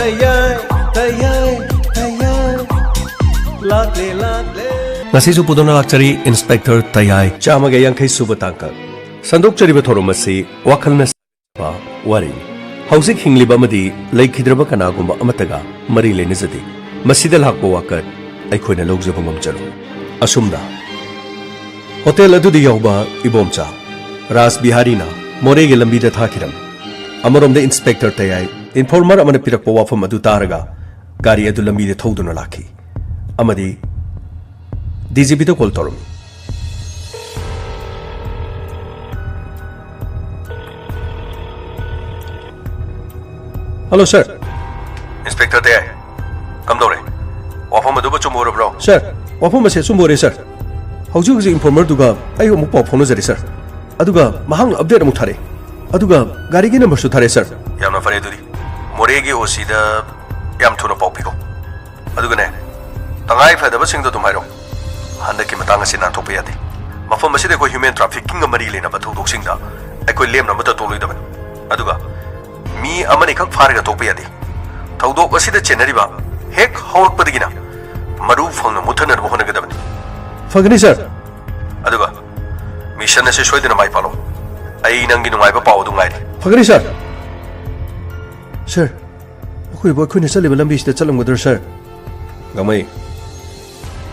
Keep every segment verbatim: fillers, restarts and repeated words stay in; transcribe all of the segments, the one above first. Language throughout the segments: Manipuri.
ꯇꯌꯥꯏ, ꯇꯌꯥꯏ, ꯇꯌꯥꯏ꯫ ꯂꯥꯛꯂꯦ, ꯂꯥꯛꯂꯦ꯫ ꯉꯁꯤꯁꯨ ꯄꯨꯗꯨꯅ ꯂꯥꯛꯆꯔꯤ ꯏꯟꯁꯄꯦꯛꯇꯔ ꯇꯌꯥꯏ꯫ ꯆꯥꯝꯃꯒ ꯌꯥꯡꯈꯩ ꯁꯨꯕ ꯇꯥꯡꯀꯛ꯫ ꯁꯟꯗꯣꯛꯆꯔꯤꯕ ꯊꯧꯔꯝ ꯑꯁꯤ ꯋꯥꯈꯜꯅ ꯁꯥꯕ ꯋꯥꯔꯤꯅꯤ꯫ ꯍꯧꯖꯤꯛ ꯍꯤꯡꯂꯤꯕ ꯑꯃꯗꯤ ꯂꯩꯈꯤꯗ꯭ꯔꯕ ꯀꯅꯥꯒꯨꯝꯕ ꯑꯃꯠꯇꯒ ꯃꯔꯤ ꯂꯩꯅꯖꯗꯦ꯫ ꯃꯁꯤꯗ ꯂꯥꯛꯄ ꯋꯥꯀꯠ ꯑꯩꯈꯣꯏꯅ ꯂꯧꯖꯕ ꯉꯝꯖꯔꯣꯏ꯫ ꯑꯁꯨꯝꯅ ꯍꯣꯇꯦꯜ ꯑꯗꯨꯗ ꯌꯥꯎꯕ ꯏꯕꯣꯝꯆꯥ ꯔꯥꯖ ꯕꯤꯍꯥꯔꯤꯅ ꯃꯣꯔꯦꯒꯤ ꯂꯝꯕꯤꯗ ꯊꯥꯈꯤꯔꯝꯃꯤ꯫ ꯑꯃꯔꯣꯝꯗ ꯏꯟꯁꯄꯦꯛꯇꯔ ꯇꯌꯥꯏ ꯏꯟꯐꯣꯔꯃꯔ ꯑꯃꯅ ꯄꯤꯔꯛꯄ ꯋꯥꯐꯝ ꯑꯗꯨ ꯇꯥꯔꯒ ꯒꯥꯔꯤ ꯑꯗꯨ ꯂꯝꯕꯤꯗ ꯊꯧꯗꯨꯅ ꯂꯥꯛꯈꯤ ꯑꯃꯗꯤ ꯗꯤꯖꯤꯄꯤꯗ ꯀꯣꯜ ꯇꯧꯔꯝꯃꯤ꯫ ꯍꯜꯂꯣ, ꯁꯥꯔ꯫ ꯏꯟꯁꯄꯦꯛꯇꯔ ꯇꯌꯥꯏ, ꯀꯝꯗꯧꯔꯦ? ꯋꯥꯐꯝ ꯑꯗꯨꯕꯨ ꯑꯆꯨꯝꯕ ꯑꯣꯏꯔꯕ꯭ꯔꯣ? ꯁꯥꯔ, ꯋꯥꯐꯝ ꯑꯁꯤ ꯑꯆꯨꯝꯕ ꯑꯣꯏꯔꯦ, ꯁꯥꯔ꯫ ꯍꯧꯖꯤꯛ ꯍꯧꯖꯤꯛ ꯏꯟꯐꯣꯔꯃꯔꯗꯨꯒ ꯑꯩ ꯑꯃꯨꯛ ꯄꯥꯎ ꯐꯥꯎꯅꯖꯔꯦ, ꯁꯥꯔ꯫ ꯑꯗꯨꯒ ꯃꯍꯥꯛꯅ ꯑꯞꯗꯦꯠ ꯑꯃꯨꯛ ꯊꯥꯔꯛꯑꯦ꯫ ꯑꯗꯨꯒ ꯒꯥꯔꯤꯒꯤ ꯅꯝꯕꯔꯁꯨ ꯊꯥꯔꯛꯑꯦ, ꯁꯥꯔ꯫ ꯌꯥꯝꯅ ꯐꯔꯦ ꯑꯗꯨꯗꯤ꯫ ꯃꯣꯔꯦꯒꯤ ꯑꯣꯁꯤꯗ ꯌꯥꯝ ꯊꯨꯅ ꯄꯥꯎ ꯄꯤꯈꯣ꯫ ꯑꯗꯨꯒꯅꯦ, ꯇꯉꯥꯏ ꯐꯗꯕꯁꯤꯡꯗꯣ ꯑꯗꯨꯝ ꯍꯥꯏꯔꯣ꯫ ꯍꯟꯗꯛꯀꯤ ꯃꯇꯥꯡ ꯑꯁꯤ ꯅꯥꯟꯊꯣꯛꯄ ꯌꯥꯗꯦ꯫ ꯃꯐꯝ ꯑꯁꯤꯗ ꯑꯩꯈꯣꯏ ꯍ꯭ꯌꯨꯃꯦꯟ ꯇ꯭ꯔꯥꯐꯤꯀꯤꯡꯒ ꯃꯔꯤ ꯂꯩꯅꯕ ꯊꯧꯗꯣꯛꯁꯤꯡꯗ ꯑꯩꯈꯣꯏ ꯂꯦꯝꯅ ꯑꯃꯠꯇ ꯇꯣꯛꯂꯣꯏꯗꯕꯅꯤ꯫ ꯑꯗꯨꯒ ꯃꯤ ꯑꯃꯅꯤꯈꯛ ꯐꯥꯔꯒ ꯇꯣꯛꯄ ꯌꯥꯗꯦ꯫ ꯊꯧꯗꯣꯛ ꯑꯁꯤꯗ ꯆꯦꯟꯅꯔꯤꯕ ꯍꯦꯛ ꯍꯧꯔꯛꯄꯗꯒꯤꯅ ꯃꯔꯨ ꯐꯪꯅ ꯃꯨꯠꯊꯅꯅꯕ ꯍꯣꯠꯅꯒꯗꯕꯅꯤ꯫ ꯐꯒꯅꯤ, ꯁꯥꯔ꯫ ꯑꯗꯨꯒ ꯃꯤꯁꯟ ꯑꯁꯤ ꯁꯣꯏꯗꯅ ꯃꯥꯏ ꯄꯥꯛꯂꯣ꯫ ꯑꯩ ꯅꯪꯒꯤ ꯅꯨꯡꯉꯥꯏꯕ ꯄꯥꯎ ꯑꯗꯨ ꯉꯥꯏꯔꯤ꯫ ꯐꯒꯅꯤ, ꯁꯥꯔ꯫ ꯁꯥꯔ, ꯑꯩꯈꯣꯏꯕꯨ ꯑꯩꯈꯣꯏꯅ ꯆꯠꯂꯤꯕ ꯂꯝꯕꯤꯁꯤꯗ ꯆꯠꯂꯝꯒꯗ꯭ꯔꯥ, ꯁꯥꯔ? ꯒꯥꯡꯃꯩ,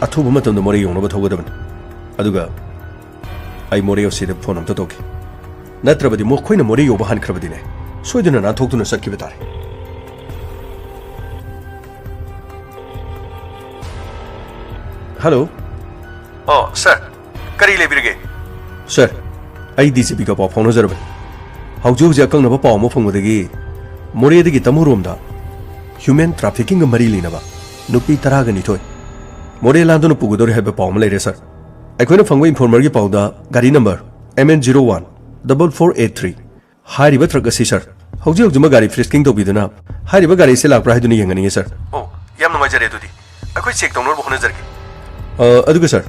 ꯑꯊꯨꯕ ꯃꯇꯝꯗ ꯃꯣꯔꯦ ꯌꯧꯅꯕ ꯊꯧꯒꯗꯕꯅꯤ꯫ ꯑꯗꯨꯒ ꯑꯩ ꯃꯣꯔꯦ ꯑꯣꯁꯤꯗ ꯐꯣꯟ ꯑꯝꯇ ꯇꯧꯒꯦ꯫ ꯅꯠꯇ꯭ꯔꯕꯗꯤ ꯃꯈꯣꯏꯅ ꯃꯣꯔꯦ ꯌꯧꯕ ꯍꯟꯈ꯭ꯔꯕꯗꯤꯅꯦ, ꯁꯣꯏꯗꯅ ꯅꯥꯟꯊꯣꯛꯇꯨꯅ ꯆꯠꯈꯤꯕ ꯇꯥꯔꯦ꯫ ꯍꯜꯂꯣ꯫ ꯑꯣ, ꯁꯥꯔ, ꯀꯔꯤ ꯂꯩꯕꯤꯔꯒꯦ? ꯁꯥꯔ, ꯑꯩ ꯗꯤꯖꯤꯄꯤꯒ ꯄꯥꯎ ꯐꯥꯎꯅꯖꯔꯕꯅꯤ꯫ ꯍꯧꯖꯤꯛ ꯍꯧꯖꯤꯛ ꯑꯀꯛꯅꯕ ꯄꯥꯎ ꯑꯃ ꯐꯪꯕꯗꯒꯤ ꯃꯣꯔꯦꯗꯒꯤ ꯇꯃꯨꯔꯣꯝꯗ ꯍ꯭ꯌꯨꯃꯦꯟ ꯇ꯭ꯔꯥꯐꯤꯀꯤꯡꯒ ꯃꯔꯤ ꯂꯩꯅꯕ ꯅꯨꯄꯤ ꯇꯔꯥꯒ ꯅꯤꯊꯣꯏ ꯃꯣꯔꯦ ꯂꯥꯟꯗꯨꯅ ꯄꯨꯒꯗꯧꯔꯦ ꯍꯥꯏꯕ ꯄꯥꯎ ꯑꯃ ꯂꯩꯔꯦ, ꯁꯥꯔ꯫ ꯑꯩꯈꯣꯏꯅ ꯐꯪꯕ ꯏꯟꯐꯣꯔꯃꯔꯒꯤ ꯄꯥꯎꯗ ꯒꯥꯔꯤ number M N zero one double four eight three ꯍꯥꯏꯔꯤꯕ ꯇ꯭ꯔꯛ ꯑꯁꯤ, ꯁꯥꯔ, ꯍꯧꯖꯤꯛ ꯍꯧꯖꯤꯛꯃꯛ ꯒꯥꯔꯤ ꯐ꯭ꯔꯤꯁꯀꯤꯡ ꯇꯧꯕꯤꯗꯨꯅ ꯍꯥꯏꯔꯤꯕ ꯒꯥꯔꯤ ꯑꯁꯤ ꯂꯥꯛꯄ꯭ꯔꯥ ꯍꯥꯏꯗꯨꯅ ꯌꯦꯡꯍꯟꯅꯤꯡꯉꯤ, ꯁꯥꯔ꯫ ꯑꯣ, ꯌꯥꯝ ꯅꯨꯡꯉꯥꯏꯖꯔꯦ꯫ ꯑꯗꯨꯗꯤ ꯑꯩꯈꯣꯏ ꯆꯦꯛ ꯇꯧꯅꯕ ꯍꯣꯠꯅꯖꯔꯒꯦ꯫ ꯑ, ꯑꯗꯨꯒ, ꯁꯥꯔ,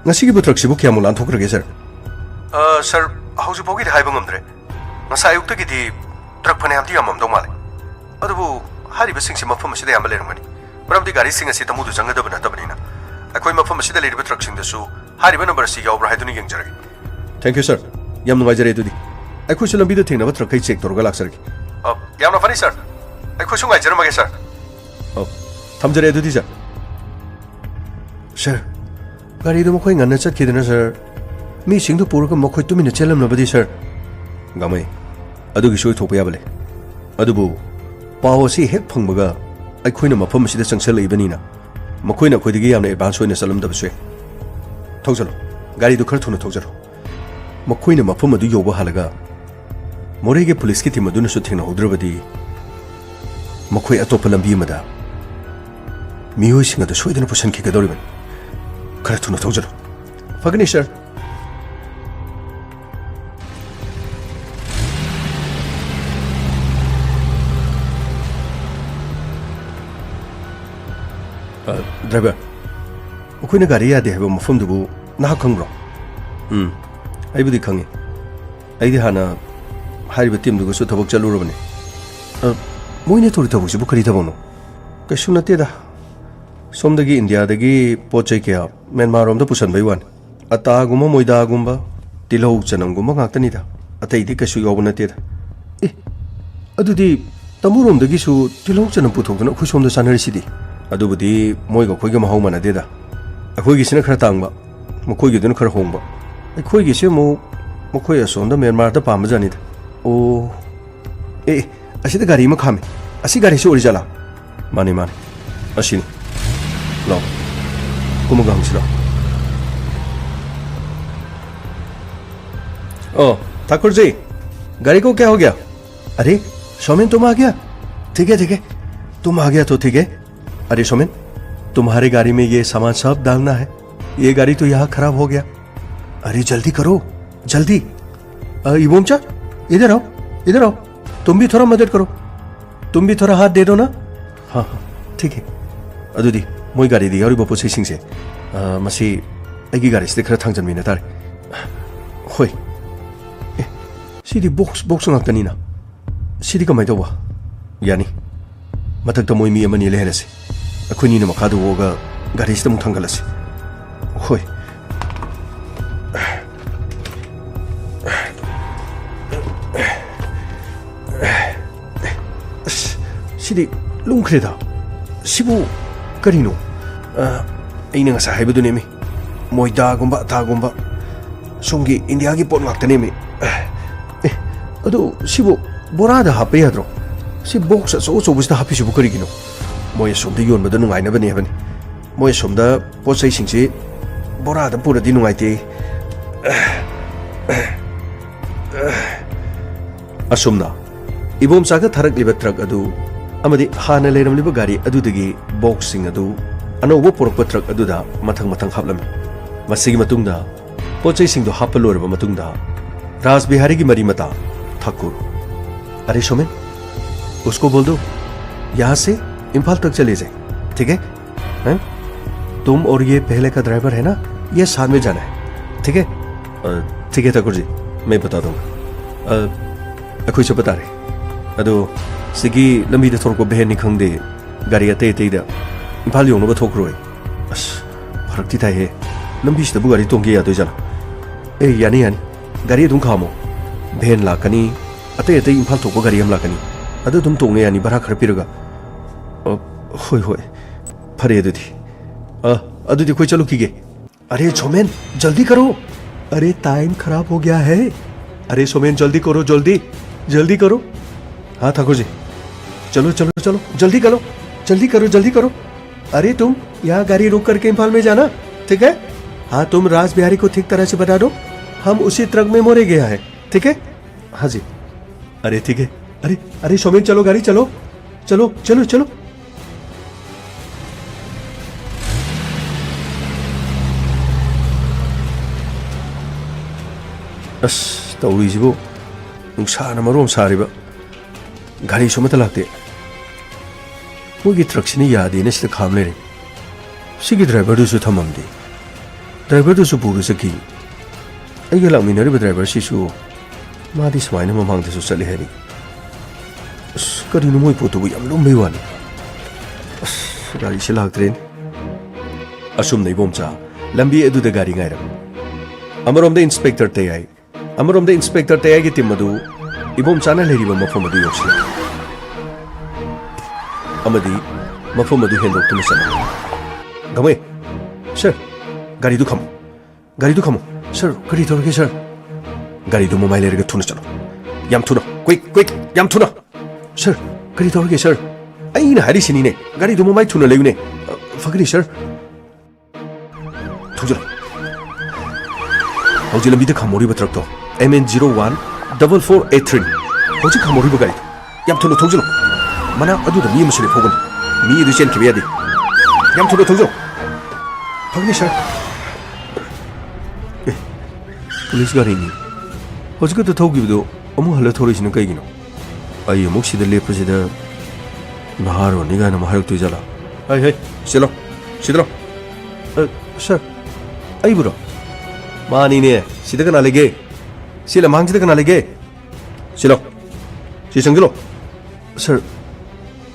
ꯉꯁꯤꯒꯤꯕꯨ ꯇ꯭ꯔꯛꯁꯤꯕꯨ ꯀꯌꯥꯃꯨꯛ ꯂꯥꯟꯊꯣꯛꯈ꯭ꯔꯒꯦ, ꯁꯥꯔ? ꯑ, ꯁꯥꯔ, ꯍꯧꯖꯤꯛ ꯐꯥꯎꯒꯤꯗꯤ ꯍꯥꯏꯕ ꯉꯝꯗ꯭ꯔꯦ꯫ ꯉꯁꯥꯏ ꯑꯌꯨꯛꯇꯒꯤꯗꯤ ꯇ꯭ꯔꯛ ꯐꯅꯌꯥꯝꯗꯤ ꯌꯥꯝꯃꯝꯗꯧ ꯃꯥꯜꯂꯦ꯫ ꯑꯗꯨꯕꯨ ꯍꯥꯏꯔꯤꯕꯁꯤꯡꯁꯤ ꯃꯐꯝ ꯑꯁꯤꯗ ꯑꯌꯥꯝꯕ ꯂꯩꯔꯝꯒꯅꯤ, ꯃꯔꯝꯗꯤ ꯒꯥꯔꯤꯁꯤꯡ ꯑꯁꯤ ꯇꯃꯨꯗꯨ ꯆꯪꯒꯗꯕ ꯅꯠꯇꯕꯅꯤꯅ꯫ ꯑꯩꯈꯣꯏ ꯃꯐꯝ ꯑꯁꯤꯗ ꯂꯩꯔꯤꯕ ꯇ꯭ꯔꯛꯁꯤꯡꯗꯁꯨ ꯍꯥꯏꯔꯤꯕ ꯅꯝꯕꯔ ꯑꯁꯤ ꯌꯥꯎꯕ꯭ꯔꯥ ꯍꯥꯏꯗꯨꯅ ꯌꯦꯡꯖꯔꯒꯦ꯫ Thank you, sir. ꯌꯥꯝ ꯅꯨꯡꯉꯥꯏꯖꯔꯦ꯫ ꯑꯗꯨꯗꯤ ꯑꯩꯈꯣꯏꯁꯨ ꯂꯝꯕꯤꯗ ꯊꯦꯡꯅꯕ ꯇ꯭ꯔꯛꯈꯩ ꯆꯦꯛ ꯇꯧꯔꯒ ꯂꯥꯛꯆꯔꯒꯦ꯫ ꯑ, ꯌꯥꯝꯅ ꯐꯅꯤ, ꯁꯥꯔ꯫ ꯑꯩꯈꯣꯏꯁꯨ ꯉꯥꯏꯖꯔꯝꯃꯒꯦ, ꯁꯥꯔ꯫ ꯑ, ꯊꯝꯖꯔꯦ ꯑꯗꯨꯗꯤ, ꯁꯥꯔ꯫ ꯁꯥꯔ, ꯒꯥꯔꯤꯗꯨ ꯃꯈꯣꯏ ꯉꯟꯅ ꯆꯠꯈꯤꯗꯅ, ꯁꯥꯔ, ꯃꯤꯁꯤꯡꯗꯨ ꯄꯨꯔꯒ ꯃꯈꯣꯏ ꯇꯨꯃꯤꯟꯅ ꯆꯦꯜꯂꯝꯂꯕꯗꯤ, ꯁꯥꯔ꯫ ꯒꯥꯃꯩ, ꯑꯗꯨꯒꯤꯁꯨ ꯑꯣꯏꯊꯣꯛꯄ ꯌꯥꯕ ꯂꯩ꯫ ꯑꯗꯨꯕꯨ ꯄꯥꯎ ꯑꯁꯤ ꯍꯦꯛ ꯐꯪꯕꯒ ꯑꯩꯈꯣꯏꯅ ꯃꯐꯝ ꯑꯁꯤꯗ ꯆꯪꯁꯤꯜꯂꯛꯏꯕꯅꯤꯅ ꯃꯈꯣꯏꯅ ꯑꯩꯈꯣꯏꯗꯒꯤ ꯌꯥꯝꯅ ꯑꯦꯗꯚꯥꯟꯁ ꯑꯣꯏꯅ ꯆꯠꯂꯝꯗꯕꯁꯨ ꯌꯥꯏ꯫ ꯊꯧꯖꯜꯂꯨ, ꯒꯥꯔꯤꯗꯨ ꯈꯔ ꯊꯨꯅ ꯊꯧꯖꯜꯂꯨ꯫ ꯃꯈꯣꯏꯅ ꯃꯐꯝ ꯑꯗꯨ ꯌꯧꯕ ꯍꯥꯜꯂꯒ ꯃꯣꯔꯦꯒꯤ ꯄꯨꯂꯤꯁꯀꯤ ꯇꯤꯝ ꯑꯗꯨꯅꯁꯨ ꯊꯦꯡꯅꯍꯧꯗ꯭ꯔꯕꯗꯤ ꯃꯈꯣꯏ ꯑꯇꯣꯞꯄ ꯂꯝꯕꯤ ꯑꯃꯗ ꯃꯤꯑꯣꯏꯁꯤꯡ ꯑꯗꯨ ꯁꯣꯏꯗꯅ ꯄꯨꯁꯤꯟꯈꯤꯒꯗꯧꯔꯤꯕꯅꯤ꯫ ꯈꯔ ꯊꯨꯅ ꯊꯧꯖꯜꯂꯨ꯫ ꯐꯒꯅꯤ, ꯁꯥꯔ꯫ ꯑ, ꯗ꯭ꯔꯥꯏꯚꯔ, ꯑꯩꯈꯣꯏꯅ ꯒꯥꯔꯤ ꯌꯥꯗꯦ ꯍꯥꯏꯕ ꯃꯐꯝꯗꯨꯕꯨ ꯅꯍꯥꯛ ꯈꯪꯕ꯭ꯔꯣ? ꯎꯝ, ꯑꯩꯕꯨꯗꯤ ꯈꯪꯉꯤ꯫ ꯑꯩꯗꯤ ꯍꯥꯟꯅ ꯍꯥꯏꯔꯤꯕ ꯇꯤꯝꯗꯨꯒꯁꯨ ꯊꯕꯛ ꯆꯠꯂꯨꯔꯕꯅꯤ꯫ ꯑ, ꯃꯣꯏꯅ ꯇꯧꯔꯤ ꯊꯕꯛꯁꯤꯕꯨ ꯀꯔꯤ ꯊꯕꯛꯅꯣ? ꯀꯩꯁꯨ ꯅꯠꯇꯦꯗ꯫ ꯁꯣꯝꯗꯒꯤ ꯏꯟꯗꯤꯌꯥꯗꯒꯤ ꯄꯣꯠ ꯆꯩ ꯀꯌꯥ ꯃ꯭ꯌꯥꯟꯃꯥꯔꯔꯣꯝꯗ ꯄꯨꯁꯟꯕꯩ ꯋꯥꯅꯤ꯫ ꯑꯇꯥꯒꯨꯝꯕ, ꯃꯣꯏꯗꯥꯒꯨꯝꯕ, ꯇꯤꯜꯍꯧ ꯆꯅꯝꯒꯨꯝꯕ ꯉꯥꯛꯇꯅꯤꯗ꯫ ꯑꯇꯩꯗꯤ ꯀꯩꯁꯨ ꯌꯥꯎꯕ ꯅꯠꯇꯦꯗ꯫ ꯑꯦ, ꯑꯗꯨꯗꯤ ꯇꯃꯨꯔꯣꯝꯗꯒꯤꯁꯨ ꯇꯤꯜꯍꯧ ꯆꯅꯝ ꯄꯨꯊꯣꯛꯇꯨꯅ ꯑꯩꯈꯣꯏ ꯁꯣꯝꯗ ꯆꯥꯅꯔꯤꯁꯤꯗꯤ? ꯑꯗꯨꯕꯨꯗꯤ ꯃꯣꯏꯒ ꯑꯩꯈꯣꯏꯒ ꯃꯍꯥꯎ ꯃꯥꯟꯅꯗꯦꯗ꯫ ꯑꯩꯈꯣꯏꯒꯤꯁꯤꯅ ꯈꯔ ꯇꯥꯡꯕ, ꯃꯈꯣꯏꯒꯤꯗꯨꯅ ꯈꯔ ꯍꯣꯡꯕ꯫ ꯑꯩꯈꯣꯏꯒꯤꯁꯦ ꯑꯃꯨꯛ ꯃꯈꯣꯏ ꯑꯁꯣꯝꯗ ꯃ꯭ꯌꯥꯟꯃꯥꯔꯗ ꯄꯥꯝꯕ ꯖꯥꯠꯅꯤꯗ꯫ ꯑꯣ, ꯑꯦ, ꯑꯦ, ꯑꯁꯤꯗ ꯒꯥꯔꯤ ꯑꯃ ꯈꯥꯝꯃꯤ꯫ ꯑꯁꯤ ꯒꯥꯔꯤꯁꯤ ꯑꯣꯏꯔꯤꯖꯥꯠꯂꯥ? ꯃꯥꯅꯤ, ꯃꯥꯅꯤ, ꯑꯁꯤꯅꯤ꯫ ꯂꯥꯎ, ꯀꯨꯝꯃꯒ ꯍꯪꯁꯤ ꯂꯥꯎ꯫ ओ ठाकुर जी, गाड़ी को क्या हो गया? अरे, सोमेन, तुम आ गया? ठीक है, ठीक है, तुम आ गया तो ठीक है। अरे सोमेन, तुम्हारे गाड़ी में ये सामान सब डालना है। ये गाड़ी तो यहाँ खराब हो गया। अरे जल्दी करो, जल्दी। अ, इबोमचा, इधर आओ, इधर आओ। तुम भी थोड़ा मदद करो। तुम भी थोड़ा हाथ दे दो ना। हाँ, हाँ, ठीक है। ꯑꯗꯨꯗꯤ ꯃꯣꯏ ꯒꯥꯔꯤꯗ ꯌꯥꯎꯔꯤꯕ ꯄꯣꯠ ꯆꯩꯁꯤꯡꯁꯦ, ꯑ, ꯃꯁꯤ ꯑꯩꯒꯤ ꯒꯥꯔꯤꯁꯤꯗ ꯈꯔ ꯊꯥꯡꯖꯟꯃꯤꯟꯅ ꯇꯥꯔꯦ꯫ ꯍꯣꯏ꯫ ꯑꯦ, ꯁꯤꯗꯤ ꯕꯣꯛꯁ, ꯕꯣꯛꯁ ꯉꯥꯛꯇꯅꯤꯅ꯫ ꯁꯤꯗꯤ ꯀꯃꯥꯏꯅ ꯇꯧꯕ? ꯌꯥꯅꯤ꯫ ꯃꯊꯛꯇ ꯃꯣꯏ ꯃꯤ ꯑꯃꯅꯤ ꯂꯩꯍꯜꯂꯁꯤ꯫ ꯑꯩꯈꯣꯏꯅꯤꯅ ꯃꯈꯥꯗ ꯑꯣꯛꯑꯒ ꯒꯥꯔꯤꯁꯤꯗ ꯑꯃꯨꯛ ꯊꯥꯡꯒꯠꯂꯁꯤ꯫ ꯍꯣꯏ꯫ ꯑꯁ, ꯁꯤꯗꯤ ꯂꯨꯝꯈ꯭ꯔꯦꯗ꯫ ꯁꯤꯕꯨ ꯀꯔꯤꯅꯣ? ꯑ, ꯑꯩꯅ ꯉꯁꯥꯏ ꯍꯥꯏꯕꯗꯨꯅꯦꯃꯤ, ꯃꯣꯏꯗꯥꯒꯨꯝꯕ, ꯑꯇꯥꯒꯨꯝꯕ꯫ ꯁꯣꯝꯒꯤ ꯏꯟꯗꯤꯌꯥꯒꯤ ꯄꯣꯠ ꯉꯥꯛꯇꯅꯦꯃꯤ꯫ ꯑꯦ, ꯑꯗꯨ ꯁꯤꯕꯨ ꯕꯣꯔꯥꯗ ꯍꯥꯞꯄ ꯌꯥꯗ꯭ꯔꯣ? ꯁꯤ ꯕꯣꯛꯁ ꯑꯆꯧ ꯑꯆꯧꯕꯁꯤꯗ ꯍꯥꯞꯄꯤꯁꯤꯕꯨ ꯀꯔꯤꯒꯤꯅꯣ? ꯃꯣꯏ ꯑꯁꯣꯝꯗ ꯌꯣꯟꯕꯗ ꯅꯨꯡꯉꯥꯏꯅꯕꯅꯦ ꯍꯥꯏꯕꯅꯤ꯫ ꯃꯣꯏ ꯑꯁꯣꯝꯗ ꯄꯣꯠ ꯆꯩꯁꯤꯡꯁꯤ ꯕꯣꯔꯥꯗ ꯄꯨꯔꯗꯤ ꯅꯨꯡꯉꯥꯏꯇꯦ꯫ ꯑꯁꯨꯝꯅ ꯏꯕꯣꯝꯆꯥꯒ ꯊꯥꯔꯛꯂꯤꯕ ꯇ꯭ꯔꯛ ꯑꯗꯨ ꯑꯃꯗꯤ ꯍꯥꯟꯅ ꯂꯩꯔꯝꯂꯤꯕ ꯒꯥꯔꯤ ꯑꯗꯨꯗꯒꯤ ꯕꯣꯛꯁꯁꯤꯡ ꯑꯗꯨ ꯑꯅꯧꯕ ꯄꯨꯔꯛꯄ ꯇ꯭ꯔꯛ ꯑꯗꯨꯗ ꯃꯊꯪ ꯃꯊꯪ ꯍꯥꯞꯂꯝꯃꯤ꯫ ꯃꯁꯤꯒꯤ ꯃꯇꯨꯡꯗ ꯄꯣꯠ ꯆꯩꯁꯤꯡꯗꯨ ꯍꯥꯞꯄ ꯂꯣꯏꯔꯕ ꯃꯇꯨꯡꯗ ꯔꯥꯖ ꯕꯤꯍꯥꯔꯤꯒꯤ ꯃꯔꯤ ꯃꯇꯥ ꯊꯥꯀꯨꯔ, "अरे सोमेन, उसको बोल दो, यहाँ से इम्फाल तक चले जाए, ठीक है? हैं? तुम और ये पहले का ड्राइवर है ना, ये साथ में जाना है, ठीक है?" "अ, ठीक है ठाकुर जी, मैं बता दूंगा꯫ ꯑ, ꯑꯩꯈꯣꯏ ꯆꯠꯄ ꯇꯥꯔꯦ꯫ ꯑꯗꯣ ꯁꯤꯒꯤ ꯂꯝꯕꯤꯗ ꯊꯣꯔꯛꯄ ꯚꯦꯟꯅꯤ ꯈꯪꯗꯦ, ꯒꯥꯔꯤ ꯑꯇꯩ ꯑꯇꯩꯗ ꯏꯝꯐꯥꯜ ꯌꯧꯅꯕ ꯊꯣꯛꯈ꯭ꯔꯣꯏ꯫ ꯑꯁ, ꯐꯔꯛꯇꯤ ꯇꯥꯏꯍꯦ꯫ ꯂꯝꯕꯤꯁꯤꯗꯕꯨ ꯒꯥꯔꯤ ꯇꯣꯡꯒꯦ ꯌꯥꯗꯣꯏꯖꯥꯠꯂꯣ? ꯑꯦ, ꯌꯥꯅꯤ, ꯌꯥꯅꯤ꯫ ꯒꯥꯔꯤ ꯑꯗꯨꯝ ꯈꯥꯝꯃꯣ꯫ ꯚꯦꯟ ꯂꯥꯛꯀꯅꯤ, ꯑꯇꯩ ꯑꯇꯩ ꯏꯝꯐꯥꯜ ꯊꯣꯛꯄ ꯒꯥꯔꯤ ꯑꯃ ꯂꯥꯛꯀꯅꯤ꯫ ꯑꯗꯨ ꯑꯗꯨꯝ ꯇꯣꯡꯉꯦ ꯌꯥꯅꯤ, ꯚꯔꯥ ꯈꯔ ꯄꯤꯔꯒ꯫ ꯑ, ꯍꯣꯏ, ꯍꯣꯏ꯫ ꯐꯔꯦ ꯑꯗꯨꯗꯤ꯫ ꯑ, ꯑꯗꯨꯗꯤ ꯑꯩꯈꯣꯏ ꯆꯠꯂꯨꯈꯤꯒꯦ꯫ अरे सोमेन, जल्दी करो। अरे टाइम खराब हो गया है। अरे सोमेन, जल्दी करो, जल्दी, जल्दी करो। हाँ ठाकुर जी, चलो, चलो, चलो, जल्दी करो, जल्दी करो, जल्दी करो। अरे तुम यहाँ गाड़ी रोक करके इम्फाल में जाना, ठीक है? हाँ, तुम राज बिहारी को ठीक तरह से बता दो, हम उसी ट्रक में मोरे गया है, ठीक है? हाँ जी। अरे ठीक है। अरे, अरे सोमेन, चलो, गाड़ी चलो, चलो, चलो, चलो। ꯑꯁ, ꯇꯧꯔꯤꯁꯤꯕꯨ, ꯅꯨꯡꯁꯥꯅ ꯃꯔꯣꯝ ꯁꯥꯔꯤꯕ, ꯒꯥꯔꯤꯁꯨ ꯑꯃꯠꯇ ꯂꯥꯛꯇꯦ꯫ ꯃꯣꯏꯒꯤ ꯇ꯭ꯔꯛꯁꯤꯅ ꯌꯥꯗꯦꯅ ꯁꯤꯗ ꯈꯥꯝ ꯂꯩꯔꯦ꯫ ꯁꯤꯒꯤ ꯗ꯭ꯔꯥꯏꯚꯔꯗꯨꯁꯨ ꯊꯝꯃꯝꯗꯦ꯫ ꯗ꯭ꯔꯥꯏꯚꯔꯗꯨꯁꯨ ꯄꯨꯔ ꯆꯠꯈꯤ꯫ ꯑꯩꯒ ꯂꯥꯛꯃꯤꯟꯅꯔꯤꯕ ꯗ꯭ꯔꯥꯏꯚꯔꯁꯤꯁꯨ ꯃꯥꯗꯤ ꯁꯨꯃꯥꯏꯅ ꯃꯃꯥꯡꯗꯁꯨ ꯆꯠꯂꯦ ꯍꯥꯏꯔꯤ꯫ ꯑꯁ, ꯀꯔꯤꯅꯣ ꯃꯣꯏ ꯄꯣꯠꯇꯨꯕꯨ ꯌꯥꯝ ꯂꯨꯝꯕꯩ ꯋꯥꯅꯤ꯫ ꯒꯥꯔꯤꯁꯦ ꯂꯥꯛꯇ꯭ꯔꯦꯅꯦ꯫ ꯑꯁꯨꯝꯅ ꯏꯕꯣꯝꯆꯥ ꯂꯝꯕꯤ ꯑꯗꯨꯗ ꯒꯥꯔꯤ ꯉꯥꯏꯔꯝꯃꯤ꯫ ꯑꯃꯔꯣꯝꯗ ꯏꯟꯁꯄꯦꯛꯇꯔ ꯇꯌꯥꯏ, ꯑꯃꯔꯣꯝꯗ ꯏꯟꯁꯄꯦꯛꯇꯔ ꯇꯌꯥꯏꯒꯤ ꯇꯤꯝ ꯑꯗꯨ ꯏꯕꯣꯝꯆꯥꯅ ꯂꯩꯔꯤꯕ ꯃꯐꯝ ꯑꯗꯨ ꯌꯧꯁꯤꯜꯂꯛꯏ ꯑꯃꯗꯤ ꯃꯐꯝ ꯑꯗꯨ ꯍꯦꯟꯗꯣꯛꯇꯨꯅ ꯆꯠꯂꯤ꯫ ꯒꯃꯩ, ꯁꯔ, ꯒꯥꯔꯤꯗꯨ ꯈꯥꯝꯃꯨ꯫ ꯒꯥꯔꯤꯗꯨ ꯈꯥꯝꯃꯨ꯫ ꯁꯔ, ꯀꯔꯤ ꯇꯧꯔꯒꯦ, ꯁꯔ? ꯒꯥꯔꯤꯗꯨ ꯃꯃꯥꯏ ꯂꯩꯔꯒ ꯊꯨꯅ ꯆꯠꯂꯣ꯫ ꯌꯥꯝ ꯊꯨꯅ꯫ ꯀ꯭ꯋꯤꯛ, ꯀ꯭ꯋꯤꯛ, ꯌꯥꯝ ꯊꯨꯅ꯫ ꯁꯔ, ꯀꯔꯤ ꯇꯧꯔꯒꯦ, ꯁꯔ? ꯑꯩꯅ ꯍꯥꯏꯔꯤꯁꯤꯅꯤꯅꯦ, ꯒꯥꯔꯤꯗꯨ ꯃꯃꯥꯏ ꯊꯨꯅ ꯂꯩꯌꯨꯅꯦ꯫ ꯑ, ꯐꯒꯅꯤ, ꯁꯔ꯫ ꯊꯧꯖꯤꯜꯂꯣ꯫ ꯍꯧꯖꯤꯛ ꯂꯝꯕꯤꯗ ꯈꯥꯝꯍꯧꯔꯤꯕ ꯇ꯭ꯔꯛꯇꯣ M N zero one double four eight ꯊ꯭ꯔꯤꯅꯤ꯫ ꯍꯧꯖꯤꯛ ꯈꯥꯝꯍꯧꯔꯤꯕ ꯒꯥꯔꯤꯗꯣ꯫ ꯌꯥꯝ ꯊꯨꯅ ꯊꯧꯖꯤꯜꯂꯣ꯫ ꯃꯅꯥꯛ ꯑꯗꯨꯗ ꯃꯤ ꯑꯃꯁꯨ ꯂꯦꯞꯍꯧꯕꯅꯤ꯫ ꯃꯤ ꯑꯗꯨ ꯆꯦꯟꯈꯤꯕ ꯌꯥꯗꯦ꯫ ꯌꯥꯝ ꯊꯨꯅ ꯊꯧꯖꯤꯜꯂꯣ꯫ ꯐꯒꯅꯤ, ꯁꯔ꯫ ꯑꯦ, ꯄꯨꯂꯤꯁ ꯒꯥꯔꯤꯅꯤ꯫ ꯍꯧꯖꯤꯛ ꯈꯛꯇ ꯊꯧꯈꯤꯕꯗꯣ ꯑꯃꯨꯛ ꯍꯜꯂ ꯊꯧꯔꯛꯏꯁꯤꯅ ꯀꯩꯒꯤꯅꯣ? ꯑꯩ ꯑꯃꯨꯛ ꯁꯤꯗ ꯂꯦꯞꯄꯁꯤꯗ ꯅꯍꯥꯔꯣꯟꯅꯤ ꯀꯥꯏꯅ ꯑꯃꯨꯛ ꯍꯥꯏꯔꯛꯇꯣꯏ ꯖꯥꯠꯂꯥ? ꯍꯩ, ꯍꯩ, ꯁꯤꯂꯣ, ꯁꯤꯗꯂꯣ꯫ ꯑ, ꯁꯔ, ꯑꯩꯕꯨꯔꯣ? ꯃꯥꯅꯤꯅꯦ, ꯁꯤꯗ ꯀꯅꯥ ꯂꯩꯒꯦ? ꯁꯤ ꯂꯝꯍꯥꯡꯁꯤꯗ ꯀꯅꯥ ꯂꯩꯒꯦ? ꯁꯤꯂꯣ, ꯁꯤ ꯆꯪꯁꯤꯜꯂꯣ꯫ ꯁꯔ,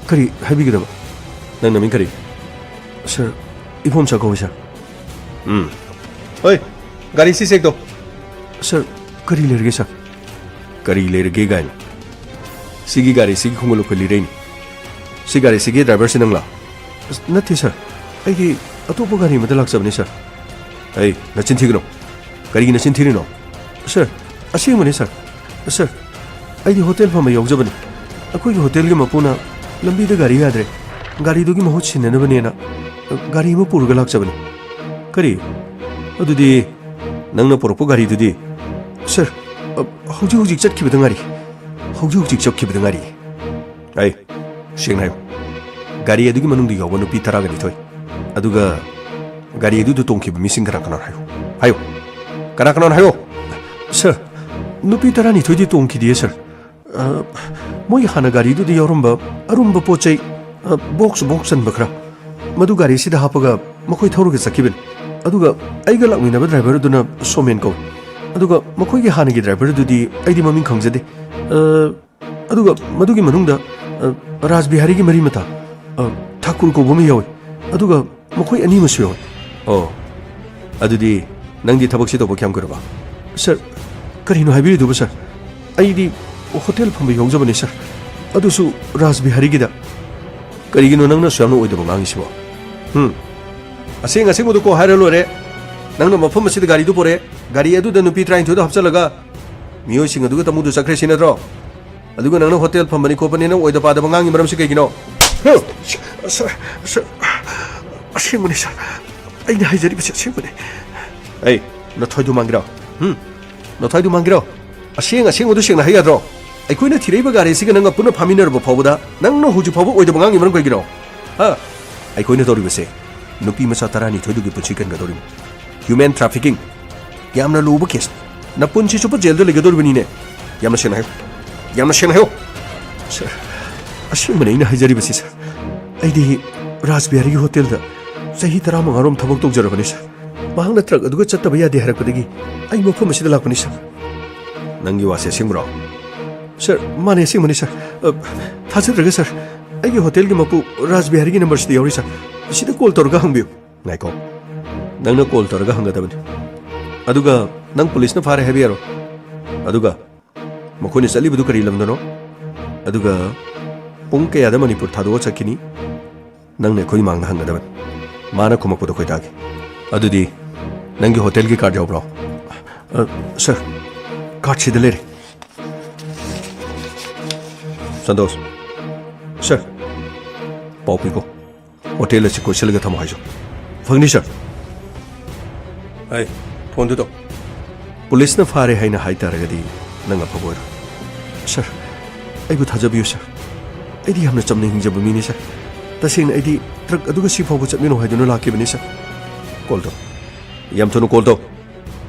ꯀꯔꯤ ꯍꯥꯏꯕꯤꯒꯗꯕ? ꯅꯪ ꯅꯃꯤꯡ ꯀꯔꯤ? ꯁꯔ, ꯏꯕꯣꯝꯆꯥ ꯀꯧꯏ, ꯁꯔ꯫ ꯎꯝ꯫ ꯍꯣꯏ, ꯒꯥꯔꯤꯁꯤ ꯆꯦꯛ ꯇꯧ꯫ ꯁꯔ, ꯀꯔꯤ ꯂꯩꯔꯒꯦ, ꯁꯔ? ꯀꯔꯤ ꯂꯩꯔꯒꯦ ꯀꯥꯏꯅ? ꯁꯤꯒꯤ ꯒꯥꯔꯤꯁꯤꯒꯤ ꯈꯣꯡꯒꯨꯜ ꯂꯨꯈꯨꯜ ꯂꯤꯔꯩꯅꯤ꯫ ꯁꯤ ꯒꯥꯔꯤꯁꯤꯒꯤ ꯗ꯭ꯔꯥꯏꯚꯔꯁꯤ ꯅꯪꯂꯥ? ꯑꯁ, ꯅꯠꯇꯦ, ꯁꯔ꯫ ꯑꯩꯗꯤ ꯑꯇꯣꯞꯄ ꯒꯥꯔꯤ ꯑꯃꯗ ꯂꯥꯛꯆꯕꯅꯤ, ꯁꯔ꯫ ꯑꯩ, ꯅꯆꯤꯟ ꯊꯤꯒꯅꯨ꯫ ꯀꯔꯤꯒꯤ ꯅꯆꯤꯟ ꯊꯤꯔꯤꯅꯣ? ꯁꯔ, ꯑꯁꯦꯡꯕꯅꯤ, ꯁꯔ꯫ ꯁꯔ, ꯑꯩꯗꯤ ꯍꯣꯇꯦꯜ ꯐꯝꯕ ꯌꯥꯎꯖꯕꯅꯤ꯫ ꯑꯩꯈꯣꯏꯒꯤ ꯍꯣꯇꯦꯜꯒꯤ ꯃꯄꯨꯅ ꯂꯝꯕꯤꯗ ꯒꯥꯔꯤ ꯌꯥꯗ꯭ꯔꯦ, ꯒꯥꯔꯤꯗꯨꯒꯤ ꯃꯍꯨꯠ ꯁꯤꯟꯅꯅꯕꯅꯦꯅ, ꯑ, ꯒꯥꯔꯤ ꯑꯃ ꯄꯨꯔꯒ ꯂꯥꯛꯆꯕꯅꯤ꯫ ꯀꯔꯤ? ꯑꯗꯨꯗꯤ ꯅꯪꯅ ꯄꯨꯔꯛꯄ ꯒꯥꯔꯤꯗꯨꯗꯤ? ꯁꯔ, ꯑ, ꯍꯧꯖꯤꯛ ꯍꯧꯖꯤꯛ ꯆꯠꯈꯤꯕꯗ ꯉꯥꯏꯔꯤ꯫ ꯍꯧꯖꯤꯛ ꯍꯧꯖꯤꯛ ꯆꯠꯈꯤꯕꯗ ꯉꯥꯏꯔꯤ꯫ ꯑꯩ, ꯁꯦꯡꯅ ꯍꯥꯏꯌꯨ꯫ ꯒꯥꯔꯤ ꯑꯗꯨꯒꯤ ꯃꯅꯨꯡꯗ ꯌꯥꯎꯕ ꯅꯨꯄꯤ ꯇꯔꯥꯒ ꯅꯤꯊꯣꯏ, ꯑꯗꯨꯒ ꯒꯥꯔꯤ ꯑꯗꯨꯗ ꯇꯣꯡꯈꯤꯕ ꯃꯤꯁꯤꯡ ꯀꯅꯥ ꯀꯅꯥꯅꯣ ꯍꯥꯏꯌꯨ꯫ ꯍꯥꯏꯌꯨ꯫ ꯀꯅꯥ ꯀꯅꯥꯅꯣ ꯍꯥꯏꯌꯨ꯫ ꯁꯔ, ꯅꯨꯄꯤ ꯇꯔꯥꯅꯤꯊꯣꯏꯗꯤ ꯇꯣꯡꯈꯤꯗꯤꯌꯦ, ꯁꯔ꯫ ꯑ, ꯃꯣꯏꯒꯤ ꯍꯥꯟꯅ ꯒꯥꯔꯤꯗꯨꯗ ꯌꯥꯎꯔꯝꯕ ꯑꯔꯨꯝꯕ ꯄꯣꯠ ꯆꯩ, ꯑ, ꯕꯣꯛꯁ ꯕꯣꯛꯁ ꯆꯟꯕ ꯈꯔ, ꯃꯗꯨ ꯒꯥꯔꯤꯁꯤꯗ ꯍꯥꯞꯄꯒ ꯃꯈꯣꯏ ꯊꯧꯔꯒ ꯆꯠꯈꯤꯕꯅꯤ꯫ ꯑꯗꯨꯒ ꯑꯩꯒ ꯂꯥꯛꯃꯤꯟꯅꯕ ꯗ꯭ꯔꯥꯏꯚꯔ ꯑꯗꯨꯅ ꯁꯣꯃꯦꯟ ꯀꯧꯏ꯫ ꯑꯗꯨꯒ ꯃꯈꯣꯏꯒꯤ ꯍꯥꯟꯅꯒꯤ ꯗ꯭ꯔꯥꯏꯚꯔ ꯑꯗꯨꯗꯤ ꯑꯩꯗꯤ ꯃꯃꯤꯡ ꯈꯪꯖꯗꯦ꯫ ꯑ, ꯑꯗꯨꯒ ꯃꯗꯨꯒꯤ ꯃꯅꯨꯡꯗ, ꯑ, ꯔꯥꯖ ꯕꯤꯍꯥꯔꯤꯒꯤ ꯃꯔꯤ ꯃꯇꯥ, ꯑ, ꯊꯥꯀꯨꯔ ꯀꯧꯕ ꯑꯃ ꯌꯥꯎꯏ, ꯑꯗꯨꯒ ꯃꯈꯣꯏ ꯑꯅꯤ ꯑꯃꯁꯨ ꯌꯥꯎꯏ꯫ ꯑꯣ, ꯑꯗꯨꯗꯤ ꯅꯪꯗꯤ ꯊꯕꯛꯁꯤ ꯇꯧꯕ ꯀꯌꯥꯝ ꯀꯨꯏꯔꯕ? ꯁꯥꯔ, ꯀꯔꯤꯅꯣ ꯍꯥꯏꯕꯤꯔꯤꯗꯨꯕꯨ, ꯁꯥꯔ? ꯑꯩꯗꯤ ꯍꯣꯇꯦꯜ ꯐꯝꯕ ꯌꯥꯎꯖꯕꯅꯤ, ꯁꯥꯔ, ꯑꯗꯨꯁꯨ ꯔꯥꯖ ꯕꯤꯍꯥꯔꯤꯒꯤꯗ꯫ ꯀꯔꯤꯒꯤꯅꯣ ꯅꯪꯅ ꯑꯁꯨꯛ ꯌꯥꯝꯅ ꯑꯣꯏꯗꯕ ꯉꯥꯡꯉꯤꯁꯤꯕꯣ? ꯍꯨꯝ? ꯑꯁꯦꯡ ꯑꯁꯦꯡꯕꯗꯨ ꯀꯣ ꯍꯥꯏꯔ ꯂꯣꯏꯔꯦ꯫ ꯅꯪꯅ ꯃꯐꯝ ꯑꯁꯤꯗ ꯒꯥꯔꯤꯗꯨ ꯄꯨꯔꯛꯑꯦ, ꯒꯥꯔꯤ ꯑꯗꯨꯗ ꯅꯨꯄꯤ ꯇꯔꯥꯅꯤꯊꯣꯏꯗꯣ ꯍꯥꯞꯆꯜꯂꯒ ꯃꯤꯑꯣꯏꯁꯤꯡ ꯑꯗꯨꯒ ꯇꯃꯨꯗꯨ ꯆꯠꯈ꯭ꯔꯦ ꯁꯤ ꯅꯠꯇ꯭ꯔꯣ? ꯑꯗꯨꯒ ꯅꯪꯅ ꯍꯣꯇꯦꯜ ꯐꯝꯕꯅꯤ ꯈꯣꯠꯄꯅꯤ, ꯅꯪ ꯑꯣꯏꯗ ꯄꯥꯗꯕ ꯉꯥꯡꯉꯤ ꯃꯔꯝꯁꯤ ꯀꯩꯒꯤꯅꯣ? ꯁꯥꯔ, ꯁꯥꯔ, ꯑꯁꯦꯡꯕꯅꯤ, ꯁꯥꯔ꯫ ꯑꯩꯅ ꯍꯥꯏꯖꯔꯤꯕꯁꯤ ꯑꯁꯦꯡꯕꯅꯤ꯫ ꯑꯩ, ꯅꯊꯣꯏꯗꯨ ꯃꯥꯡꯒꯦꯔꯣ? ꯍꯨꯝ? ꯅꯊꯣꯏꯗꯨ ꯃꯥꯡꯒꯦꯔꯣ? ꯑꯁꯦꯡ ꯑꯁꯦꯡꯕꯗꯨ ꯁꯦꯡꯅ ꯍꯥꯏ ꯌꯥꯗ꯭ꯔꯣ? ꯑꯩꯈꯣꯏꯅ ꯊꯤꯔꯛꯏꯕ ꯒꯥꯔꯤꯁꯤꯒ ꯅꯪꯒ ꯄꯨꯟꯅ ꯐꯥꯃꯤꯟꯅꯔꯕ ꯐꯥꯎꯕꯗ ꯅꯪꯅ ꯍꯧꯖꯤꯛ ꯐꯥꯎꯕ ꯑꯣꯏꯗꯕ ꯉꯥꯡꯉꯤ ꯃꯔꯝ ꯀꯩꯒꯤꯅꯣ? ꯍꯥ? ꯑꯩꯈꯣꯏꯅ ꯇꯧꯔꯤꯕꯁꯦ ꯅꯨꯄꯤ ꯃꯆꯥ ꯇꯔꯥꯅꯤꯊꯣꯏꯗꯨꯒꯤ ꯄꯨꯟꯁꯤ ꯀꯟꯒꯗꯧꯔꯤꯕꯅꯤ꯫ Human trafficking꯫ ꯌꯥꯝꯅ ꯂꯨꯕ case꯫ ꯅꯄꯨꯟꯁꯤ ꯆꯨꯞꯄ ꯖꯦꯜꯗ ꯂꯩꯒꯗꯧꯔꯤꯕꯅꯤꯅꯦ꯫ ꯌꯥꯝꯅ ꯁꯦꯡꯅ ꯍꯥꯏꯌꯨ꯫ ꯌꯥꯝꯅ ꯁꯦꯡꯅ ꯍꯥꯏꯌꯨ꯫ ꯁꯥꯔ, ꯑꯁꯦꯡꯕꯅꯤ ꯑꯩꯅ ꯍꯥꯏꯖꯔꯤꯕꯁꯤ, ꯁꯥꯔ꯫ ꯑꯩꯗꯤ ꯔꯥꯖ ꯕꯤꯍꯥꯔꯤꯒꯤ ꯍꯣꯇꯦꯜꯗ ꯆꯍꯤ ꯇꯔꯥꯃꯉꯥꯔꯣꯝ ꯊꯕꯛ ꯇꯧꯖꯔꯕꯅꯤ, ꯁꯥꯔ꯫ ꯃꯍꯥꯛꯅ ꯇ꯭ꯔꯛ ꯑꯗꯨꯒ ꯆꯠꯇꯕ ꯌꯥꯗꯦ ꯍꯥꯏꯔꯛꯄꯗꯒꯤ ꯑꯩ ꯃꯐꯝ ꯑꯁꯤꯗ ꯂꯥꯛꯄꯅꯤ, ꯁꯥꯔ꯫ ꯅꯪꯒꯤ ꯋꯥꯁꯦ ꯑꯁꯦꯡꯕ꯭ꯔꯣ? ꯁꯥꯔ, ꯃꯥꯅꯦ, ꯑꯁꯦꯡꯕꯅꯤ, ꯁꯥꯔ꯫ ꯑ, ꯊꯥꯖꯗ꯭ꯔꯒ, ꯁꯥꯔ, ꯑꯩꯒꯤ ꯍꯣꯇꯦꯜꯒꯤ ꯃꯄꯨ ꯔꯥꯖ ꯕꯤꯍꯥꯔꯤꯒꯤ ꯅꯝꯕꯔꯁꯤꯗ ꯌꯥꯎꯔꯤ, ꯁꯥꯔ꯫ ꯁꯤꯗ ꯀꯣꯜ ꯇꯧꯔꯒ ꯍꯪꯕꯤꯌꯨ꯫ ꯉꯥꯏꯈꯣ꯫ ꯅꯪꯅ ꯀꯣꯜ ꯇꯧꯔꯒ ꯍꯪꯒꯗꯕꯅꯤ꯫ ꯑꯗꯨꯒ ꯅꯪ ꯄꯨꯂꯤꯁꯅ ꯐꯥꯔꯦ ꯍꯥꯏꯕ ꯌꯥꯔꯣꯏ꯫ ꯑꯗꯨꯒ ꯃꯈꯣꯏꯅ ꯆꯠꯂꯤꯕꯗꯨ ꯀꯔꯤ ꯂꯝꯗꯅꯣ? ꯑꯗꯨꯒ ꯄꯨꯡ ꯀꯌꯥꯗ ꯃꯅꯤꯄꯨꯔ ꯊꯥꯗꯣꯛꯑ ꯆꯠꯈꯤꯅꯤ? ꯅꯪꯅ ꯑꯩꯈꯣꯏ ꯃꯥꯡꯗ ꯍꯪꯒꯗꯕꯅꯤ꯫ ꯃꯥꯅ ꯈꯨꯝꯃꯛꯄꯗꯣ ꯑꯩꯈꯣꯏ ꯇꯥꯒꯦ꯫ ꯑꯗꯨꯗꯤ ꯅꯪꯒꯤ ꯍꯣꯇꯦꯜꯒꯤ ꯀꯥꯔꯗ ꯌꯥꯎꯕ꯭ꯔꯣ? ꯑ, ꯁꯥꯔ, ꯀꯥꯔꯗꯁꯤꯗ ꯂꯩꯔꯦ꯫ ꯁꯟꯇꯣꯁ꯫ ꯁꯥꯔ꯫ ꯄꯥꯎ ꯄꯤꯈꯣ꯫ ꯍꯣꯇꯦꯜ ꯑꯁꯤ ꯀꯣꯏꯁꯤꯜꯂꯒ ꯊꯝꯃꯣ ꯍꯥꯏꯁꯨ꯫ ꯐꯪꯅꯤ, ꯁꯥꯔ꯫ ꯑꯩ, ꯐꯣꯟꯗꯨ ꯇꯧ꯫ ꯄꯨꯂꯤꯁꯅ ꯐꯥꯔꯦ ꯍꯥꯏꯅ ꯍꯥꯏ ꯇꯥꯔꯒꯗꯤ ꯅꯪ ꯑꯐꯕ ꯑꯣꯏꯔꯣꯏ꯫ ꯁꯥꯔ, ꯑꯩꯕꯨ ꯊꯥꯖꯕꯤꯌꯨ, ꯁꯥꯔ꯫ ꯑꯩꯗꯤ ꯌꯥꯝꯅ ꯆꯝꯅ ꯍꯤꯡꯖꯕ ꯃꯤꯅꯤ, ꯁꯥꯔ꯫ ꯇꯁꯦꯡꯅ ꯑꯩꯗꯤ ꯇ꯭ꯔꯛ ꯑꯗꯨꯒ ꯁꯤ ꯐꯥꯎꯕ ꯆꯠꯃꯤꯟꯅꯧ ꯍꯥꯏꯗꯨꯅ ꯂꯥꯛꯈꯤꯕꯅꯤ, ꯁꯥꯔ꯫ ꯀꯣꯜ ꯇꯧ꯫ ꯌꯥꯝ ꯊꯨꯅ ꯀꯣꯜ ꯇꯧ꯫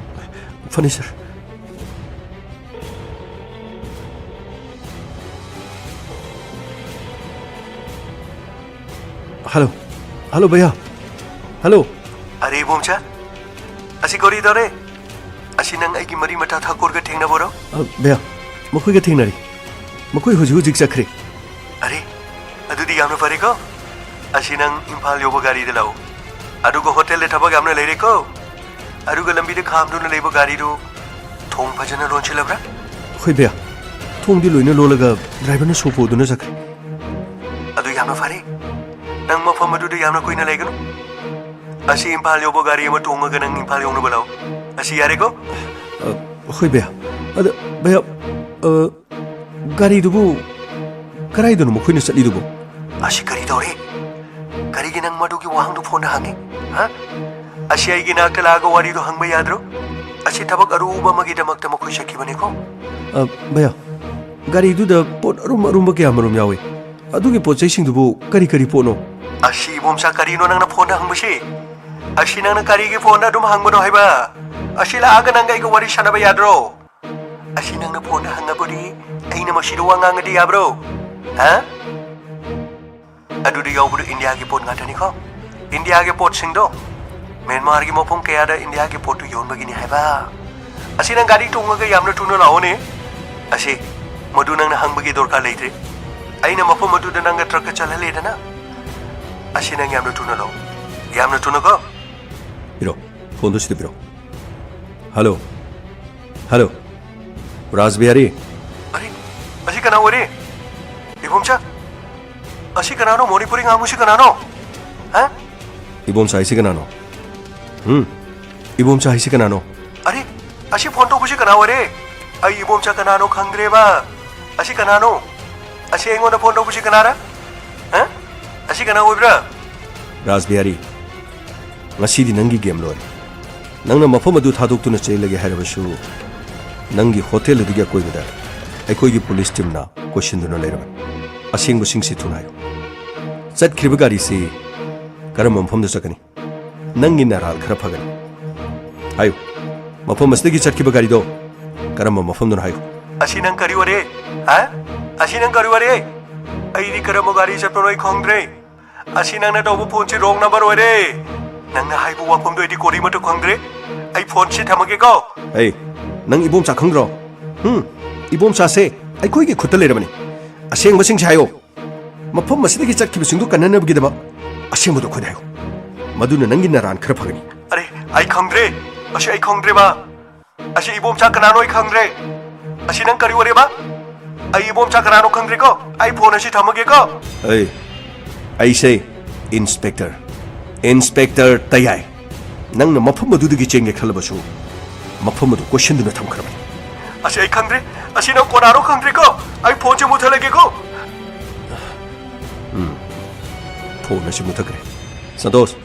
ꯐꯅꯤ, ꯁꯥꯔ꯫ ꯍꯜꯂꯣ꯫ ꯍꯜꯂꯣ, ꯚꯩꯌꯥ꯫ ꯍꯜꯂꯣ꯫ ꯑꯔꯦ, ꯏꯕꯣꯝꯆꯥ, ꯑꯁꯤ ꯀꯣꯔꯤꯗꯣꯔꯦ꯫ ꯑꯁꯤ ꯅꯪ ꯑꯩꯒꯤ ꯃꯔꯤ ꯃꯇꯥ ꯊꯥꯀꯨꯔꯒ ꯊꯦꯡꯅꯕꯔꯣ? ꯑ, ꯚꯩꯌꯥ, ꯃꯈꯣꯏꯒ ꯊꯦꯡꯅꯔꯤ꯫ ꯃꯈꯣꯏ ꯍꯧꯖꯤꯛ ꯍꯧꯖꯤꯛ ꯆꯠꯈ꯭ꯔꯦ꯫ ꯑꯔꯦ, ꯑꯗꯨꯗꯤ ꯌꯥꯝꯅ ꯐꯔꯦꯀꯣ꯫ ꯑꯁꯤ ꯅꯪ ꯏꯝꯐꯥꯜ ꯌꯧꯕ ꯒꯥꯔꯤꯗ ꯂꯥꯛꯑꯣ꯫ ꯑꯗꯨꯒ ꯍꯣꯇꯦꯜꯗ ꯊꯕꯛ ꯌꯥꯝꯅ ꯂꯩꯔꯦꯀꯣ꯫ ꯑꯗꯨꯒ ꯂꯝꯕꯤꯗ ꯈꯥꯝꯗꯨꯅ ꯂꯩꯕ ꯒꯥꯔꯤꯗꯨ ꯊꯣꯡ ꯐꯖꯅ ꯂꯣꯟꯁꯤꯜꯂꯕ꯭ꯔꯥ? ꯍꯣꯏ ꯚꯩꯌꯥ, ꯊꯣꯡꯗꯤ ꯂꯣꯏꯅ ꯂꯣꯜꯂꯒ ꯗ꯭ꯔꯥꯏꯚꯔꯅ ꯁꯣ ꯄꯨꯗꯨꯅ ꯆꯠꯈ꯭ꯔꯦ꯫ ꯑꯗꯨ ꯌꯥꯝꯅ ꯐꯔꯦ꯫ ꯅꯪ ꯃꯐꯝ ꯑꯗꯨꯗ ꯌꯥꯝꯅ ꯀꯨꯏꯅ ꯂꯩꯒꯅꯨ꯫ ꯑꯁꯤ ꯏꯝꯐꯥꯜ ꯌꯧꯕ ꯒꯥꯔꯤ ꯑꯃ ꯇꯣꯡꯉꯒ ꯅꯪ ꯏꯝꯐꯥꯜ ꯌꯧꯅꯕ ꯂꯥꯛꯑꯣ꯫ ꯑꯁꯤ ꯌꯥꯔꯦꯀꯣ? ꯑ, ꯍꯣꯏ ꯚꯩꯌꯥ꯫ ꯑꯗ ꯚꯩꯌꯥ, ꯑ, ꯒꯥꯔꯤꯗꯨꯕꯨ ꯀꯗꯥꯏꯗꯅꯣ ꯃꯈꯣꯏꯅ ꯆꯠꯂꯤꯗꯨꯕꯨ? ꯑꯁꯤ ꯀꯔꯤ ꯇꯧꯔꯦ? ꯀꯔꯤꯒꯤ ꯅꯪ ꯃꯗꯨꯒꯤ ꯋꯥꯍꯪꯗꯨ ꯐꯣꯟꯗ ꯍꯪꯉꯤ? ꯍꯥ? ꯑꯁꯤ ꯑꯩꯒꯤ ꯅꯥꯛꯇ ꯂꯥꯛꯑꯒ ꯋꯥꯔꯤꯗꯨ ꯍꯪꯕ ꯌꯥꯗ꯭ꯔꯣ? ꯑꯁꯤ ꯊꯕꯛ ꯑꯔꯨꯕ ꯑꯃꯒꯤꯗꯃꯛꯇ ꯃꯈꯣꯏ ꯆꯠꯈꯤꯕꯅꯤꯀꯣ꯫ ꯑ, ꯚꯩꯌꯥ, ꯒꯥꯔꯤꯗꯨꯗ ꯄꯣꯠ ꯑꯔꯨꯝ ꯑꯔꯨꯝꯕ ꯀꯌꯥ ꯃꯔꯨꯝ ꯌꯥꯎꯏ꯫ ꯑꯗꯨꯒꯤ ꯄꯣꯠ ꯆꯩꯁꯤꯡꯗꯨꯕꯨ ꯀꯔꯤ ꯀꯔꯤ ꯄꯣꯠꯅꯣ? ꯑꯁꯤ ꯏꯕꯣꯝꯆꯥ, ꯀꯔꯤꯅꯣ ꯅꯪꯅ ꯐꯣꯟꯗ ꯍꯪꯕꯁꯤ? ꯑꯁꯤ ꯅꯪꯅ ꯀꯔꯤꯒꯤ ꯐꯣꯟꯗ ꯑꯗꯨꯝ ꯍꯪꯕꯅꯣ ꯍꯥꯏꯕ? ꯑꯁꯤ ꯂꯥꯛꯑꯒ ꯅꯪꯒ ꯑꯩꯒ ꯋꯥꯔꯤ ꯁꯥꯟꯅꯕ ꯌꯥꯗ꯭ꯔꯣ? ꯑꯁꯤ ꯅꯪꯅ ꯐꯣꯟꯗ ꯍꯪꯉꯕꯗꯤ ꯑꯩꯅ ꯃꯁꯤꯗ ꯋꯥ ꯉꯥꯡꯉꯗꯤ ꯌꯥꯕ꯭ꯔꯣ? ꯍꯥ? ꯑꯗꯨꯗ ꯌꯥꯎꯕꯗꯨ ꯏꯟꯗꯤꯌꯥꯒꯤ ꯄꯣꯠ ꯉꯥꯛꯇꯅꯤꯀꯣ꯫ ꯏꯟꯗꯤꯌꯥꯒꯤ ꯄꯣꯠꯁꯤꯡꯗꯣ ꯃ꯭ꯌꯥꯟꯃꯥꯔꯒꯤ ꯃꯐꯝ ꯀꯌꯥꯗ ꯏꯟꯗꯤꯌꯥꯒꯤ ꯄꯣꯠꯇꯨ ꯌꯣꯟꯕꯒꯤꯅꯤ ꯍꯥꯏꯕ꯫ ꯑꯁꯤ ꯅꯪ ꯒꯥꯔꯤ ꯇꯣꯡꯉꯒ ꯌꯥꯝꯅ ꯊꯨꯅ ꯂꯥꯛꯑꯣꯅꯦ꯫ ꯑꯁꯤ, ꯃꯗꯨ ꯅꯪꯅ ꯍꯪꯕꯒꯤ ꯗꯔꯀꯥꯔ ꯂꯩꯇ꯭ꯔꯦ꯫ ꯑꯩꯅ ꯃꯐꯝ ꯑꯗꯨꯗ ꯅꯪꯒ ꯇ꯭ꯔꯛꯀ ꯆꯠꯍꯜꯂꯦꯗꯅ꯫ ꯑꯁꯤ ꯅꯪ ꯌꯥꯝꯅ ꯊꯨꯅ ꯂꯥꯛꯑꯣ꯫ ꯌꯥꯝꯅ ꯊꯨꯅꯀꯣ꯫ ꯄꯤꯔꯣ, ꯐꯣꯟꯗꯣ ꯁꯤꯗ ꯄꯤꯔꯣ꯫ ꯍꯜꯂꯣ꯫ ꯍꯜꯂꯣ꯫ ꯔꯥꯖꯕꯤꯍꯥꯔꯤ꯫ ꯑꯔꯦ, ꯑꯁꯤ ꯀꯅꯥ ꯑꯣꯏꯔꯦ? ꯏꯕꯣꯝꯆꯥ, ꯑꯁꯤ ꯀꯅꯥꯅꯣ? ꯃꯣꯅꯤꯄꯨꯔꯤ ꯉꯥꯡꯕꯁꯤ ꯀꯅꯥꯅꯣ? ꯍꯥ? ꯏꯕꯣꯝꯆꯥ ꯍꯥꯏꯁꯤ ꯀꯅꯥꯅꯣ? ꯍꯨꯝ? ꯏꯕꯣꯝꯆꯥ ꯍꯥꯏꯁꯤ ꯀꯅꯥꯅꯣ? ꯑꯔꯦ, ꯑꯁꯤ ꯐꯣꯟ ꯇꯧꯕꯁꯤ ꯀꯅꯥ ꯑꯣꯏꯔꯦ? ꯑꯩ ꯏꯕꯣꯝꯆꯥ ꯀꯅꯥꯅꯣ ꯈꯪꯗ꯭ꯔꯦꯕ꯫ ꯑꯁꯤ ꯀꯅꯥꯅꯣ? ꯑꯁꯤ ꯑꯩꯉꯣꯟꯗ ꯐꯣꯟ ꯇꯧꯕꯁꯤ ꯀꯅꯥꯔ? ꯍꯥ? ꯑꯁꯤ ꯀꯅꯥ ꯑꯣꯏꯕ꯭ꯔꯥ? ꯔꯥꯖꯕꯤꯍꯥꯔꯤ, ꯉꯁꯤꯗꯤ ꯅꯪꯒꯤ ꯒꯦꯝ ꯂꯣꯏꯔꯦ꯫ ꯅꯪꯅ ꯃꯐꯝ ꯑꯗꯨ ꯊꯥꯗꯣꯛꯇꯨꯅ ꯆꯦꯜꯂꯒꯦ ꯍꯥꯏꯔꯕꯁꯨ, ꯅꯪꯒꯤ ꯍꯣꯇꯦꯜ ꯑꯗꯨꯒꯤ ꯑꯀꯣꯏꯕꯗ ꯑꯩꯈꯣꯏꯒꯤ ꯄꯨꯂꯤꯁ ꯇꯤꯝꯅ ꯀꯣꯏꯁꯤꯟꯗꯨꯅ ꯂꯩꯔꯕꯅꯤ꯫ ꯑꯁꯦꯡꯕꯁꯤꯡꯁꯤ ꯊꯨꯅ ꯍꯥꯏꯌꯨ꯫ ꯆꯠꯈ꯭ꯔꯤꯕ ꯒꯥꯔꯤꯁꯤ ꯀꯔꯝꯕ ꯃꯐꯝꯗ ꯆꯠꯀꯅꯤ? ꯅꯪꯒꯤ ꯅꯔꯥꯜ ꯈꯔ ꯐꯒꯅꯤ꯫ ꯍꯥꯏꯌꯨ, ꯃꯐꯝ ꯑꯁꯤꯗꯒꯤ ꯆꯠꯈꯤꯕ ꯒꯥꯔꯤꯗꯣ ꯀꯔꯝꯕ ꯃꯐꯝꯗꯅꯣ ꯍꯥꯏꯌꯨ꯫ ꯑꯁꯤ ꯅꯪ ꯀꯔꯤ ꯑꯣꯏꯔꯦ? ꯍꯥ? ꯑꯁꯤ ꯅꯪ ꯀꯔꯤ ꯑꯣꯏꯔꯦ? ꯑꯩꯗꯤ ꯀꯔꯝꯕ ꯒꯥꯔꯤ ꯆꯠꯄꯅꯣ ꯑꯩ ꯈꯪꯗ꯭ꯔꯦ꯫ ꯑꯁꯤ ꯅꯪꯅ ꯇꯧꯕ ꯐꯣꯟꯁꯤ ꯔꯣꯡ ꯅꯝꯕꯔ ꯑꯣꯏꯔꯦ꯫ ꯅꯪꯅ ꯍꯥꯏꯕ ꯋꯥꯐꯝꯗꯣ ꯑꯩꯗꯤ ꯀꯣꯔꯤꯃꯠꯇ ꯈꯪꯗ꯭ꯔꯦ꯫ ꯑꯩ ꯐꯣꯟꯁꯤ ꯊꯝꯃꯒꯦꯀꯣ꯫ ꯍꯦ, ꯅꯪ ꯏꯕꯣꯝꯆꯥ ꯈꯪꯗ꯭ꯔꯣ? ꯍꯨꯝ? ꯏꯕꯣꯝꯆꯥꯁꯦ ꯑꯩꯈꯣꯏꯒꯤ ꯈꯨꯠꯇ ꯂꯩꯔꯕꯅꯤ꯫ ꯑꯁꯦꯡꯕꯁꯤꯡꯁꯦ ꯍꯥꯏꯌꯣ꯫ ꯃꯐꯝ ꯑꯁꯤꯗꯒꯤ ꯆꯠꯈꯤꯕꯁꯤꯡꯗꯨ ꯀꯟꯅꯅꯕꯒꯤꯗꯃꯛ ꯑꯁꯦꯡꯕꯗꯨ ꯑꯩꯈꯣꯏꯗ ꯍꯥꯏꯌꯨ꯫ ꯃꯗꯨꯅ ꯅꯪꯒꯤ ꯅꯔꯥꯟ ꯈꯔ ꯐꯒꯅꯤ꯫ ꯑꯔꯦ, ꯑꯩ ꯈꯪꯗ꯭ꯔꯦ꯫ ꯑꯁꯤ ꯑꯩ ꯈꯪꯗ꯭ꯔꯦꯕ꯫ ꯑꯁꯤ ꯏꯕꯣꯝꯆꯥ ꯀꯅꯥꯅꯣ ꯑꯩ ꯈꯪꯗ꯭ꯔꯦ꯫ ꯑꯁꯤ ꯅꯪ ꯀꯔꯤ ꯑꯣꯏꯔꯦꯕ? ꯑꯩ ꯏꯕꯣꯝꯆꯥ ꯀꯅꯥꯅꯣ ꯈꯪꯗ꯭ꯔꯦꯀꯣ꯫ ꯑꯩ ꯐꯣꯟ ꯑꯁꯤ ꯊꯝꯃꯒꯦꯀꯣ꯫ ꯑꯩ, ꯑꯩꯁꯦ ꯏꯟꯁꯄꯦꯛꯇꯔ, ꯏꯟꯁꯄꯦꯛꯇꯔ ꯇꯌꯥꯏ꯫ ꯅꯪꯅ ꯃꯐꯝ ꯑꯗꯨꯗꯒꯤ ꯆꯦꯟꯒꯦ ꯈꯜꯂꯕꯁꯨ, ꯃꯐꯝ ꯑꯗꯨ ꯀꯣꯏꯁꯤꯟꯗꯨꯅ ꯊꯝꯈ꯭ꯔꯕꯅꯤ꯫ ꯑꯁꯤ ꯑꯩ ꯈꯪꯗ꯭ꯔꯦ꯫ ꯑꯁꯤ ꯅꯪ ꯀꯣꯅꯥꯔꯣ ꯈꯪꯗ꯭ꯔꯦꯀꯣ꯫ ꯑꯩ ꯐꯣꯟꯁꯦ ꯃꯨꯠꯊꯠꯂꯒꯦꯀꯣ꯫ ꯎꯝ, ꯐꯣꯟ ꯑꯁꯤ ꯃꯨꯠꯊꯠꯈ꯭ꯔꯦ꯫ ꯁꯟꯇꯣꯁ,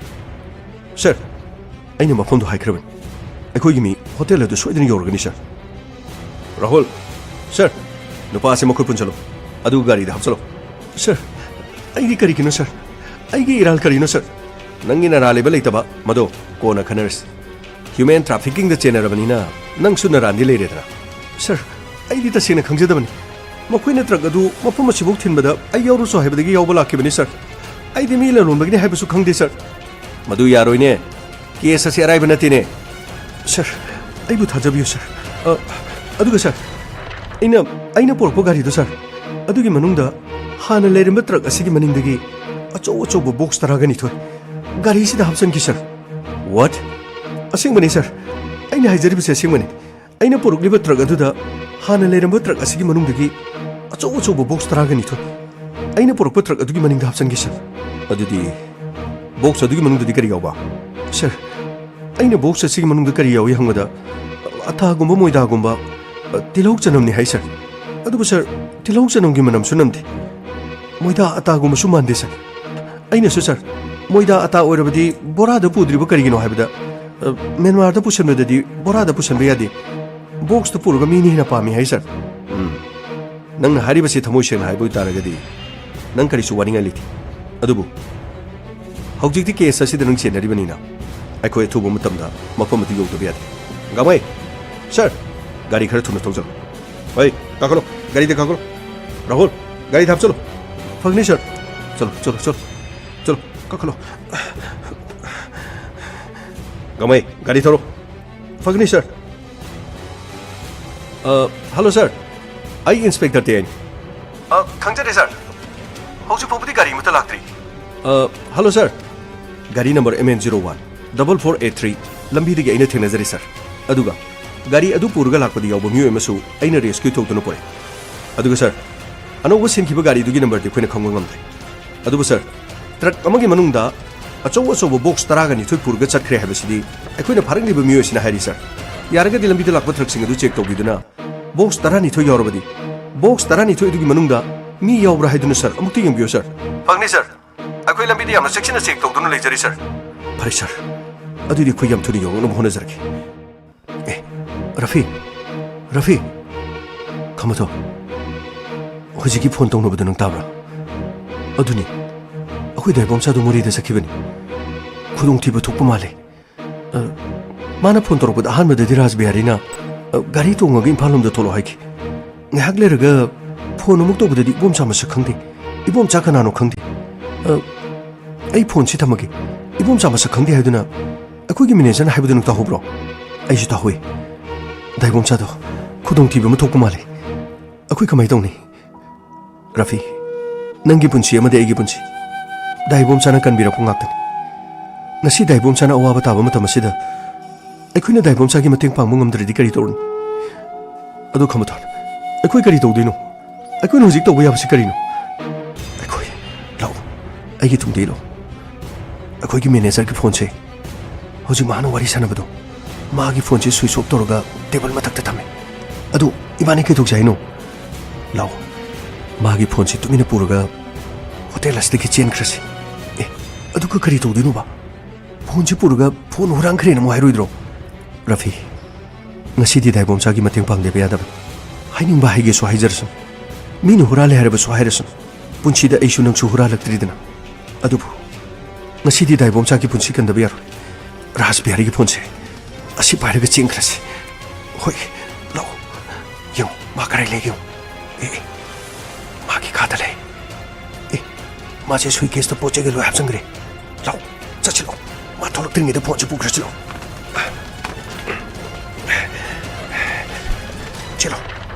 ꯁꯔ, ꯑꯩꯅ ꯃꯐꯝꯗꯨ ꯍꯥꯏꯈ꯭ꯔꯕꯅꯤ꯫ ꯑꯩꯈꯣꯏꯒꯤ ꯃꯤ ꯍꯣꯇꯦꯜ ꯑꯗꯨ ꯁꯣꯏꯗꯅ ꯌꯧꯔꯒꯅꯤ, ꯁꯔ꯫ ꯔꯥꯍꯨꯜ, ꯁꯔ, ꯅꯨꯄꯥ ꯑꯁꯤ ꯃꯈꯨꯠ ꯄꯨꯟꯁꯤꯜꯂꯨ, ꯑꯗꯨꯒ ꯒꯥꯔꯤꯗ ꯍꯥꯞꯆꯤꯜꯂꯨ꯫ ꯁꯔ, ꯑꯩꯒꯤ ꯀꯔꯤꯒꯤꯅꯣ, ꯁꯔ? ꯑꯩꯒꯤ ꯏꯔꯥꯜ ꯀꯔꯤꯅꯣ, ꯁꯔ? ꯅꯪꯒꯤ ꯅꯔꯥ ꯂꯩꯕ ꯂꯩꯇꯕ ꯃꯗꯣ ꯀꯣꯟꯅ ꯈꯟꯅꯔꯁꯤ꯫ ꯍ꯭ꯌꯨꯃꯦꯟ ꯇ꯭ꯔꯥꯐꯤꯀꯤꯡꯗ ꯆꯦꯟꯅꯔꯕꯅꯤꯅ ꯅꯪꯁꯨ ꯅꯔꯥꯟꯗꯤ ꯂꯩꯔꯦꯗꯅ꯫ ꯁꯔ, ꯑꯩꯗꯤ ꯇꯁꯦꯡꯅ ꯈꯪꯖꯗꯕꯅꯤ꯫ ꯃꯈꯣꯏꯅ ꯇ꯭ꯔꯛ ꯑꯗꯨ ꯃꯐꯝ ꯑꯁꯤꯐꯥꯎ ꯊꯤꯟꯕꯗ ꯑꯩ ꯌꯥꯎꯔꯨꯆꯣ ꯍꯥꯏꯕꯗꯒꯤ ꯌꯥꯎꯕ ꯂꯥꯛꯈꯤꯕꯅꯤ, ꯁꯔ꯫ ꯑꯩꯗꯤ ꯃꯤ ꯂꯂꯣꯟꯕꯒꯤꯅꯤ ꯍꯥꯏꯕꯁꯨ ꯈꯪꯗꯦ, ꯁꯔ꯫ ꯃꯗꯨ ꯌꯥꯔꯣꯏꯅꯦ꯫ ꯀꯦꯁ ꯑꯁꯤ ꯑꯔꯥꯏꯕ ꯅꯠꯇꯦꯅꯦ꯫ ꯁꯔ, ꯑꯩꯕꯨ ꯊꯥꯖꯕꯤꯌꯨ, ꯁꯔ꯫ ꯑ, ꯑꯗꯨꯒ, ꯁꯔ, ꯑꯩꯅ, ꯑꯩꯅ ꯄꯨꯔꯛꯄ ꯒꯥꯔꯤꯗꯣ, ꯁꯔ, ꯑꯗꯨꯒꯤ ꯃꯅꯨꯡꯗ ꯍꯥꯟꯅ ꯂꯩꯔꯝꯕ ꯇ꯭ꯔꯛ ꯑꯁꯤꯒꯤ ꯃꯅꯤꯡꯗꯒꯤ ꯑꯆꯧ ꯑꯆꯧꯕ ꯕꯣꯛꯁ ꯇꯔꯥꯒ ꯅꯤꯊꯣꯏ ꯒꯥꯔꯤꯁꯤꯗ ꯍꯥꯞꯆꯤꯟꯈꯤ, ꯁꯔ꯫ What? ꯑꯁꯦꯡꯕꯅꯤ, ꯁꯔ꯫ ꯑꯩꯅ ꯍꯥꯏꯖꯔꯤꯕꯁꯤ ꯑꯁꯦꯡꯕꯅꯤ꯫ ꯑꯩꯅ ꯄꯨꯔꯛꯂꯤꯕ ꯇ꯭ꯔꯛ ꯑꯗꯨꯗ ꯍꯥꯟꯅ ꯂꯩꯔꯝꯕ ꯇ꯭ꯔꯛ ꯑꯁꯤꯒꯤ ꯃꯅꯨꯡꯗꯒꯤ ꯑꯆꯧ ꯑꯆꯧꯕ ꯕꯣꯛꯁ ꯇꯔꯥꯒ ꯅꯤꯊꯣꯏ, ꯑꯩꯅ ꯄꯨꯔꯛꯄ ꯇ꯭ꯔꯛ ꯑꯗꯨꯒꯤ ꯃꯅꯤꯡꯗ ꯍꯥꯞꯆꯤꯟꯈꯤ, ꯁꯔ꯫ ꯑꯗꯨꯗꯤ ꯕꯣꯛꯁ ꯑꯗꯨꯒꯤ ꯃꯅꯨꯡꯗꯗꯤ ꯀꯔꯤ ꯌꯥꯎꯕ? ꯁꯔ, ꯑꯩꯅ ꯕꯣꯛꯁ ꯑꯁꯤꯒꯤ ꯃꯅꯨꯡꯗ ꯀꯔꯤ ꯌꯥꯎꯏ ꯍꯪꯕꯗ, ꯑꯇꯥꯒꯨꯝꯕ, ꯃꯣꯏꯗꯥꯒꯨꯝꯕ, ꯑ, ꯇꯤꯜꯍꯧ ꯆꯅꯝꯅꯤ ꯍꯥꯏ, ꯁꯔ꯫ ꯑꯗꯨꯕꯨ, ꯁꯔ, ꯇꯤꯜꯍꯧ ꯆꯅꯝꯒꯤ ꯃꯅꯝꯁꯨ ꯅꯝꯗꯦ꯫ ꯃꯣꯏꯗꯥ ꯑꯇꯥꯒꯨꯝꯕꯁꯨ ꯃꯥꯟꯗꯦ, ꯁꯔ꯫ ꯑꯩꯅꯁꯨ, ꯁꯔ, ꯃꯣꯏꯗꯥ ꯑꯇꯥ ꯑꯣꯏꯔꯕꯗꯤ ꯕꯣꯔꯥꯗ ꯄꯨꯗ꯭ꯔꯤꯕ ꯀꯔꯤꯒꯤꯅꯣ ꯍꯥꯏꯕꯗ, ꯑ, ꯃ꯭ꯌꯥꯟꯃꯥꯔꯗ ꯄꯨꯁꯟꯕꯗꯗꯤ ꯕꯣꯔꯥꯗ ꯄꯨꯁꯟꯕ ꯌꯥꯗꯦ꯫ ꯕꯣꯛꯁꯇ ꯄꯨꯔꯒ ꯃꯤꯅ ꯍꯦꯟꯅ ꯄꯥꯝꯃꯤ ꯍꯥꯏ, ꯁꯔ꯫ ꯎꯝ꯫ ꯅꯪꯅ ꯍꯥꯏꯔꯤꯕꯁꯤ ꯊꯃꯣꯏ ꯁꯦꯡꯅ ꯍꯥꯏꯕ ꯑꯣꯏꯇꯥꯔꯒꯗꯤ ꯅꯪ ꯀꯔꯤꯁꯨ ꯋꯥꯅꯤꯡꯉꯥꯏ ꯂꯩꯇꯦ꯫ ꯑꯗꯨꯕꯨ ꯍꯧꯖꯤꯛꯇꯤ ꯀꯦꯁ ꯑꯁꯤꯗ ꯅꯪ ꯆꯦꯟꯅꯔꯤꯕꯅꯤꯅ ꯑꯩꯈꯣꯏ ꯑꯊꯨꯕ ꯃꯇꯝꯗ ꯃꯐꯝ ꯑꯗꯨ ꯌꯧꯗꯕ ꯌꯥꯗꯦ꯫ ꯒꯥꯡꯃꯩ, ꯁꯔ, ꯒꯥꯔꯤ ꯈꯔ ꯊꯨꯅ ꯊꯧꯖꯜꯂꯨ꯫ ꯍꯣꯏ, ꯀꯥꯈꯠꯂꯣ, ꯒꯥꯔꯤꯗ ꯀꯥꯈꯠꯂꯣ꯫ ꯔꯥꯍꯨꯜ, ꯒꯥꯔꯤꯗ ꯍꯥꯞꯆꯜꯂꯨ꯫ ꯐꯒꯅꯤ, ꯁꯔ꯫ ꯆꯠꯂꯣ, ꯆꯠꯂꯣ, ꯆꯠꯂꯣ꯫ ꯆꯠꯂꯣ, ꯀꯥꯈꯠꯂꯣ꯫ ꯒꯥꯡꯃꯩ, ꯒꯥꯔꯤ ꯊꯧꯔꯣ꯫ ꯐꯒꯅꯤ, ꯁꯔ꯫ ꯑ, ꯍꯜꯂꯣ, ꯁꯔ꯫ ꯑꯩ ꯏꯟꯁꯄꯦꯛꯇꯔ ꯇꯦꯟ꯫ ꯑ, ꯈꯪꯖꯔꯦ, ꯁꯔ꯫ ꯍꯣ, ꯍꯧꯖꯤꯛ ꯐꯥꯎꯕꯗꯤ ꯒꯥꯔꯤ ꯑꯃꯠꯇ ꯂꯥꯛꯇ꯭ꯔꯤ꯫ ꯑ, ꯍꯜꯂꯣ ꯁꯥꯔ, ꯒꯥꯔꯤ number M N zero one double four eight three ꯂꯝꯕꯤꯗꯒꯤ ꯑꯩꯅ ꯊꯦꯡꯅꯖꯔꯦ ꯁꯥꯔ꯫ ꯑꯗꯨꯒ ꯒꯥꯔꯤ ꯑꯗꯨ ꯄꯨꯔꯒ ꯂꯥꯛꯄꯗ ꯌꯥꯎꯕ ꯃꯤꯑꯣꯏ ꯑꯃꯁꯨ ꯑꯩꯅ ꯔꯦꯁꯀ꯭ꯌꯨ ꯇꯧꯗꯨꯅ ꯄꯨꯔꯛꯑꯦ꯫ ꯑꯗꯨꯒ ꯁꯥꯔ, ꯑꯅꯧꯕ ꯁꯤꯟꯈꯤꯕ ꯒꯥꯔꯤꯗꯨꯒꯤ ꯅꯝꯕꯔꯗꯤ ꯑꯩꯈꯣꯏꯅ ꯈꯪꯕ ꯉꯝꯗ꯭ꯔꯦ꯫ ꯑꯗꯨꯕꯨ ꯁꯥꯔ, ꯇ꯭ꯔꯛ ꯑꯃꯒꯤ ꯃꯅꯨꯡꯗ ꯑꯆꯧ ꯑꯆꯧꯕ ꯕꯣꯛꯁ ꯇꯔꯥꯒ ꯅꯤꯊꯣꯏ ꯄꯨꯔꯒ ꯆꯠꯈ꯭ꯔꯦ ꯍꯥꯏꯕꯁꯤꯗꯤ ꯑꯩꯈꯣꯏꯅ ꯐꯥꯔꯛꯂꯤꯕ ꯃꯤꯑꯣꯏꯁꯤꯅ ꯍꯥꯏꯔꯤ ꯁꯥꯔ꯫ ꯌꯥꯔꯒꯗꯤ ꯂꯝꯕꯤꯗ ꯂꯥꯛꯄ ꯇ꯭ꯔꯛꯁꯤꯡ ꯑꯗꯨ ꯆꯦꯛ ꯇꯧꯕꯤꯗꯨꯅ ꯕꯣꯛꯁ ꯇꯔꯥꯅꯤꯊꯣꯏ ꯌꯥꯎꯔꯕꯗꯤ, ꯕꯣꯛꯁ ꯇꯔꯥꯅꯤꯊꯣꯏ ꯑꯗꯨꯒꯤ ꯃꯅꯨꯡꯗ ꯃꯤ ꯌꯥꯎꯕ꯭ꯔꯥ ꯍꯥꯏꯗꯨꯅ ꯁꯥꯔ ꯑꯃꯨꯛꯇ ꯌꯦꯡꯕꯤꯌꯨ ꯁꯥꯔ꯫ ꯐꯪꯅꯤ ꯁꯥꯔ꯫ ꯑꯩꯈꯣꯏ ꯂꯝꯕꯤꯗ ꯌꯥꯝꯅ ꯆꯦꯛꯁꯤꯟꯅ ꯆꯦꯛ ꯇꯧꯗꯨꯅ ꯂꯩꯖꯔꯤ ꯁꯥꯔ꯫ ꯐꯔꯦ ꯁꯥꯔ, ꯑꯗꯨꯗꯤ ꯑꯩꯈꯣꯏ ꯌꯥꯝ ꯊꯨꯅ ꯌꯧꯔꯛꯅꯕ ꯍꯣꯠꯅꯖꯔꯒꯦ꯫ ꯑꯦ, ꯔꯐꯤ, ꯔꯐꯤ, ꯈꯃꯊꯣꯏ, ꯍꯧꯖꯤꯛꯀꯤ ꯐꯣꯟ ꯇꯧꯅꯕꯗꯨ ꯅꯪ ꯇꯥꯕ꯭ꯔꯥ? ꯑꯗꯨꯅꯤ, ꯑꯩꯈꯣꯏ ꯗꯥꯏꯕꯣꯝꯆꯥꯗꯣ ꯃꯣꯔꯦꯗ ꯆꯠꯈꯤꯕꯅꯤ꯫ ꯈꯨꯗꯣꯡꯊꯤꯕ ꯊꯣꯛꯄ ꯃꯥꯜꯂꯦ꯫ ꯑ, ꯃꯥꯅ ꯐꯣꯟ ꯇꯧꯔꯛꯄꯗ ꯑꯍꯥꯟꯕꯗꯗꯤ ꯔꯥꯖ ꯕꯤꯍꯥꯔꯤꯅ, ꯑ, ꯒꯥꯔꯤ ꯇꯣꯡꯉꯒ ꯏꯝꯐꯥꯜ ꯂꯣꯝꯗ ꯊꯣꯛꯂꯛꯑꯣ ꯍꯥꯏꯈꯤ꯫ ꯉꯥꯏꯍꯥꯛ ꯂꯩꯔꯒ ꯐꯣꯟ ꯑꯃꯨꯛ ꯇꯧꯕꯗꯗꯤ ꯏꯕꯣꯝꯆꯥ ꯃꯁꯛ ꯈꯪꯗꯦ꯫ ꯏꯕꯣꯝꯆꯥ ꯀꯅꯥꯅꯣ ꯈꯪꯗꯦ꯫ ꯑ, ꯑꯩ ꯐꯣꯟꯁꯤ ꯊꯝꯃꯒꯦ꯫ ꯏꯕꯣꯝꯆꯥ ꯃꯁꯛ ꯈꯪꯗꯦ ꯍꯥꯏꯗꯨꯅ ꯑꯩꯈꯣꯏꯒꯤ ꯃꯦꯅꯦꯖꯔꯅ ꯍꯥꯏꯕꯗꯨ ꯅꯪ ꯇꯥꯍꯧꯕ꯭ꯔꯣ? ꯑꯩꯁꯨ ꯇꯥꯍꯧꯏ꯫ ꯗꯥꯏꯕꯣꯝꯆꯥꯗꯣ ꯈꯨꯗꯣꯡꯊꯤꯕ ꯑꯃ ꯊꯣꯛꯄ ꯃꯥꯜꯂꯦ꯫ ꯑꯩꯈꯣꯏ ꯀꯃꯥꯏ ꯇꯧꯅꯤ? ꯔꯐꯤ, ꯅꯪꯒꯤ ꯄꯨꯟꯁꯤ ꯑꯃꯗꯤ ꯑꯩꯒꯤ ꯄꯨꯟꯁꯤ ꯗꯥꯏꯕꯣꯝꯆꯥꯅ ꯀꯟꯕꯤꯔꯛꯄ ꯉꯥꯛꯇꯅꯤ꯫ ꯉꯁꯤ ꯗꯥꯏꯕꯣꯝꯆꯥꯅ ꯑꯋꯥꯕ ꯇꯥꯕ ꯃꯇꯝ ꯑꯁꯤꯗ ꯑꯩꯈꯣꯏꯅ ꯗꯥꯏꯕꯣꯝꯆꯥꯒꯤ ꯃꯇꯦꯡ ꯄꯥꯡꯕ ꯉꯝꯗ꯭ꯔꯗꯤ ꯀꯔꯤ ꯇꯧꯔꯨꯅꯤ? ꯑꯗꯣ ꯈꯃꯊꯣꯏ, ꯑꯩꯈꯣꯏ ꯀꯔꯤ ꯇꯧꯗꯣꯏꯅꯣ? ꯑꯩꯈꯣꯏꯅ ꯍꯧꯖꯤꯛ ꯇꯧꯕ ꯌꯥꯕꯁꯤ ꯀꯔꯤꯅꯣ? ꯑꯩꯈꯣꯏ, ꯂꯥꯛꯑꯣ, ꯑꯩꯒꯤ ꯇꯨꯡꯗ ꯏꯜꯂꯣ꯫ ꯑꯩꯈꯣꯏꯒꯤ ꯃꯦꯅꯦꯖꯔꯒꯤ ꯐꯣꯟꯁꯦ ꯍꯧꯖꯤꯛ ꯃꯥꯅ ꯋꯥꯔꯤ ꯁꯥꯟꯅꯕꯗꯣ, ꯃꯥꯒꯤ ꯐꯣꯟꯁꯦ ꯁ꯭ꯋꯤꯆ ꯑꯣꯐ ꯇꯧꯔꯒ ꯇꯦꯕꯜ ꯃꯊꯛꯇ ꯊꯝꯃꯦ꯫ ꯑꯗꯨ ꯏꯕꯥꯅꯤ ꯀꯩꯗꯧꯁꯦ ꯍꯥꯏꯅꯣ? ꯂꯥꯛꯑꯣ, ꯃꯥꯒꯤ ꯐꯣꯟꯁꯦ ꯇꯨꯃꯤꯟꯅ ꯄꯨꯔꯒ ꯍꯣꯇꯦꯜ ꯑꯁꯤꯗꯒꯤ ꯆꯦꯟꯈ꯭ꯔꯁꯤ꯫ ꯑꯦ, ꯑꯗꯨꯒ ꯀꯔꯤ ꯇꯧꯗꯣꯏꯅꯣꯕ? ꯐꯣꯟꯁꯦ ꯄꯨꯔꯒ ꯐꯣꯟ ꯍꯨꯔꯥꯟꯈ꯭ꯔꯦꯅ ꯑꯃꯨꯛ ꯍꯥꯏꯔꯣꯏꯗ꯭ꯔꯣ? ꯔꯐꯤ, ꯉꯁꯤꯗꯤ ꯗꯥꯏꯕꯣꯝꯆꯥꯒꯤ ꯃꯇꯦꯡ ꯄꯥꯡꯗꯕ ꯌꯥꯗꯕꯅꯤ꯫ ꯍꯥꯏꯅꯤꯡꯕ ꯍꯥꯏꯒꯦꯁꯨ ꯍꯥꯏꯖꯔꯁꯅꯨ, ꯃꯤꯅ ꯍꯨꯔꯥꯜꯂꯦ ꯍꯥꯏꯔꯕꯁꯨ ꯍꯥꯏꯔꯁꯅꯨ, ꯄꯨꯟꯁꯤꯗ ꯑꯩꯁꯨ ꯅꯪꯁꯨ ꯍꯨꯔꯥꯜꯂꯛꯇ꯭ꯔꯤꯗꯅ꯫ ꯑꯗꯨꯕꯨ ꯉꯁꯤꯗꯤ ꯗꯥꯏꯕꯣꯝꯆꯥꯒꯤ ꯄꯨꯟꯁꯤ ꯀꯟꯗꯕ ꯌꯥꯔꯣꯏ꯫ ꯔꯥꯖ ꯕꯤꯍꯥꯔꯤꯒꯤ ꯐꯣꯟꯁꯦ ꯑꯁꯤ ꯄꯥꯏꯔꯒ ꯆꯦꯟꯈ꯭ꯔꯁꯤ꯫ ꯍꯣꯏ, ꯂꯥꯛꯑꯣ, ꯌꯦꯡꯉꯨ, ꯃꯥ ꯀꯗꯥꯏ ꯂꯩꯒꯦ ꯌꯦꯡꯉꯨ꯫ ꯑꯦ, ꯑꯦ, ꯃꯥꯒꯤ ꯀꯥꯗ ꯂꯩ꯫ ꯑꯦ, ꯃꯥꯁꯦ ꯁꯨꯏꯠ ꯀꯦꯁꯇ ꯄꯣꯠ ꯆꯩꯒ ꯂꯣꯏ ꯍꯥꯞꯆꯤꯟꯈ꯭ꯔꯦ꯫ ꯂꯥꯛꯑꯣ, ꯆꯠꯁꯤ ꯂꯥꯛꯑꯣ꯫ ꯃꯥ ꯊꯣꯛꯂꯛꯇ꯭ꯔꯤꯉꯩꯗ ꯐꯣꯟꯁꯦ ꯄꯨꯈ꯭ꯔꯁꯤ ꯂꯥꯛꯑꯣ꯫ ꯆꯦꯜꯂꯣ,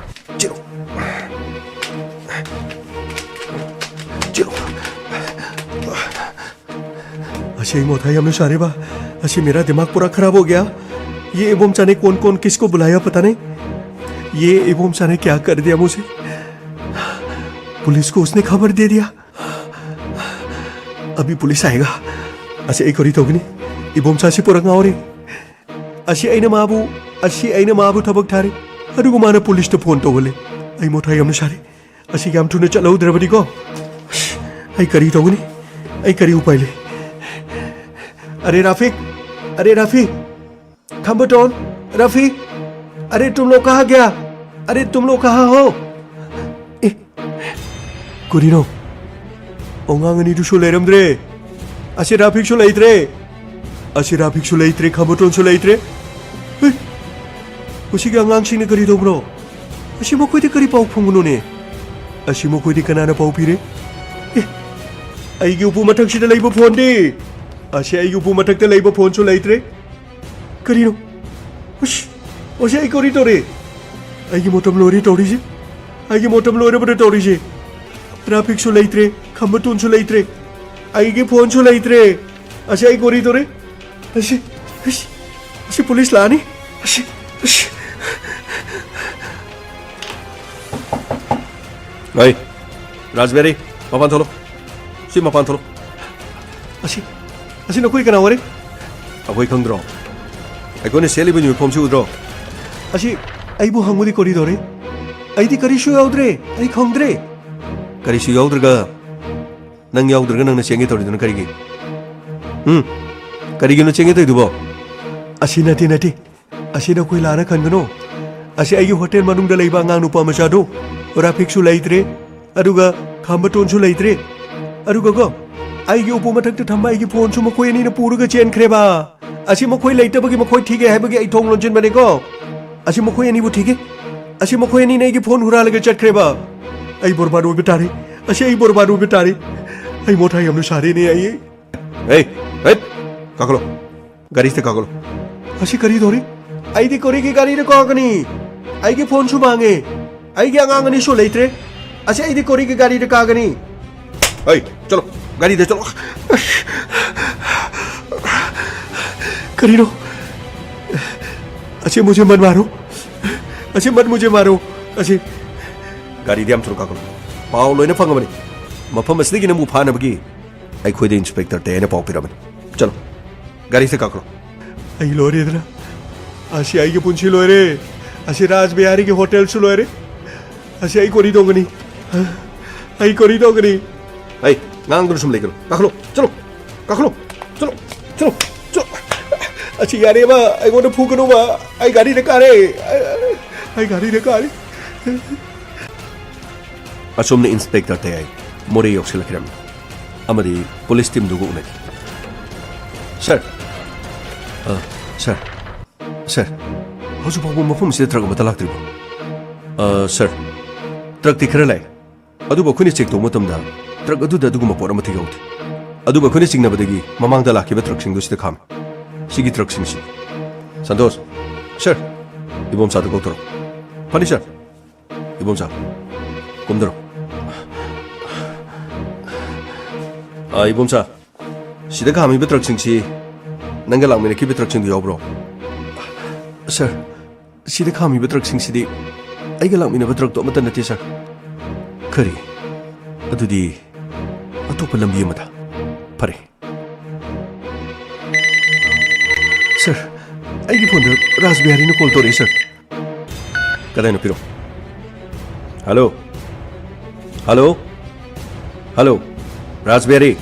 ꯆꯦꯜꯂꯣ, ꯆꯦꯜꯂꯣ꯫ ये मोथा ही हमने सारे बा। असी मेरा दिमाग पूरा खराब हो गया। ये इबोम चाने कौन कौन किसको बुलाया पता नहीं। ये इबोम चाने क्या कर दिया मुझे। पुलिस को उसने खबर दे दिया। अभी पुलिस आएगा। असे एक करी तोगनी। इबोम चासी पूरा गावरी। असी ऐने माबू, असी ऐने माबू थबक थारे। अदुगु माना पुलिस तो फोन तोगले। ऐ मोथा ही हमने सारे। ꯑꯁꯤ ꯌꯥꯝ ꯊꯨꯅ ꯆꯠꯍꯧꯗ꯭ꯔꯕꯗꯤꯀꯣ꯫ ꯑꯩ ꯀꯔꯤ ꯇꯧꯒꯅꯤ? ꯑꯩ ꯀꯔꯤ ꯎꯄꯥꯏ ꯂꯩ? अरे राफिक, अरे राफी, खम्बटोन, राफी, अरे तुम लोग कहाँ गया? अरे तुम लोग कहाँ हो? ꯑꯦ, ꯀꯔꯤꯅꯣ? ꯑꯉꯥꯡ ꯑꯅꯤꯗꯨꯁꯨ ꯂꯩꯔꯝꯗ꯭ꯔꯦ꯫ ꯑꯁꯤ ꯔꯥꯐꯤꯛꯁꯨ ꯂꯩꯇ꯭ꯔꯦ꯫ ꯑꯁꯤ ꯔꯥꯐꯤꯛꯁꯨ ꯂꯩꯇ꯭ꯔꯦ, ꯈꯝꯕꯇꯣꯟꯁꯨ ꯂꯩꯇ꯭ꯔꯦ꯫ ꯍꯩ! ꯃꯁꯤꯒꯤ ꯑꯉꯥꯡꯁꯤꯡꯅ ꯀꯔꯤ ꯇꯧꯕ꯭ꯔꯣ? ꯑꯁꯤ ꯃꯈꯣꯏꯗꯤ ꯀꯔꯤ ꯄꯥꯎ ꯐꯪꯕꯅꯣꯅꯦ? ꯑꯁꯤ ꯃꯈꯣꯏꯗꯤ ꯀꯅꯥꯅ ꯄꯥꯎ ꯄꯤꯔꯦ? ꯑꯦ! ꯑꯩꯒꯤ ꯎꯄꯨ ꯃꯊꯛꯁꯤꯗ ꯂꯩꯕ ꯐꯣꯟꯗꯤ? ꯑꯁꯤ ꯑꯩꯒꯤ ꯎꯄꯨ ꯃꯊꯛꯇ ꯂꯩꯕ ꯐꯣꯟꯁꯨ ꯂꯩꯇ꯭ꯔꯦ꯫ ꯀꯔꯤꯅꯣ? ꯑꯁ! ꯑꯁꯤ ꯑꯩ ꯀꯔꯤ ꯇꯧꯔꯦ? ꯑꯩꯒꯤ ꯃꯇꯝ ꯂꯣꯏꯔꯦ ꯇꯧꯔꯤꯁꯦ꯫ ꯑꯩꯒꯤ ꯃꯇꯝ ꯂꯣꯏꯔꯕ꯭ꯔꯥ ꯇꯧꯔꯤꯁꯦ? ꯔꯥꯐꯤꯛꯁꯨ ꯂꯩꯇ꯭ꯔꯦ, ꯈꯝꯕꯇꯣꯟꯁꯨ ꯂꯩꯇ꯭ꯔꯦ, ꯑꯩꯒꯤ ꯐꯣꯟꯁꯨ ꯂꯩꯇ꯭ꯔꯦ꯫ ꯑꯁꯤ ꯑꯩ ꯀꯔꯤ ꯇꯧꯔꯦ? ꯑꯁꯤ, ꯑꯁꯤ, ꯑꯁꯤ ꯄꯨꯂꯤꯁ ꯂꯥꯛꯑꯅꯤ꯫ ꯑꯁꯤ, ꯑꯁꯤ꯫ ꯑꯩ, ꯔꯥꯖꯕꯦꯔꯤ, ꯃꯄꯥꯟ ꯊꯣꯛꯂꯣ꯫ ꯁꯤ ꯃꯄꯥꯟ ꯊꯣꯛꯂꯣ꯫ ꯑꯁꯤ, ꯑꯁꯤ ꯅꯈꯣꯏ ꯀꯅꯥ ꯑꯣꯏꯔꯦ? ꯑꯩꯈꯣꯏ ꯈꯪꯗ꯭ꯔꯣ? ꯑꯩꯈꯣꯏꯅ ꯁꯦꯠꯂꯤꯕ ꯌꯨꯅꯤꯐꯣꯔꯝꯁꯤ ꯎꯗ꯭ꯔꯣ? ꯑꯁꯤ ꯑꯩꯕꯨ ꯍꯪꯕꯗꯤ ꯀꯔꯤ ꯇꯧꯔꯦ? ꯑꯩꯗꯤ ꯀꯔꯤꯁꯨ ꯌꯥꯎꯗ꯭ꯔꯦ꯫ ꯑꯩ ꯈꯪꯗ꯭ꯔꯦ꯫ ꯀꯔꯤꯁꯨ ꯌꯥꯎꯗ꯭ꯔꯒ, ꯅꯪ ꯌꯥꯎꯗ꯭ꯔꯒ ꯅꯪꯅ ꯆꯦꯟꯒꯦ ꯇꯧꯔꯤꯗꯨꯅ ꯀꯔꯤꯒꯤ? ꯎꯝ? ꯀꯔꯤꯒꯤꯅꯣ ꯆꯦꯟꯒꯦ ꯇꯧꯔꯤꯗꯨꯕꯣ? ꯑꯁꯤ ꯅꯠꯇꯦ, ꯅꯠꯇꯦ꯫ ꯑꯁꯤ ꯅꯈꯣꯏ ꯂꯥꯟꯅ ꯈꯟꯒꯅꯨ꯫ ꯑꯁꯤ ꯑꯩꯒꯤ ꯍꯣꯇꯦꯜ ꯃꯅꯨꯡꯗ ꯂꯩꯕ ꯑꯉꯥꯡ ꯅꯨꯄꯥ ꯃꯆꯥꯗꯣ, ꯔꯥꯐꯤꯛꯁꯨ ꯂꯩꯇ꯭ꯔꯦ, ꯑꯗꯨꯒ ꯈꯥꯝꯕꯇꯣꯟꯁꯨ ꯂꯩꯇ꯭ꯔꯦ꯫ ꯑꯗꯨꯒꯀꯣ, ꯑꯩꯒꯤ ꯎꯄꯨ ꯃꯊꯛꯇ ꯊꯝꯕ ꯑꯩꯒꯤ ꯐꯣꯟꯁꯨ ꯃꯈꯣꯏ ꯑꯅꯤꯅ ꯄꯨꯔꯒ ꯆꯦꯟꯈ꯭ꯔꯦꯕ꯫ ꯑꯁꯤ ꯃꯈꯣꯏ ꯂꯩꯇꯕꯒꯤ ꯃꯈꯣꯏ ꯊꯤꯒꯦ ꯍꯥꯏꯕꯒꯤ ꯑꯩ ꯊꯣꯡ ꯂꯣꯟꯁꯤꯟꯕꯅꯤꯀꯣ꯫ ꯑꯁꯤ ꯃꯈꯣꯏ ꯑꯅꯤꯕꯨ ꯊꯤꯒꯦ꯫ ꯑꯁꯤ ꯃꯈꯣꯏ ꯑꯅꯤꯅ ꯑꯩꯒꯤ ꯐꯣꯟ ꯍꯨꯔꯥꯜꯂꯒ ꯆꯠꯈ꯭ꯔꯦꯕ꯫ ꯑꯩ ꯕꯣꯔꯕꯥꯗ ꯑꯣꯏꯕ ꯇꯥꯔꯦ꯫ ꯑꯁꯤ ꯑꯩ ꯕꯣꯔꯕꯥꯗ ꯑꯣꯏꯕ ꯇꯥꯔꯦ꯫ ꯑꯩ ꯃꯣꯊꯥ ꯌꯥꯝꯅ ꯁꯥꯔꯦꯅꯦ ꯑꯩ꯫ ꯑꯦ, ꯑꯦ, ꯀꯥꯈꯠꯂꯣ꯫ ꯒꯥꯔꯤꯁꯤꯗ ꯀꯥꯈꯠꯂꯣ꯫ ꯑꯁꯤ ꯀꯔꯤ ꯇꯧꯔꯤ? ꯑꯩꯗꯤ ꯀꯔꯤꯒꯤ ꯒꯥꯔꯤꯗ ꯀꯥꯒꯅꯤ? ꯑꯩꯒꯤ ꯐꯣꯟꯁꯨ ꯃꯥꯡꯉꯦ꯫ ꯑꯩꯒꯤ ꯑꯉꯥꯡ ꯑꯅꯤꯁꯨ ꯂꯩꯇ꯭ꯔꯦ꯫ ꯑꯁꯤ ꯑꯩꯗꯤ ꯀꯔꯤꯒꯤ ꯒꯥꯔꯤꯗ ꯀꯥꯒꯅꯤ? ꯑꯩ, ꯆꯠꯂꯣ, ꯒꯥꯔꯤꯗ ꯆꯠꯂꯣ꯫ ꯑꯁ, ꯀꯔꯤꯅꯣ? ꯑꯁꯤ ꯃꯨꯖꯦ ꯃꯠ ꯃꯥꯔꯣ꯫ ꯑꯁꯤ ꯃꯠ ꯃꯨꯖꯦ ꯃꯥꯔꯣ꯫ ꯑꯁꯤ ꯒꯥꯔꯤꯗ ꯌꯥꯝ ꯊꯨꯅ ꯀꯥꯈꯠꯂꯨ꯫ ꯄꯥꯎ ꯂꯣꯏꯅ ꯐꯪꯉꯕꯅꯤ꯫ ꯃꯐꯝ ꯑꯁꯤꯗꯒꯤ ꯅꯪꯕꯨ ꯐꯥꯅꯕꯒꯤ ꯑꯩꯈꯣꯏꯗ ꯏꯟꯁꯄꯦꯛꯇꯔ ꯇꯦꯅ ꯄꯥꯎ ꯄꯤꯔꯝꯕꯅꯤ꯫ ꯆꯠꯂꯣ, ꯒꯥꯔꯤꯁꯦ ꯀꯥꯈꯠꯂꯣ꯫ ꯑꯩ ꯂꯣꯏꯔꯦꯗꯅ꯫ ꯑꯁꯤ ꯑꯩꯒꯤ ꯄꯨꯟꯁꯤ ꯂꯣꯏꯔꯦ꯫ ꯑꯁꯤ ꯔꯥꯖ ꯕꯤꯍꯥꯔꯤꯒꯤ ꯍꯣꯇꯦꯜꯁꯨ ꯂꯣꯏꯔꯦ꯫ ꯑꯁꯤ ꯑꯩ ꯀꯣꯔꯤ ꯇꯧꯒꯅꯤ꯫ ꯑꯩ ꯀꯣꯔꯤ ꯇꯧꯒꯅꯤ꯫ ꯑꯩ ꯉꯥꯡꯗꯨꯅ ꯁꯨꯝ ꯂꯩꯒꯅꯨ꯫ ꯀꯥꯈꯠꯂꯣ, ꯆꯠꯂꯣ, ꯀꯥꯈꯠꯂꯣ, ꯆꯠꯂꯣ, ꯆꯠꯂꯣ, ꯆꯠꯂꯣ꯫ ꯑꯁꯤ ꯌꯥꯔꯦꯕ, ꯑꯩꯉꯣꯟꯗ ꯐꯨꯒꯅꯨꯕ꯫ ꯑꯩ ꯒꯥꯔꯤꯗ ꯀꯥꯔꯦ꯫ ꯑꯩ ꯒꯥꯔꯤꯗ ꯀꯥꯔꯦ꯫ ꯑꯁꯣꯝꯅ ꯏꯟꯁꯄꯦꯛꯇꯔ ꯇꯌꯥꯏ ꯃꯣꯔꯦ ꯌꯧꯁꯤꯜꯂꯛꯈꯤꯔꯝꯃꯤ ꯑꯃꯗꯤ ꯄꯨꯂꯤꯁ ꯇꯤꯝꯗꯨꯒ ꯎꯅꯈꯤ꯫ ꯁꯥꯔ꯫ ꯑ, ꯁꯥꯔ꯫ ꯁꯥꯔ, ꯍꯧꯖꯤꯛ ꯐꯥꯎꯕ ꯃꯐꯝꯁꯤꯗ ꯇ꯭ꯔꯛ ꯑꯃꯠꯇ ꯂꯥꯛꯇ꯭ꯔꯤꯕꯣ? ꯑ, ꯁꯥꯔ, ꯇ꯭ꯔꯛꯇꯤ ꯈꯔ ꯂꯥꯛꯑꯦ꯫ ꯑꯗꯨꯕꯨ ꯑꯩꯈꯣꯏꯅ ꯆꯦꯛ ꯇꯧꯕ ꯃꯇꯝꯗ ꯇ꯭ꯔꯛ ꯑꯗꯨꯗ ꯑꯗꯨꯒꯨꯝꯕ ꯄꯣꯠ ꯑꯃꯠꯇ ꯌꯥꯎꯗꯦ꯫ ꯑꯗꯨꯕꯨ ꯑꯩꯈꯣꯏꯅ ꯆꯤꯡꯅꯕꯗꯒꯤ ꯃꯃꯥꯡꯗ ꯂꯥꯛꯈꯤꯕ ꯇ꯭ꯔꯛꯁꯤꯡꯗꯨ ꯁꯤꯗ ꯈꯥꯝꯃꯤ꯫ ꯁꯤꯒꯤ ꯇ꯭ꯔꯛꯁꯤꯡꯁꯤ꯫ ꯁꯟꯇꯣꯁ꯫ ꯁꯥꯔ꯫ ꯏꯕꯣꯝꯆꯥꯗꯨ ꯀꯧꯊꯣꯔꯛꯎ꯫ ꯐꯅꯤ, ꯁꯥꯔ꯫ ꯏꯕꯣꯝꯆꯥ, ꯀꯨꯝꯗꯔꯣ꯫ ꯑ, ꯏꯕꯣꯝꯆꯥ, ꯁꯤꯗ ꯈꯥꯝꯃꯤꯕ ꯇ꯭ꯔꯛꯁꯤꯡꯁꯤ ꯅꯪꯒ ꯂꯥꯛꯃꯤꯟꯅꯈꯤꯕ ꯇ꯭ꯔꯛꯁꯤꯡꯗꯨ ꯌꯥꯎꯕ꯭ꯔꯣ? ꯁꯥꯔ, ꯁꯤꯗ ꯈꯥꯝꯃꯤꯕ ꯇ꯭ꯔꯛꯁꯤꯡꯁꯤꯗꯤ ꯑꯩꯒ ꯂꯥꯛꯃꯤꯟꯅꯕ ꯇ꯭ꯔꯛꯇꯣ ꯑꯃꯠꯇ ꯅꯠꯇꯦ, ꯁꯥꯔ꯫ ꯀꯔꯤ? ꯑꯗꯨꯗꯤ ꯑꯇꯣꯞꯄ ꯂꯝꯕꯤ ꯑꯃꯗ? ꯐꯔꯦ꯫ ꯁꯥꯔ, ꯑꯩꯒꯤ ꯐꯣꯟꯗ ꯔꯥꯖ ꯕꯤꯍꯥꯔꯤꯅ ꯀꯣꯜ ꯇꯧꯔꯛꯏ, ꯁꯥꯔ꯫ ꯀꯗꯥꯏꯅꯣ? ꯄꯤꯔꯛꯑꯣ꯫ ꯍꯜꯂꯣ? ꯍꯜꯂꯣ? ꯍꯜꯂꯣ? ꯔꯥꯖ ꯕꯤꯍꯥꯔꯤ,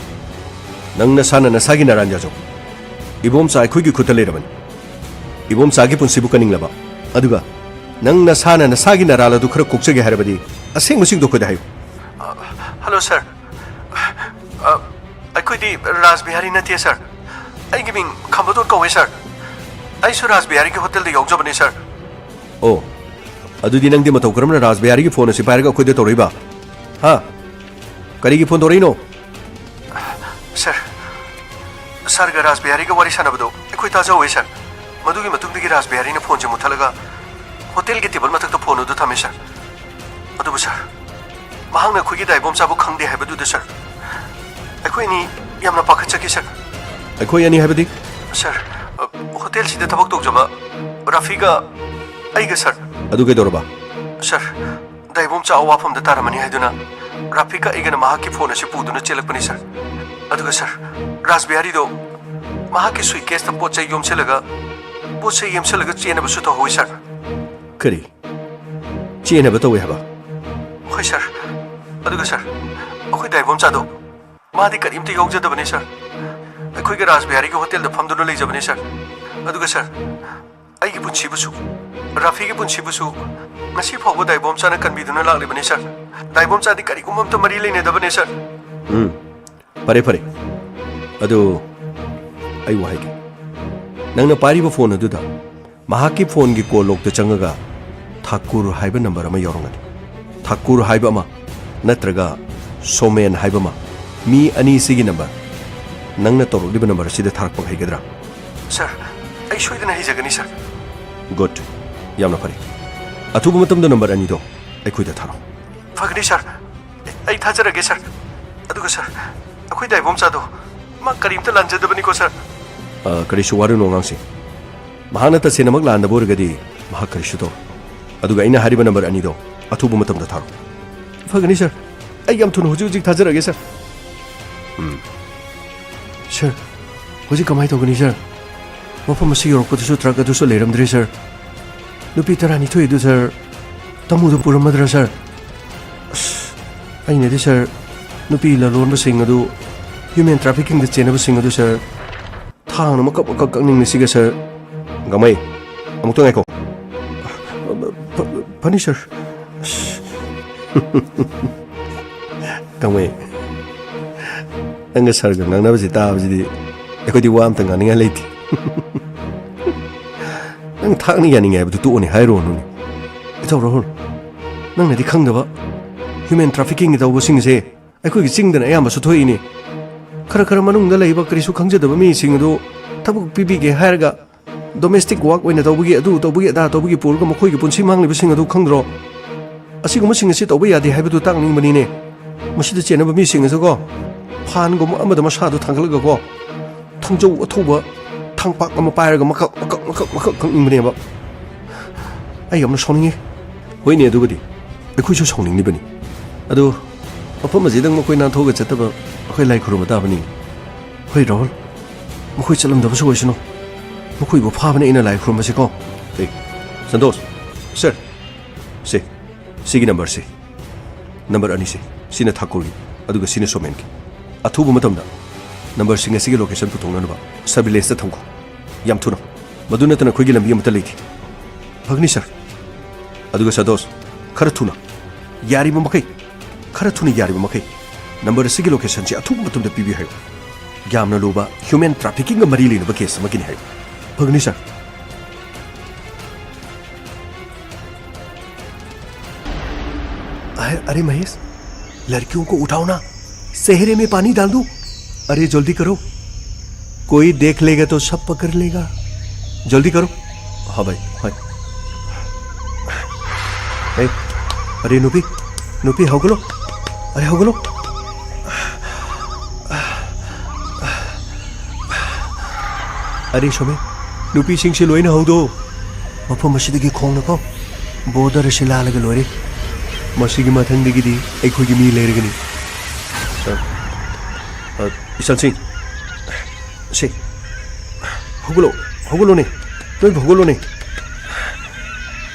ꯅꯪ ꯅꯁꯥꯅ ꯅꯁꯥꯒꯤ ꯅꯔꯥꯟ ꯌꯥꯖꯧ꯫ ꯏꯕꯣꯝꯆꯥ ꯑꯩꯈꯣꯏꯒꯤ ꯈꯨꯠꯇ ꯂꯩꯔꯕꯅꯤ꯫ ꯏꯕꯣꯝꯆꯥꯒꯤ ꯄꯨꯟꯁꯤꯕꯨ ꯀꯟꯅꯤꯡꯂꯕ? ꯑꯗꯨꯒ ꯅꯪ ꯅꯁꯥꯅ ꯅꯁꯥꯒꯤ ꯅꯔꯥꯜ ꯑꯗꯨ ꯈꯔ ꯀꯣꯛꯆꯒꯦ ꯍꯥꯏꯔꯕꯗꯤ ꯑꯁꯦꯡꯕꯁꯤꯡꯗꯣ ꯑꯩꯈꯣꯏꯗ ꯍꯥꯏꯌꯨ꯫ ꯑ, ꯍꯜꯂꯣ, ꯁꯥꯔ꯫ ꯑ, ꯑꯩꯈꯣꯏꯗꯤ ꯔꯥꯖ ꯕꯤꯍꯥꯔꯤ ꯅꯠꯇꯦ, ꯁꯥꯔ꯫ ꯑꯩꯒꯤ ꯃꯤꯡ ꯈꯝꯕꯗꯣꯟ ꯀꯧꯋꯦ, ꯁꯥꯔ꯫ ꯑꯩꯁꯨ ꯔꯥꯖ ꯕꯤꯍꯥꯔꯤꯒꯤ ꯍꯣꯇꯦꯜꯗ ꯌꯥꯎꯖꯕꯅꯦ, ꯁꯥꯔ꯫ ꯑꯣ, ꯑꯗꯨꯗꯤ ꯅꯪꯗꯤ ꯃꯇꯧ ꯀꯔꯝꯅ ꯔꯥꯖ ꯕꯤꯍꯥꯔꯤꯒꯤ ꯐꯣꯟ ꯑꯁꯤ ꯄꯥꯏꯔꯒ ꯑꯩꯈꯣꯏꯗ ꯇꯧꯔꯛꯏꯕ? ꯍꯥ? ꯀꯔꯤꯒꯤ ꯐꯣꯟ ꯇꯧꯔꯛꯏꯅꯣ? ꯁꯥꯔ, ꯁꯥꯔꯒ ꯔꯥꯖ ꯕꯤꯍꯥꯔꯤꯒ ꯋꯥꯔꯤ ꯁꯥꯟꯅꯕꯗꯣ ꯑꯩꯈꯣꯏ ꯇꯥꯖꯍꯧꯋꯦ, ꯁꯥꯔ꯫ ꯃꯗꯨꯒꯤ ꯃꯇꯨꯡꯗꯒꯤ ꯔꯥꯖ ꯕꯤꯍꯥꯔꯤꯅ ꯐꯣꯟꯁꯦ ꯃꯨꯠꯊꯠꯂꯒ ꯍꯣꯇꯦꯜꯒꯤ ꯇꯦꯕꯜ ꯃꯊꯛꯇ ꯐꯣꯟ ꯑꯗꯨ ꯊꯝꯃꯦ, ꯁꯥꯔ꯫ ꯑꯗꯨꯕꯨ, ꯁꯥꯔ, ꯃꯍꯥꯛꯅ ꯑꯩꯈꯣꯏꯒꯤ ꯗꯥ ꯏꯕꯣꯝꯆꯥꯕꯨ ꯈꯪꯗꯦ ꯍꯥꯏꯕꯗꯨꯗ, ꯁꯥꯔ, ꯑꯩꯈꯣꯏ ꯑꯅꯤ ꯌꯥꯝꯅ ꯄꯥꯈꯠꯆꯈꯤ, ꯁꯥꯔ꯫ ꯑꯩꯈꯣꯏ ꯑꯅꯤ ꯍꯥꯏꯕꯗꯤ? ꯁꯥꯔ, ꯑ, ꯍꯣꯇꯦꯜꯁꯤꯗ ꯊꯕꯛ ꯇꯧꯖꯕ ꯔꯥꯐꯤꯒ ꯑꯩꯒ, ꯁꯥꯔ꯫ ꯑꯗꯨ ꯀꯩꯗꯧꯔꯕ? ꯁꯥꯔ, ꯗꯥꯏꯕꯣꯝꯆꯥ ꯑꯋꯥꯐꯝꯗ ꯇꯥꯔꯝꯃꯅꯤ ꯍꯥꯏꯗꯨꯅ ꯔꯥꯐꯤꯒ ꯑꯩꯒꯅ ꯃꯍꯥꯛꯀꯤ ꯐꯣꯟ ꯑꯁꯤ ꯄꯨꯗꯨꯅ ꯆꯦꯜꯂꯛꯄꯅꯤ, ꯁꯥꯔ꯫ ꯑꯗꯨꯒ, ꯁꯥꯔ, ꯔꯥꯖꯕꯤꯍꯥꯔꯤꯗꯣ ꯃꯍꯥꯛꯀꯤ ꯁꯨꯏꯠꯀꯦꯁꯇ ꯄꯣꯠ ꯆꯩ ꯌꯣꯝꯁꯤꯜꯂꯒ, ꯄꯣꯠ ꯆꯩ ꯌꯣꯝꯁꯤꯜꯂꯒ ꯆꯦꯟꯅꯕꯁꯨ ꯇꯧꯍꯧꯏ, ꯁꯥꯔ꯫ ꯀꯔꯤ? ꯆꯦꯟꯅꯕ ꯇꯧꯏ ꯍꯥꯏꯕ? ꯍꯣꯏ, ꯁꯥꯔ꯫ ꯑꯗꯨꯒ, ꯁꯥꯔ, ꯑꯩꯈꯣꯏ ꯗꯥꯏꯕꯣꯝꯆꯥꯗꯣ, ꯃꯥꯗꯤ ꯀꯔꯤꯝꯇ ꯌꯥꯎꯖꯗꯕꯅꯤ, ꯁꯥꯔ꯫ ꯑꯩꯈꯣꯏꯒ ꯔꯥꯖꯕꯤꯍꯥꯔꯤꯒꯤ ꯍꯣꯇꯦꯜꯗ ꯐꯝꯗꯨꯅ ꯂꯩꯖꯕꯅꯤ, ꯁꯥꯔ꯫ ꯑꯗꯨꯒ, ꯁꯥꯔ, ꯑꯩꯒꯤ ꯄꯨꯟꯁꯤꯕꯨꯁꯨ, ꯔꯥꯐꯤꯒꯤ ꯄꯨꯟꯁꯤꯕꯨꯁꯨ ꯉꯁꯤ ꯐꯥꯎꯕ ꯗꯥꯏꯕꯣꯝꯆꯥꯅ ꯀꯟꯕꯤꯗꯨꯅ ꯂꯥꯛꯂꯤꯕꯅꯤ, ꯁꯥꯔ꯫ ꯗꯥꯏꯕꯣꯝꯆꯥꯗꯤ ꯀꯔꯤꯒꯨꯝꯕ ꯑꯝꯇ ꯃꯔꯤ ꯂꯩꯅꯗꯕꯅꯤ, ꯁꯥꯔ꯫ ꯎꯝ, ꯐꯔꯦ, ꯐꯔꯦ꯫ ꯑꯗꯨ ꯑꯩ ꯋꯥ ꯍꯥꯏꯒꯦ꯫ ꯅꯪꯅ ꯄꯥꯏꯔꯤꯕ ꯐꯣꯟ ꯑꯗꯨꯗ ꯃꯍꯥꯛꯀꯤ ꯐꯣꯟꯒꯤ ꯀꯣꯜ ꯂꯣꯛꯇ ꯆꯪꯉꯒ ꯊꯥꯀꯨꯔ ꯍꯥꯏꯕ ꯅꯝꯕꯔ ꯑꯃ ꯌꯥꯎꯔꯝꯒꯅꯤ꯫ ꯊꯥꯀꯨꯔ ꯍꯥꯏꯕ ꯑꯃ ꯅꯠꯇ꯭ꯔꯒ ꯁꯣꯃꯦꯟ ꯍꯥꯏꯕ ꯑꯃ, ꯃꯤ ꯑꯅꯤꯁꯤꯒꯤ ꯅꯝꯕꯔ, ꯅꯪꯅ ꯇꯧꯔꯛꯂꯤꯕ ꯅꯝꯕꯔ ꯑꯁꯤꯗ ꯊꯥꯔꯛꯄ ꯍꯩꯒꯗ꯭ꯔꯥ? ꯁꯥꯔ, ꯑꯩ ꯁꯣꯏꯗꯅ ꯍꯩꯖꯒꯅꯤ, ꯁꯥꯔ꯫ ꯒꯨꯗ, ꯌꯥꯝꯅ ꯐꯔꯦ꯫ ꯑꯊꯨꯕ ꯃꯇꯝꯗ ꯅꯝꯕꯔ ꯑꯅꯤꯗꯣ ꯑꯩꯈꯣꯏꯗ ꯊꯥꯔꯛꯑꯣ꯫ ꯐꯒꯅꯤ, ꯁꯥꯔ꯫ ꯑꯩ ꯊꯥꯖꯔꯒꯦ, ꯁꯥꯔ꯫ ꯑꯗꯨꯒ, ꯁꯥꯔ, ꯑꯩꯈꯣꯏ ꯗꯥꯏꯕꯣꯝꯆꯥꯗꯣ, ꯃꯥ ꯀꯔꯤꯝꯇ ꯂꯥꯟꯖꯗꯕꯅꯤꯀꯣ, ꯁꯥꯔ꯫ ꯑ, ꯀꯔꯤꯁꯨ ꯋꯥꯔꯨꯅꯨ, ꯑꯉꯥꯡꯁꯤꯡ꯫ ꯃꯍꯥꯛꯅ ꯇꯁꯦꯡꯅꯃꯛ ꯂꯥꯟꯗꯕ ꯑꯣꯏꯔꯒꯗꯤ ꯃꯍꯥꯛ ꯀꯔꯤꯁꯨ ꯇꯧꯔꯣꯏ꯫ ꯑꯗꯨꯒ ꯑꯩꯅ ꯍꯥꯏꯔꯤꯕ ꯅꯝꯕꯔ ꯑꯅꯤꯗꯣ ꯑꯊꯨꯕ ꯃꯇꯝꯗ ꯊꯥꯔꯛꯑꯣ꯫ ꯐꯒꯅꯤ, ꯁꯥꯔ꯫ ꯑꯩ ꯌꯥꯝ ꯊꯨꯅ ꯍꯧꯖꯤꯛ ꯍꯧꯖꯤꯛ ꯊꯥꯖꯔꯛꯑꯒꯦ, ꯁꯥꯔ꯫ ꯎꯝ꯫ ꯁꯥꯔ, ꯍꯧꯖꯤꯛ ꯀꯃꯥꯏꯅ ꯇꯧꯒꯅꯤ, ꯁꯥꯔ? ꯃꯐꯝ ꯑꯁꯤ ꯌꯧꯔꯛꯄꯗꯁꯨ ꯇ꯭ꯔꯛ ꯑꯗꯨꯁꯨ ꯂꯩꯔꯝꯗ꯭ꯔꯦ, ꯁꯥꯔ꯫ ꯅꯨꯄꯤ ꯇꯔꯥꯅꯤꯊꯣꯏ ꯑꯗꯨ, ꯁꯥꯔ, ꯇꯃꯨꯗꯨ ꯄꯨꯔꯝꯃꯗ꯭ꯔꯥ, ꯁꯥꯔ? ꯑꯁ, ꯑꯩꯅꯗꯤ, ꯁꯥꯔ, ꯅꯨꯄꯤ ꯂꯂꯣꯟꯕꯁꯤꯡ ꯑꯗꯨ, ꯍ꯭ꯌꯨꯃꯦꯟ ꯇ꯭ꯔꯥꯐꯤꯀꯤꯡꯗ ꯆꯦꯟꯅꯕꯁꯤꯡ ꯑꯗꯨ, ꯁꯥꯔ, ꯊꯥꯡꯅ ꯃꯀꯛ ꯃꯀꯛ ꯀꯛꯅꯤꯡꯂꯤꯁꯤꯒ, ꯁꯥꯔ꯫ ꯒꯥꯡꯃꯩ, ꯑꯃꯨꯛꯇ ꯉꯥꯏꯈꯣ꯫ ꯐ-, ꯐꯅꯤ, ꯁꯥꯔ꯫ ꯑꯁ꯫ ꯒꯥꯡꯃꯩ, ꯅꯪꯒ ꯁꯥꯔꯒ ꯉꯥꯡꯅꯕꯁꯤ ꯇꯥꯕꯁꯤꯗꯤ ꯑꯩꯈꯣꯏꯗꯤ ꯋꯥ ꯑꯝꯇ ꯉꯥꯡꯅꯤꯡꯉꯥꯏ ꯂꯩꯇꯦ꯫ ꯅꯪ ꯊꯥꯛꯅꯤ ꯌꯥꯅꯤꯡꯉꯦ ꯍꯥꯏꯕꯗꯨ ꯇꯣꯛꯑꯣꯅꯦ, ꯍꯥꯏꯔꯨꯔꯅꯨꯅꯦ꯫ ꯏꯊꯧ ꯔꯥꯍꯨꯜ, ꯅꯪꯅꯗꯤ ꯈꯪꯗꯕ, ꯍ꯭ꯌꯨꯃꯦꯟ ꯇ꯭ꯔꯥꯐꯤꯀꯤꯡꯒꯤ ꯇꯧꯕꯁꯤꯡꯁꯦ ꯑꯩꯈꯣꯏꯒꯤ ꯆꯤꯡꯗꯅ ꯑꯌꯥꯝꯕꯁꯨ ꯊꯣꯛꯏꯅꯤ꯫ ꯈꯔ ꯈꯔ ꯃꯅꯨꯡꯗ ꯂꯩꯕ ꯀꯔꯤꯁꯨ ꯈꯪꯖꯗꯕ ꯃꯤꯁꯤꯡ ꯑꯗꯨ ꯊꯕꯛ ꯄꯤꯕꯤꯒꯦ ꯍꯥꯏꯔꯒ, ꯗꯣꯃꯦꯁꯇꯤꯛ ꯋꯥꯔꯛ ꯑꯣꯏꯅ ꯇꯧꯕꯒꯤ, ꯑꯗꯨ ꯇꯧꯕꯒꯤ, ꯑꯗꯥ ꯇꯧꯕꯒꯤ ꯄꯨꯔꯒ ꯃꯈꯣꯏꯒꯤ ꯄꯨꯟꯁꯤ ꯃꯥꯡꯂꯤꯕꯁꯤꯡ ꯑꯗꯨ ꯈꯪꯗ꯭ꯔꯣ? ꯑꯁꯤꯒꯨꯝꯕꯁꯤꯡ ꯑꯁꯤ ꯇꯧꯕ ꯌꯥꯗꯦ ꯍꯥꯏꯕꯗꯨ ꯇꯥꯛꯅꯤꯡꯕꯅꯤꯅꯦ꯫ ꯃꯁꯤꯗ ꯆꯦꯟꯅꯕ ꯃꯤꯁꯤꯡ ꯑꯁꯤꯀꯣ, ꯐꯥꯟꯒꯨꯝꯕ ꯑꯃꯗ ꯃꯁꯥꯗꯨ ꯊꯥꯡꯒꯠꯂꯒꯀꯣ, ꯊꯥꯡꯖꯧ ꯑꯊꯧꯕ, ꯊꯥꯡꯄꯥꯛ ꯑꯃ ꯄꯥꯏꯔꯒ ꯃꯀꯛ ꯃꯀꯛ ꯃꯀꯛ ꯃꯀꯛ ꯀꯛꯅꯤꯡꯕꯅꯦꯕ꯫ ꯑꯩ ꯌꯥꯝꯅ ꯁꯥꯎꯅꯤꯡꯉꯤ꯫ ꯍꯣꯏꯅꯦ, ꯑꯗꯨꯕꯨꯗꯤ ꯑꯩꯈꯣꯏꯁꯨ ꯁꯥꯎꯅꯤꯡꯂꯤꯕꯅꯤ꯫ ꯑꯗꯨ ꯃꯐꯝ ꯑꯁꯤꯗꯪ ꯃꯈꯣꯏ ꯅꯥꯟꯊꯣꯛꯑꯒ ꯆꯠꯇꯕ ꯑꯩꯈꯣꯏ ꯂꯥꯏ ꯈꯨꯔꯨꯝꯕ ꯇꯥꯕꯅꯤ꯫ ꯍꯣꯏ ꯔꯥꯍꯨꯜ, ꯃꯈꯣꯏ ꯆꯠꯂꯝꯗꯕꯁꯨ ꯑꯣꯏꯁꯅꯨ꯫ ꯃꯈꯣꯏꯕꯨ ꯐꯥꯕꯅ ꯑꯩꯅ ꯂꯥꯏ ꯈꯨꯔꯨꯝꯕꯁꯤꯀꯣ꯫ ꯑꯦ, ꯁꯟꯇꯣꯁ, ꯁꯔ, ꯁꯦ, ꯁꯤꯒꯤ ꯅꯝꯕꯔꯁꯦ, ꯅꯝꯕꯔ ꯑꯅꯤꯁꯦ, ꯁꯤꯅ ꯊꯥꯀꯨꯔꯒꯤ, ꯑꯗꯨꯒ ꯁꯤꯅ ꯁꯣꯃꯦꯟꯒꯤ꯫ ꯑꯊꯨꯕ ꯃꯇꯝꯗ ꯅꯝꯕꯔꯁꯤꯡ ꯑꯁꯤꯒꯤ ꯂꯣꯀꯦꯁꯟ ꯄꯨꯊꯣꯛꯅꯅꯕ ꯁꯔꯚꯤꯂꯦꯟꯁꯇ ꯊꯝꯈꯣ꯫ ꯌꯥꯝ ꯊꯨꯅ꯫ ꯃꯗꯨ ꯅꯠꯇꯅ ꯑꯩꯈꯣꯏꯒꯤ ꯂꯝꯕꯤ ꯑꯃꯠꯇ ꯂꯩꯇꯦ꯫ ꯐꯒꯅꯤ, ꯁꯔ꯫ ꯑꯗꯨꯒ ꯁꯟꯇꯣꯁ, ꯈꯔ ꯊꯨꯅ, ꯌꯥꯔꯤꯕ ꯃꯈꯩ, ꯈꯔ ꯊꯨꯅ ꯌꯥꯔꯤꯕ ꯃꯈꯩ ꯅꯝꯕꯔ ꯑꯁꯤꯒꯤ ꯂꯣꯀꯦꯁꯟꯁꯤ ꯑꯊꯨꯕ ꯃꯇꯝꯗ ꯄꯤꯕꯤꯌꯨ ꯍꯥꯏꯌꯨ꯫ ꯌꯥꯝꯅ ꯂꯨꯕ ꯍ꯭ꯌꯨꯃꯦꯟ ꯇ꯭ꯔꯥꯐꯤꯀꯤꯡꯒ ꯃꯔꯤ ꯂꯩꯅꯕ ꯀꯦꯁ ꯑꯃꯒꯤꯅꯤ ꯍꯥꯏꯌꯨ꯫ ꯐꯒꯅꯤ, ꯁꯔ꯫ अरे, अरे महेश, लड़कियों को उठाओ ना, सेहरे में पानी डाल दो। अरे जल्दी करो, कोई देख लेगा तो सब पकड़ लेगा। जल्दी करो। हाँ भाई, हाँ। ए, अरे नुपी, नुपी, ꯍꯧꯒꯠꯂꯣ꯫ ꯑꯔꯦ, ꯍꯧꯒꯠꯂꯣ꯫ ꯑꯔꯦ ꯁꯣꯃꯦ, ꯅꯨꯄꯤꯁꯤꯡꯁꯤ ꯂꯣꯏꯅ ꯍꯧꯗꯣꯛꯎ꯫ ꯃꯐꯝ ꯑꯁꯤꯗꯒꯤ ꯈꯣꯡꯅꯀꯣ ꯕꯣꯔꯗꯔ ꯑꯁꯤ ꯂꯥꯜꯂꯒ ꯂꯣꯏꯔꯦ꯫ ꯃꯁꯤꯒꯤ ꯃꯊꯪꯗꯒꯤꯗꯤ ꯑꯩꯈꯣꯏꯒꯤ ꯃꯤ ꯂꯩꯔꯒꯅꯤ꯫ ꯑ, ꯑ, ꯏꯆꯟꯁꯤꯡ, ꯁꯦ, ꯍꯧꯒꯠꯂꯣ, ꯍꯧꯒꯠꯂꯣꯅꯦ, ꯅꯣꯏꯕꯨ ꯍꯧꯒꯠꯂꯣꯅꯦ꯫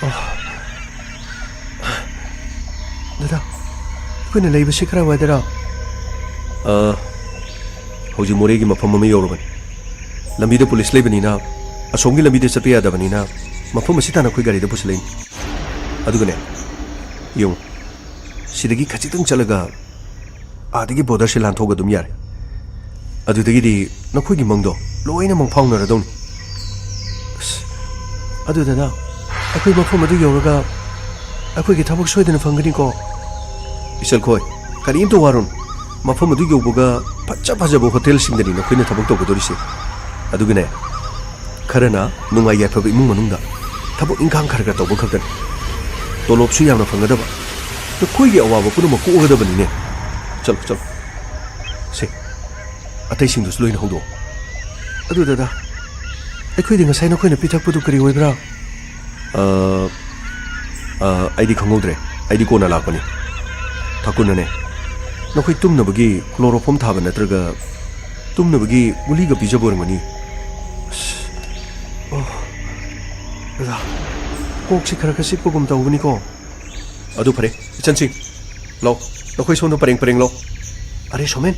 ꯑ, ꯗꯗꯥ, ꯑꯩꯈꯣꯏꯅ ꯂꯩꯕꯁꯤ ꯀꯔꯥꯏꯋꯥꯏꯗꯔꯥ? ꯑ, ꯍꯧꯖꯤꯛ ꯃꯣꯔꯦꯒꯤ ꯃꯐꯝ ꯑꯃ ꯌꯧꯔꯕꯅꯤ꯫ ꯂꯝꯕꯤꯗ ꯄꯨꯂꯤꯁ ꯂꯩꯕꯅꯤꯅ, ꯑꯁꯣꯝꯒꯤ ꯂꯝꯕꯤꯗ ꯆꯠꯄ ꯌꯥꯗꯕꯅꯤꯅ, ꯃꯐꯝ ꯑꯁꯤ ꯇꯥꯟꯅ ꯑꯩꯈꯣꯏ ꯒꯥꯔꯤꯗ ꯄꯨꯁꯤꯜꯂꯛꯏꯅꯤ꯫ ꯑꯗꯨꯒꯅꯦ, ꯌꯦꯡꯉꯨ, ꯁꯤꯗꯒꯤ ꯈꯖꯤꯛꯇꯪ ꯆꯠꯂꯒ ꯑꯥꯗꯒꯤ ꯕꯣꯔꯗꯔꯁꯦ ꯂꯥꯟꯊꯣꯛꯑꯒ ꯑꯗꯨꯝ ꯌꯥꯔꯦ꯫ ꯑꯗꯨꯗꯒꯤꯗꯤ ꯅꯈꯣꯏꯒꯤ ꯃꯪꯗꯣ ꯂꯣꯏꯅ ꯃꯪꯐꯥꯎꯅꯔꯗꯧꯅꯤ꯫ ꯑꯁ, ꯑꯗꯨ ꯗꯗꯥ, ꯑꯩꯈꯣꯏ ꯃꯐꯝ ꯑꯗꯨ ꯌꯧꯔꯒ ꯑꯩꯈꯣꯏꯒꯤ ꯊꯕꯛ ꯁꯣꯏꯗꯅ ꯐꯪꯒꯅꯤꯀꯣ? ꯏꯆꯜꯈꯣꯏ, ꯀꯔꯤꯝꯇ ꯋꯥꯔꯨꯅꯨ꯫ ꯃꯐꯝ ꯑꯗꯨ ꯌꯧꯕꯒ ꯐꯖ ꯐꯖꯕ ꯍꯣꯇꯦꯜꯁꯤꯡꯗꯅꯤ ꯅꯈꯣꯏꯅ ꯊꯕꯛ ꯇꯧꯒꯗꯧꯔꯤꯁꯦ꯫ ꯑꯗꯨꯒꯅꯦ, ꯈꯔꯅ ꯅꯨꯡꯉꯥꯏ ꯌꯥꯏꯐꯕ ꯏꯃꯨꯡ ꯃꯅꯨꯡꯗ ꯊꯕꯛ ꯏꯪꯈꯥꯡ ꯈꯔ ꯈꯔ ꯇꯧꯕ ꯈꯛꯇꯅꯤ꯫ ꯇꯣꯂꯣꯞꯁꯨ ꯌꯥꯝꯅ ꯐꯪꯒꯗꯕ꯫ ꯅꯈꯣꯏꯒꯤ ꯑꯋꯥꯕ ꯄꯨꯝꯅꯃꯛ ꯀꯣꯛꯑꯒꯗꯕꯅꯤꯅꯦ꯫ ꯆꯠꯂꯣ, ꯆꯠꯂꯣ꯫ ꯁꯦ, ꯑꯇꯩꯁꯤꯡꯗꯨꯁꯨ ꯂꯣꯏꯅ ꯍꯧꯗꯣꯛꯑꯣ꯫ ꯑꯗꯨ ꯗꯗꯥ, ꯑꯩꯈꯣꯏꯗꯤ ꯉꯁꯥꯏ ꯅꯈꯣꯏꯅ ꯄꯤꯊꯛꯄꯗꯨ ꯀꯔꯤ ꯑꯣꯏꯕ꯭ꯔꯥ? ꯑ, ꯑ, ꯑꯩꯗꯤ ꯈꯪꯍꯧꯗ꯭ꯔꯦ꯫ ꯑꯩꯗꯤ ꯀꯣꯟꯅ ꯂꯥꯛꯄꯅꯤ꯫ ꯊꯥꯀꯨꯔꯅꯅꯦ, ꯅꯈꯣꯏ ꯇꯨꯝꯅꯕꯒꯤ chloroform ꯊꯥꯕ ꯅꯠꯇ꯭ꯔꯒ ꯇꯨꯝꯅꯕꯒꯤ ꯒꯨꯂꯤꯒ ꯄꯤꯖꯕ ꯑꯣꯏꯔꯝꯒꯅꯤ꯫ ꯑꯁ, ꯑꯣ, ꯑꯣꯖꯥ, ꯀꯣꯛꯁꯤ ꯈꯔ ꯈꯔ ꯆꯤꯛꯄꯒꯨꯝ ꯇꯧꯕꯅꯤꯀꯣ꯫ ꯑꯗꯨ ꯐꯔꯦ, ꯏꯆꯟꯁꯤꯡ, ꯂꯥꯎ, ꯅꯈꯣꯏ ꯁꯣꯝꯗ ꯄꯔꯦꯡ ꯄꯔꯦꯡ ꯂꯥꯎ꯫ अरे सोमेन,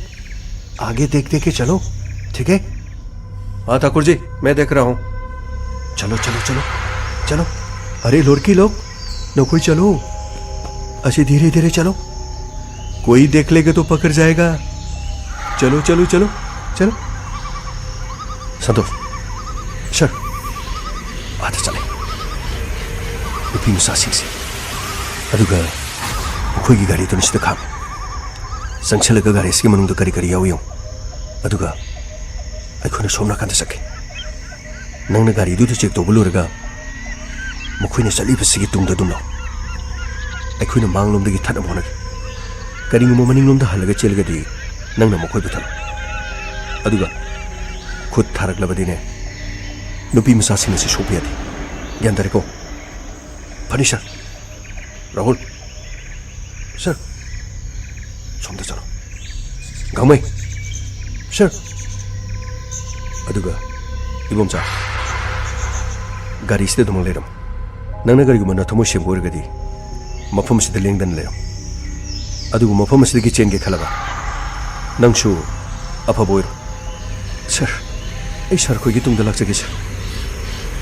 आगे देख देख के चलो, ठीक है? हाँ ठाकुर जी, मैं देख रहा हूँ। चलो चलो चलो चलो। अरे लड़की लोग, नखोई चलो, ऐसे धीरे धीरे चलो, कोई देख लेगा तो पकड़ जाएगा। चलो चलो चलो चलो। ꯁꯟꯇꯣꯁ, ꯁꯔ, ꯑꯥꯗ ꯆꯠꯂꯦ꯫ ꯅꯨꯄꯤ ꯃꯆꯥꯁꯤꯡꯁꯦ꯫ ꯑꯗꯨꯒ ꯃꯈꯣꯏꯒꯤ ꯒꯥꯔꯤꯗꯨꯅ ꯁꯤꯗ ꯈꯥꯝꯃꯦ꯫ ꯆꯪꯁꯤꯜꯂꯒ ꯒꯥꯔꯤ ꯑꯁꯤꯒꯤ ꯃꯅꯨꯡꯗ ꯀꯔꯤ ꯀꯔꯤ ꯌꯥꯎꯏ ꯌꯦꯡꯉꯨ꯫ ꯑꯗꯨꯒ ꯑꯩꯈꯣꯏꯅ ꯁꯣꯝ ꯅꯥꯀꯟꯗ ꯆꯠꯀꯦ꯫ ꯅꯪꯅ ꯒꯥꯔꯤꯗꯨꯗ ꯆꯦꯛ ꯇꯧꯕ ꯂꯣꯏꯔꯒ ꯃꯈꯣꯏꯅ ꯆꯠꯂꯤꯕꯁꯤꯒꯤ ꯇꯨꯡꯗ ꯑꯗꯨꯝ ꯂꯥꯛꯑꯣ꯫ ꯑꯩꯈꯣꯏꯅ ꯃꯥꯡꯂꯣꯝꯗꯒꯤ ꯊꯠꯅꯕ ꯍꯣꯠꯅꯒꯦ꯫ ꯀꯔꯤꯒꯨꯝꯕ ꯃꯅꯤꯡꯂꯣꯝꯗ ꯍꯜꯂꯒ ꯆꯦꯜꯂꯒꯗꯤ ꯅꯪꯅ ꯃꯈꯣꯏꯕꯨ ꯊꯠꯂꯣ꯫ ꯑꯗꯨꯒ ꯈꯨꯠ ꯊꯥꯔꯛꯂꯕꯗꯤꯅꯦ, ꯅꯨꯄꯤ ꯃꯆꯥꯁꯤꯡ ꯑꯁꯤ ꯁꯣꯛꯄ ꯌꯥꯗꯦ꯫ ꯒ꯭ꯌꯥꯟ ꯇꯥꯔꯦꯀꯣ? ꯐꯅꯤ ꯁꯥꯔ꯫ ꯔꯥꯍꯨꯜ꯫ ꯁꯥꯔ꯫ ꯁꯣꯝꯗ ꯆꯠꯂꯣ꯫ ꯒꯥꯡꯃꯩ꯫ ꯁꯥꯔ꯫ ꯑꯗꯨꯒ ꯏꯕꯣꯝꯆꯥ, ꯒꯥꯔꯤꯁꯤꯗ ꯑꯗꯨꯃꯛ ꯂꯩꯔꯝꯃꯨ꯫ ꯅꯪꯅ ꯀꯔꯤꯒꯨꯝꯕ ꯅꯊꯃꯣꯏ ꯁꯦꯡꯕ ꯑꯣꯏꯔꯒꯗꯤ ꯃꯐꯝ ꯑꯁꯤꯗ ꯂꯦꯡꯗꯅ ꯂꯩꯔꯝꯃꯨ꯫ ꯑꯗꯨꯒ ꯃꯐꯝ ꯑꯁꯤꯗꯒꯤ ꯆꯦꯟꯒꯦ ꯈꯜꯂꯕ ꯅꯪꯁꯨ ꯑꯐꯕ ꯑꯣꯏꯔꯣ꯫ ꯁꯥꯔ, ꯑꯩ ꯁꯥꯔ ꯈꯣꯏꯒꯤ ꯇꯨꯡꯗ ꯂꯥꯛꯆꯒꯦ, ꯁꯥꯔ꯫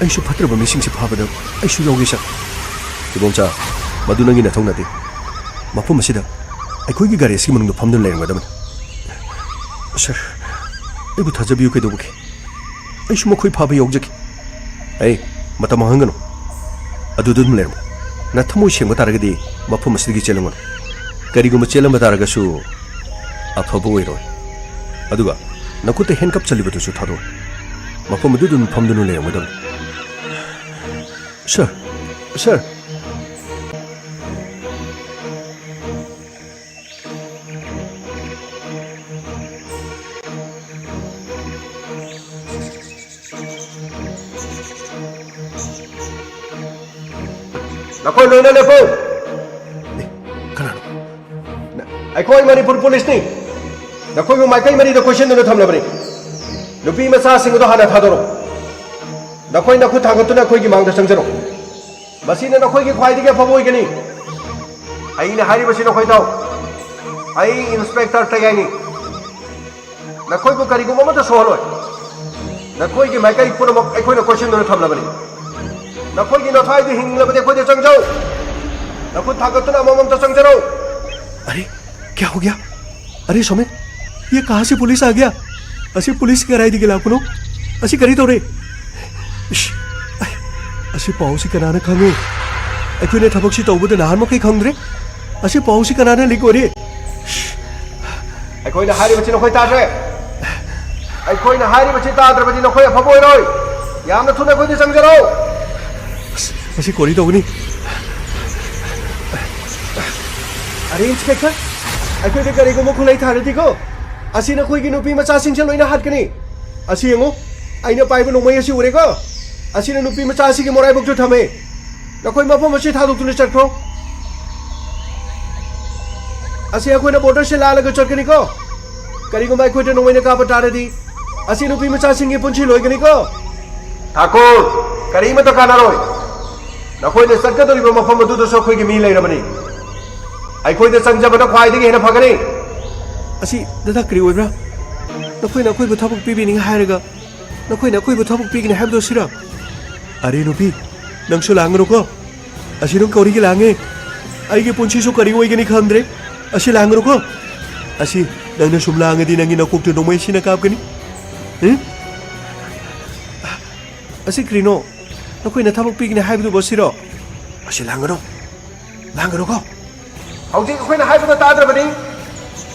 ꯑꯩꯁꯨ ꯐꯠꯇ꯭ꯔꯕ ꯃꯤꯁꯤꯡꯁꯦ ꯐꯥꯕꯗ ꯑꯩꯁꯨ ꯌꯥꯎꯒꯦ, ꯁꯥꯔ꯫ ꯏꯕꯣꯝꯆꯥ, ꯃꯗꯨ ꯅꯪꯒꯤ ꯅꯊꯧ ꯅꯠꯇꯦ꯫ ꯃꯐꯝ ꯑꯁꯤꯗ ꯑꯩꯈꯣꯏꯒꯤ ꯒꯥꯔꯤ ꯑꯁꯤꯒꯤ ꯃꯅꯨꯡꯗ ꯐꯝꯗꯨꯅ ꯂꯩꯔꯝꯒꯗꯕꯅꯤ꯫ ꯁꯥꯔ, ꯑꯩꯕꯨ ꯊꯥꯖꯕꯤꯌꯨ, ꯀꯩꯗꯧꯕꯒꯦ? ꯑꯩꯁꯨ ꯃꯈꯣꯏ ꯐꯥꯕ ꯌꯥꯎꯖꯒꯦ꯫ ꯑꯩ, ꯃꯇꯝ ꯃꯥꯡꯍꯟꯒꯅꯨ꯫ ꯑꯗꯨꯗ ꯑꯗꯨꯝ ꯂꯩꯔꯝꯃꯨ꯫ ꯅꯊꯃꯣꯏ ꯁꯦꯡꯕ ꯇꯥꯔꯒꯗꯤ ꯃꯐꯝ ꯑꯁꯤꯗꯒꯤ ꯆꯦꯜꯂꯝꯒꯅꯨ꯫ ꯀꯔꯤꯒꯨꯝꯕ ꯆꯦꯜꯂꯝꯕ ꯇꯥꯔꯒꯁꯨ ꯑꯐꯕ ꯑꯣꯏꯔꯣꯏ꯫ ꯑꯗꯨꯒ ꯅꯈꯨꯠꯇ handcuff ꯆꯜꯂꯤꯕꯗꯨꯁꯨ ꯊꯥꯗꯣꯛꯎ꯫ ꯃꯐꯝ ꯑꯗꯨꯗ ꯑꯗꯨꯝ ꯐꯝꯗꯨꯅ ꯂꯩꯔꯝꯒꯗꯕꯅꯤ꯫ ꯁꯥꯔ, ꯁꯥꯔ꯫ ꯅꯈꯣꯏ ꯂꯣꯏꯅ ꯂꯦꯞꯄꯨ꯫ ꯑꯦ, ꯀꯅꯥꯅꯣ? ꯅ-, ꯑꯩꯈꯣꯏ ꯃꯅꯤꯄꯨꯔ ꯄꯨꯂꯤꯁꯅꯤ꯫ ꯅꯈꯣꯏꯕꯨ ꯃꯥꯏꯀꯩ ꯃꯔꯤꯗ ꯀꯣꯏꯁꯤꯟꯗꯨꯅ ꯊꯝꯂꯕꯅꯤ꯫ ꯅꯨꯄꯤ ꯃꯆꯥꯁꯤꯡ ꯑꯗꯨ ꯍꯥꯟꯅ ꯊꯥꯗꯣꯔꯛꯎ꯫ ꯅꯈꯣꯏ ꯅꯈꯨꯠ ꯊꯥꯡꯒꯠꯇꯨꯅ ꯑꯩꯈꯣꯏꯒꯤ ꯃꯥꯡꯗ ꯆꯪꯖꯔꯛꯎ꯫ ꯃꯁꯤꯅ ꯅꯈꯣꯏꯒꯤ ꯈ꯭ꯋꯥꯏꯗꯒꯤ ꯑꯐꯕ ꯑꯣꯏꯒꯅꯤ꯫ ꯑꯩꯅ ꯍꯥꯏꯔꯤꯕꯁꯤ ꯅꯈꯣꯏ ꯇꯥꯎ꯫ ꯑꯩ ꯏꯟꯁꯄꯦꯛꯇꯔ ꯇꯌꯥꯏꯅꯤ꯫ ꯅꯈꯣꯏꯕꯨ ꯀꯔꯤꯒꯨꯝꯕ ꯑꯃꯠꯇ ꯁꯣꯛꯍꯜꯂꯣꯏ꯫ ꯅꯈꯣꯏꯒꯤ ꯃꯥꯏꯀꯩ ꯄꯨꯝꯅꯃꯛ ꯑꯩꯈꯣꯏꯅ ꯀꯣꯏꯁꯤꯟꯗꯨꯅ ꯊꯝꯂꯕꯅꯤ꯫ ꯅꯈꯣꯏꯒꯤ ꯅꯊ꯭ꯋꯥꯏꯗꯨ ꯍꯤꯡꯂꯕꯗꯤ ꯑꯩꯈꯣꯏꯗ ꯆꯪꯖꯧ꯫ ꯅꯈꯨꯠ ꯊꯥꯡꯒꯠꯇꯨꯅ ꯑꯃꯃꯝꯇ ꯆꯪꯖꯔꯧ꯫ अरे, क्या हो गया? अरे सोमेन, ये कहाँ से पुलिस आ गया? असी पुलिस कराई दी गिला कुनो? असी करी तो रे। इश, असी पाउसी कनाना खंगे? ꯑꯩꯈꯣꯏꯅ ꯊꯕꯛꯁꯤ ꯇꯧꯕꯗ ꯅꯍꯥꯟꯃꯈꯩ ꯈꯪꯗ꯭ꯔꯦ꯫ ꯑꯁꯤ ꯄꯥꯎꯁꯤ ꯀꯅꯥꯅ ꯂꯤꯛ ꯑꯣꯏꯔꯤ? ꯑꯩꯈꯣꯏꯅ ꯍꯥꯏꯔꯤꯕꯁꯤ ꯅꯈꯣꯏ ꯇꯥꯗ꯭ꯔꯦ꯫ ꯑꯩꯈꯣꯏꯅ ꯍꯥꯏꯔꯤꯕꯁꯤ ꯇꯥꯗ꯭ꯔꯕꯗꯤ ꯅꯈꯣꯏ ꯑꯐꯕ ꯑꯣꯏꯔꯣꯏ꯫ ꯌꯥꯝꯅ ꯊꯨꯅ ꯑꯩꯈꯣꯏꯗ ꯆꯪꯖꯔꯛꯎ꯫ ꯑꯁ, ꯃꯁꯤ ꯀꯣꯔꯤ ꯇꯧꯒꯅꯤ꯫ ꯑꯔꯦ, ꯏꯟꯁꯄꯦꯛꯇꯔ, ꯑꯩꯈꯣꯏꯗ ꯀꯔꯤꯒꯨꯝꯕ ꯈꯨꯠꯂꯩ ꯊꯥꯔꯗꯤꯀꯣ, ꯑꯁꯤ ꯅꯈꯣꯏꯒꯤ ꯅꯨꯄꯤ ꯃꯆꯥꯁꯤꯡꯁꯦ ꯂꯣꯏꯅ ꯍꯥꯠꯀꯅꯤ꯫ ꯑꯁꯤ ꯌꯦꯡꯉꯨ, ꯑꯩꯅ ꯄꯥꯏꯕ ꯅꯣꯡꯃꯩ ꯑꯁꯤ ꯎꯔꯦꯀꯣ꯫ ꯑꯁꯤꯅ ꯅꯨꯄꯤ ꯃꯆꯥ ꯑꯁꯤꯒꯤ ꯃꯔꯥꯏꯕꯛꯁꯨ ꯊꯝꯃꯦ꯫ ꯅꯈꯣꯏ ꯃꯐꯝ ꯑꯁꯤ ꯊꯥꯗꯣꯛꯇꯨꯅ ꯆꯠꯈ꯭ꯔꯣ꯫ ꯑꯁꯤ ꯑꯩꯈꯣꯏꯅ ꯕꯣꯔꯗꯔꯁꯦ ꯂꯥꯜꯂꯒ ꯆꯠꯀꯅꯤꯀꯣ꯫ ꯀꯔꯤꯒꯨꯝꯕ ꯑꯩꯈꯣꯏꯗ ꯅꯣꯡꯃꯩꯅ ꯀꯥꯞꯄ ꯇꯥꯔꯗꯤ, ꯑꯁꯤ ꯅꯨꯄꯤ ꯃꯆꯥꯁꯤꯡꯒꯤ ꯄꯨꯟꯁꯤ ꯂꯣꯏꯒꯅꯤꯀꯣ꯫ ꯊꯥꯀꯨꯔ, ꯀꯔꯤꯃꯠꯇ ꯀꯥꯟꯅꯔꯣꯏ꯫ ꯅꯈꯣꯏꯅ ꯆꯠꯀꯗꯧꯔꯤꯕ ꯃꯐꯝ ꯑꯗꯨꯗꯁꯨ ꯑꯩꯈꯣꯏꯒꯤ ꯃꯤ ꯂꯩꯔꯕꯅꯤ꯫ ꯑꯩꯈꯣꯏꯗ ꯆꯪꯖꯕꯅ ꯈ꯭ꯋꯥꯏꯗꯒꯤ ꯍꯦꯟꯅ ꯐꯒꯅꯤ꯫ ꯑꯁꯤ ꯗꯗꯥ ꯀꯔꯤ ꯑꯣꯏꯕ꯭ꯔꯥ? ꯅꯈꯣꯏꯅ ꯑꯩꯈꯣꯏꯕꯨ ꯊꯕꯛ ꯄꯤꯕꯤꯅꯤꯡꯉꯤ ꯍꯥꯏꯔꯒ ꯅꯈꯣꯏꯅ ꯑꯩꯈꯣꯏꯕꯨ ꯊꯕꯛ ꯄꯤꯒꯅꯤ ꯍꯥꯏꯕꯗꯨ ꯁꯤꯔ? ꯑꯔꯦ ꯅꯨꯄꯤ, ꯅꯪꯁꯨ ꯂꯥꯡꯒꯅꯨꯀꯣ꯫ ꯑꯁꯤ ꯅꯪ ꯀꯧꯔꯤꯒꯤ ꯂꯥꯡꯉꯦ꯫ ꯑꯩꯒꯤ ꯄꯨꯟꯁꯤꯁꯨ ꯀꯔꯤ ꯑꯣꯏꯒꯅꯤ ꯈꯪꯗ꯭ꯔꯦ꯫ ꯑꯁꯤ ꯂꯥꯡꯒꯅꯨꯀꯣ꯫ ꯑꯁꯤ ꯅꯪꯅ ꯁꯨꯝ ꯂꯥꯡꯉꯗꯤ ꯅꯪꯒꯤ ꯅꯀꯣꯛꯇꯨ ꯅꯣꯡꯃꯩ ꯁꯤꯅ ꯀꯥꯞꯀꯅꯤ꯫ ꯎꯝ? ꯑꯁꯤ ꯀꯔꯤꯅꯣ? ꯅꯈꯣꯏꯅ ꯊꯕꯛ ꯄꯤꯒꯅꯤ ꯍꯥꯏꯕꯗꯨꯕꯨ ꯁꯤꯔꯣ? ꯑꯁꯤ ꯂꯥꯡꯒꯅꯨ꯫ ꯂꯥꯡꯒꯅꯨꯀꯣ꯫ ꯍꯧꯖꯤꯛ ꯑꯩꯈꯣꯏꯅ ꯍꯥꯏꯕꯗꯣ ꯇꯥꯗ꯭ꯔꯕꯅꯤ꯫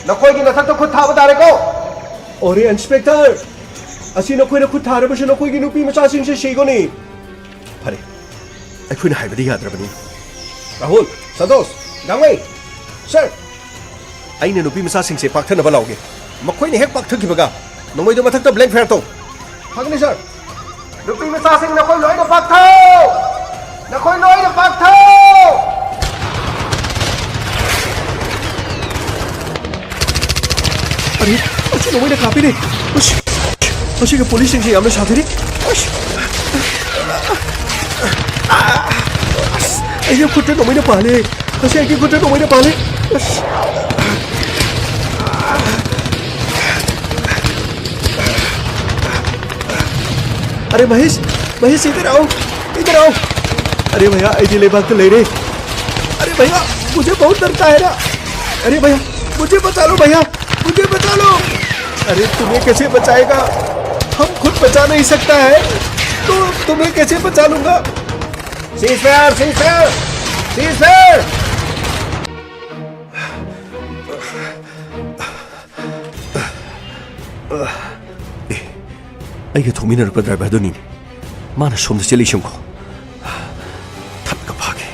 ꯅꯈꯣꯏꯒꯤ ꯅꯊꯛꯇ ꯈꯨꯠ ꯊꯥꯕ ꯇꯥꯔꯦꯀꯣ꯫ ꯑꯣꯔꯦ ꯏꯟꯁꯄꯦꯛꯇꯔ, ꯑꯁꯤ ꯅꯈꯣꯏꯅ ꯈꯨꯠ ꯊꯥꯔꯕꯁꯨ ꯅꯈꯣꯏꯒꯤ ꯅꯨꯄꯤ ꯃꯆꯥꯁꯤꯡꯁꯦ ꯁꯤꯒꯅꯤ꯫ ꯐꯔꯦ, ꯑꯩꯈꯣꯏꯅ ꯍꯥꯏꯕꯗꯤ ꯌꯥꯗ꯭ꯔꯕꯅꯤ꯫ ꯔꯥꯍꯨꯜ, ꯁꯟꯇꯣꯁ, ꯒꯥꯡꯃꯩ, ꯁꯔ, ꯑꯩꯅ ꯅꯨꯄꯤ ꯃꯆꯥꯁꯤꯡꯁꯦ ꯄꯥꯛꯊꯅꯕ ꯂꯥꯎꯒꯦ꯫ ꯃꯈꯣꯏꯅ ꯍꯦꯛ ꯄꯥꯛꯊꯈꯤꯕꯒ ꯅꯣꯡꯃꯩꯗꯣ ꯃꯊꯛꯇ ꯕ꯭ꯂꯦꯡ ꯐꯥꯌꯔ ꯇꯧ꯫ ꯐꯒꯅꯤ ꯁꯔ꯫ ꯅꯨꯄꯤ ꯃꯆꯥꯁꯤꯡ, ꯅꯈꯣꯏ ꯂꯣꯏꯅ ꯄꯥꯛꯊꯧ! ꯅꯈꯣꯏ ꯂꯣꯏꯅ ꯄꯥꯛꯊꯧ! ꯑꯔꯦ, ꯑꯁ, ꯅꯣꯡꯃꯩꯅ ꯀꯥꯞꯄꯤꯅꯦ꯫ ꯑꯁ, ꯑꯁꯤꯒꯤ ꯄꯨꯂꯤꯁꯁꯤꯡꯁꯦ ꯌꯥꯝꯅ ꯁꯥꯊꯤꯔꯤ꯫ ꯑꯁ, ꯑꯁ, ꯑꯩꯒꯤ ꯈꯨꯠꯇ ꯅꯣꯡꯃꯩꯅ ꯄꯥꯜꯂꯦ꯫ ꯑꯁꯤ ꯑꯩꯒꯤ ꯈꯨꯠꯇ ꯅꯣꯡꯃꯩꯅ ꯄꯥꯜꯂꯦ꯫ ꯑꯁ꯫ अरे महेश, महेश, इधर आओ, इधर आओ। अरे भैया, ऐसी लेबाक तो ले रे। अरे भैया, मुझे बहुत डरता है ना। अरे भैया, मुझे बचा लो भैया, मुझे बचा लो। अरे तुम्हें कैसे बचाएगा? हम खुद बचा नहीं सकता है, तो तुम्हें कैसे बचा लूंगा? Ceasefire, ceasefire, ceasefire! ꯑꯦ, ꯑꯩꯒ ꯊꯣꯛꯃꯤꯟꯅꯔꯛꯄ ꯗ꯭ꯔꯥꯏꯚꯔꯗꯨꯅꯤꯅꯦ꯫ ꯃꯥꯅ ꯁꯣꯝꯗ ꯆꯦꯜꯂꯛꯏꯁꯦ ꯌꯦꯡꯉꯣ꯫ ꯊꯠꯂꯒ ꯐꯥꯒꯦ꯫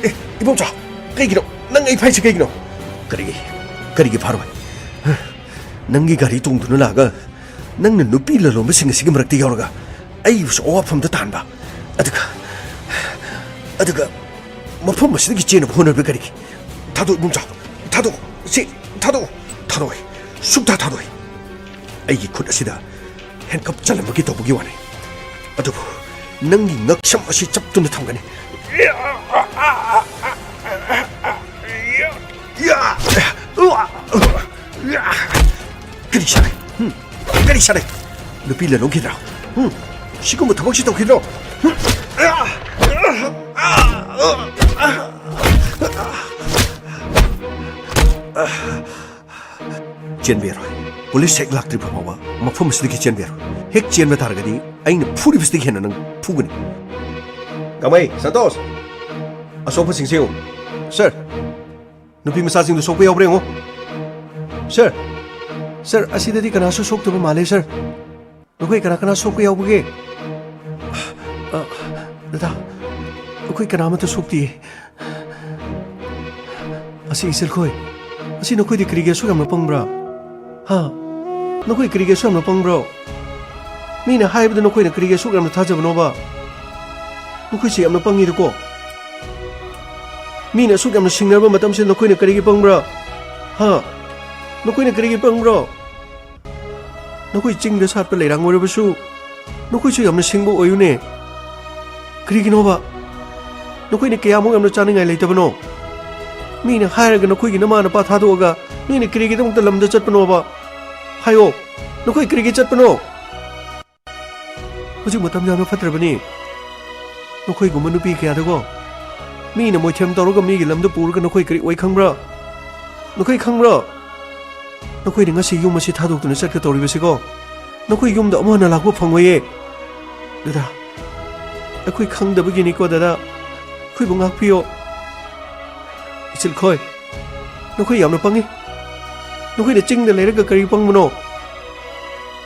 ꯑꯦ, ꯏꯕꯣꯝꯆꯥ, ꯀꯩꯒꯤꯅꯣ? ꯅꯪ ꯑꯩ ꯐꯥꯏꯁꯦ ꯀꯩꯒꯤꯅꯣ? ꯀꯔꯤꯒꯤ? ꯀꯔꯤꯒꯤ ꯐꯥꯔꯣꯏ? ꯅꯪꯒꯤ ꯒꯥꯔꯤ ꯇꯣꯡꯗꯨꯅ ꯂꯥꯛꯑꯒ ꯅꯪꯅ ꯅꯨꯄꯤ ꯂꯂꯣꯟꯕꯁꯤꯡ ꯑꯁꯤꯒꯤ ꯃꯔꯛꯇ ꯌꯥꯎꯔꯒ ꯑꯩꯕꯨꯁꯨ ꯑꯋꯥꯐꯝꯗ ꯇꯥꯍꯟꯕ꯫ ꯑꯗꯨꯒ, ꯑꯗꯨꯒ ꯃꯐꯝ ꯑꯁꯤꯗꯒꯤ ꯆꯦꯟꯅꯕ ꯍꯣꯠꯅꯕ ꯀꯔꯤꯒꯤ? ꯊꯥꯗꯣꯛ, ꯏꯕꯨꯡꯆꯥ, ꯊꯥꯗꯣꯛ꯫ ꯁꯤ ꯊꯥꯗꯣꯛ꯫ ꯊꯥꯗꯣꯛꯑꯣꯏ꯫ ꯁꯨꯛꯊꯥ ꯊꯥꯗꯣꯛꯑꯣꯏ꯫ ꯑꯩꯒꯤ ꯈꯨꯠ ꯑꯁꯤꯗ ꯍꯦꯟꯀꯞ ꯆꯜꯂꯝꯕꯒꯤ ꯇꯧꯕꯒꯤ ꯋꯥꯅꯤ꯫ ꯑꯗꯨꯕꯨ ꯅꯪꯒꯤ ꯉꯛꯁꯝ ꯑꯁꯤ ꯆꯞꯇꯨꯅ ꯊꯝꯒꯅꯤ꯫ ꯀꯔꯤ ꯁꯥꯟꯅꯩ? ꯍꯨꯝ? ꯀꯔꯤ ꯁꯥꯟꯅꯩ? ꯅꯨꯄꯤ ꯂꯂꯣꯟꯈꯤꯗ꯭ꯔꯣ? ꯍꯨꯝ? ꯁꯤꯒꯨꯝꯕ ꯊꯕꯛꯁꯤ ꯇꯧꯈꯤꯗ꯭ꯔꯣ? ꯍꯨꯝ? ꯆꯦꯟꯕ ꯌꯥꯔꯣꯏ꯫ ꯄꯨꯂꯤꯁ ꯍꯦꯛ ꯂꯥꯛꯇ꯭ꯔꯤꯕ ꯐꯥꯎꯕ ꯃꯐꯝ ꯑꯁꯤꯗꯒꯤ ꯆꯦꯟꯕ ꯌꯥꯔꯣꯏ꯫ ꯍꯦꯛ ꯆꯦꯟꯕ ꯇꯥꯔꯒꯗꯤ ꯑꯩꯅ ꯐꯨꯔꯤꯕꯁꯤꯗꯒꯤ ꯍꯦꯟꯅ ꯅꯪ ꯐꯨꯒꯅꯤ꯫ ꯀꯃꯩ, ꯁꯟꯇꯣꯁ, ꯑꯁꯣꯛꯄꯁꯤꯡꯁꯦ ꯌꯦꯡꯉꯨ꯫ ꯁꯥꯔ, ꯅꯨꯄꯤ ꯃꯆꯥꯁꯤꯡꯗꯨ ꯁꯣꯛꯄ ꯌꯥꯎꯕ꯭ꯔꯥ ꯌꯦꯡꯉꯣ꯫ ꯁꯥꯔ, ꯁꯥꯔ, ꯑꯁꯤꯗꯗꯤ ꯀꯅꯥꯁꯨ ꯁꯣꯛꯇꯕ ꯃꯥꯜꯂꯦ, ꯁꯥꯔ꯫ ꯅꯈꯣꯏ ꯀꯅꯥ ꯀꯅꯥ ꯁꯣꯛꯄ ꯌꯥꯎꯕꯒꯦ? ꯑ, ꯗꯗꯥ, ꯑꯩꯈꯣꯏ ꯀꯅꯥ ꯑꯃꯠꯇ ꯁꯣꯛꯇꯤꯌꯦ꯫ ꯑꯁꯤ ꯏꯆꯜꯈꯣꯏ, ꯑꯁꯤ ꯅꯈꯣꯏꯗꯤ ꯀꯔꯤꯒꯤ ꯑꯁꯨꯛ ꯌꯥꯝꯅ ꯄꯪꯕ꯭ꯔꯥ? ꯍꯥ? ꯅꯈꯣꯏ ꯀꯔꯤꯒꯤ ꯑꯁꯨꯛ ꯌꯥꯝꯅ ꯄꯪꯕ꯭ꯔꯣ? ꯃꯤꯅ ꯍꯥꯏꯕꯗ ꯅꯈꯣꯏꯅ ꯀꯔꯤꯒꯤ ꯑꯁꯨꯛ ꯌꯥꯝꯅ ꯊꯥꯖꯕꯅꯣꯕ? ꯅꯈꯣꯏꯁꯦ ꯌꯥꯝꯅ ꯄꯪꯉꯤꯗꯀꯣ꯫ ꯃꯤꯅ ꯑꯁꯨꯛ ꯌꯥꯝꯅ ꯁꯤꯡꯅꯔꯕ ꯃꯇꯝꯁꯤꯗ ꯅꯈꯣꯏꯅ ꯀꯔꯤꯒꯤ ꯄꯪꯕ꯭ꯔꯥ? ꯍꯥ? ꯅꯈꯣꯏꯅ ꯀꯔꯤꯒꯤ ꯄꯪꯕ꯭ꯔꯣ? ꯅꯈꯣꯏ ꯆꯤꯡꯗ ꯁꯥꯠꯄ ꯂꯩꯔꯥꯡ ꯑꯣꯏꯔꯕꯁꯨ, ꯅꯈꯣꯏꯁꯨ ꯌꯥꯝꯅ ꯁꯤꯡꯕ ꯑꯣꯏꯌꯨꯅꯦ꯫ ꯀꯔꯤꯒꯤꯅꯣꯕ? ꯅꯈꯣꯏꯅ ꯀꯌꯥꯃꯨꯛ ꯌꯥꯝꯅ ꯆꯥꯅꯤꯡꯉꯥꯏ ꯂꯩꯇꯕꯅꯣ? ꯃꯤꯅ ꯍꯥꯏꯔꯒ ꯅꯈꯣꯏꯒꯤ ꯅꯃꯥ ꯅꯄꯥ ꯊꯥꯗꯣꯛꯑꯒ ꯅꯣꯏꯅ ꯀꯔꯤꯒꯤꯗꯃꯛꯇ ꯂꯝꯗ ꯆꯠꯄꯅꯣꯕ? ꯍꯥꯏꯌꯣ, ꯅꯈꯣꯏ ꯀꯔꯤꯒꯤ ꯆꯠꯄꯅꯣ? ꯍꯧꯖꯤꯛ ꯃꯇꯝ ꯌꯥꯝꯅ ꯐꯠꯇ꯭ꯔꯕꯅꯤ꯫ ꯅꯈꯣꯏꯒꯨꯝꯕ ꯅꯨꯄꯤ ꯀꯌꯥꯗꯀꯣ, ꯃꯤꯅ ꯃꯣꯏꯊꯦꯝ ꯇꯧꯔꯒ ꯃꯤꯒꯤ ꯂꯝꯗ ꯄꯨꯔꯒ ꯅꯈꯣꯏ ꯀꯔꯤ ꯑꯣꯏ ꯈꯪꯕ꯭ꯔꯥ? ꯅꯈꯣꯏ ꯈꯪꯕ꯭ꯔꯥ? ꯅꯈꯣꯏꯅ ꯉꯁꯤ ꯌꯨꯝ ꯑꯁꯤ ꯊꯥꯗꯣꯛꯇꯨꯅ ꯆꯠꯀꯗꯧꯔꯤꯕꯁꯤꯀꯣ, ꯅꯈꯣꯏ ꯌꯨꯝꯗ ꯑꯃꯨꯛ ꯍꯟꯅ ꯂꯥꯛꯄ ꯐꯪꯉꯣꯏꯌꯦ꯫ ꯗꯗꯥ, ꯑꯩꯈꯣꯏ ꯈꯪꯗꯕꯒꯤꯅꯤꯀꯣ ꯗꯗꯥ, ꯑꯩꯈꯣꯏꯕꯨ ꯉꯥꯛꯄꯤꯌꯣ꯫ ꯏꯆꯤꯜꯈꯣꯏ, ꯅꯈꯣꯏ ꯌꯥꯝꯅ ꯄꯪꯉꯤ꯫ ꯅꯈꯣꯏꯅ ꯆꯤꯡꯗ ꯂꯩꯔꯒ ꯀꯔꯤ ꯄꯪꯕꯅꯣ?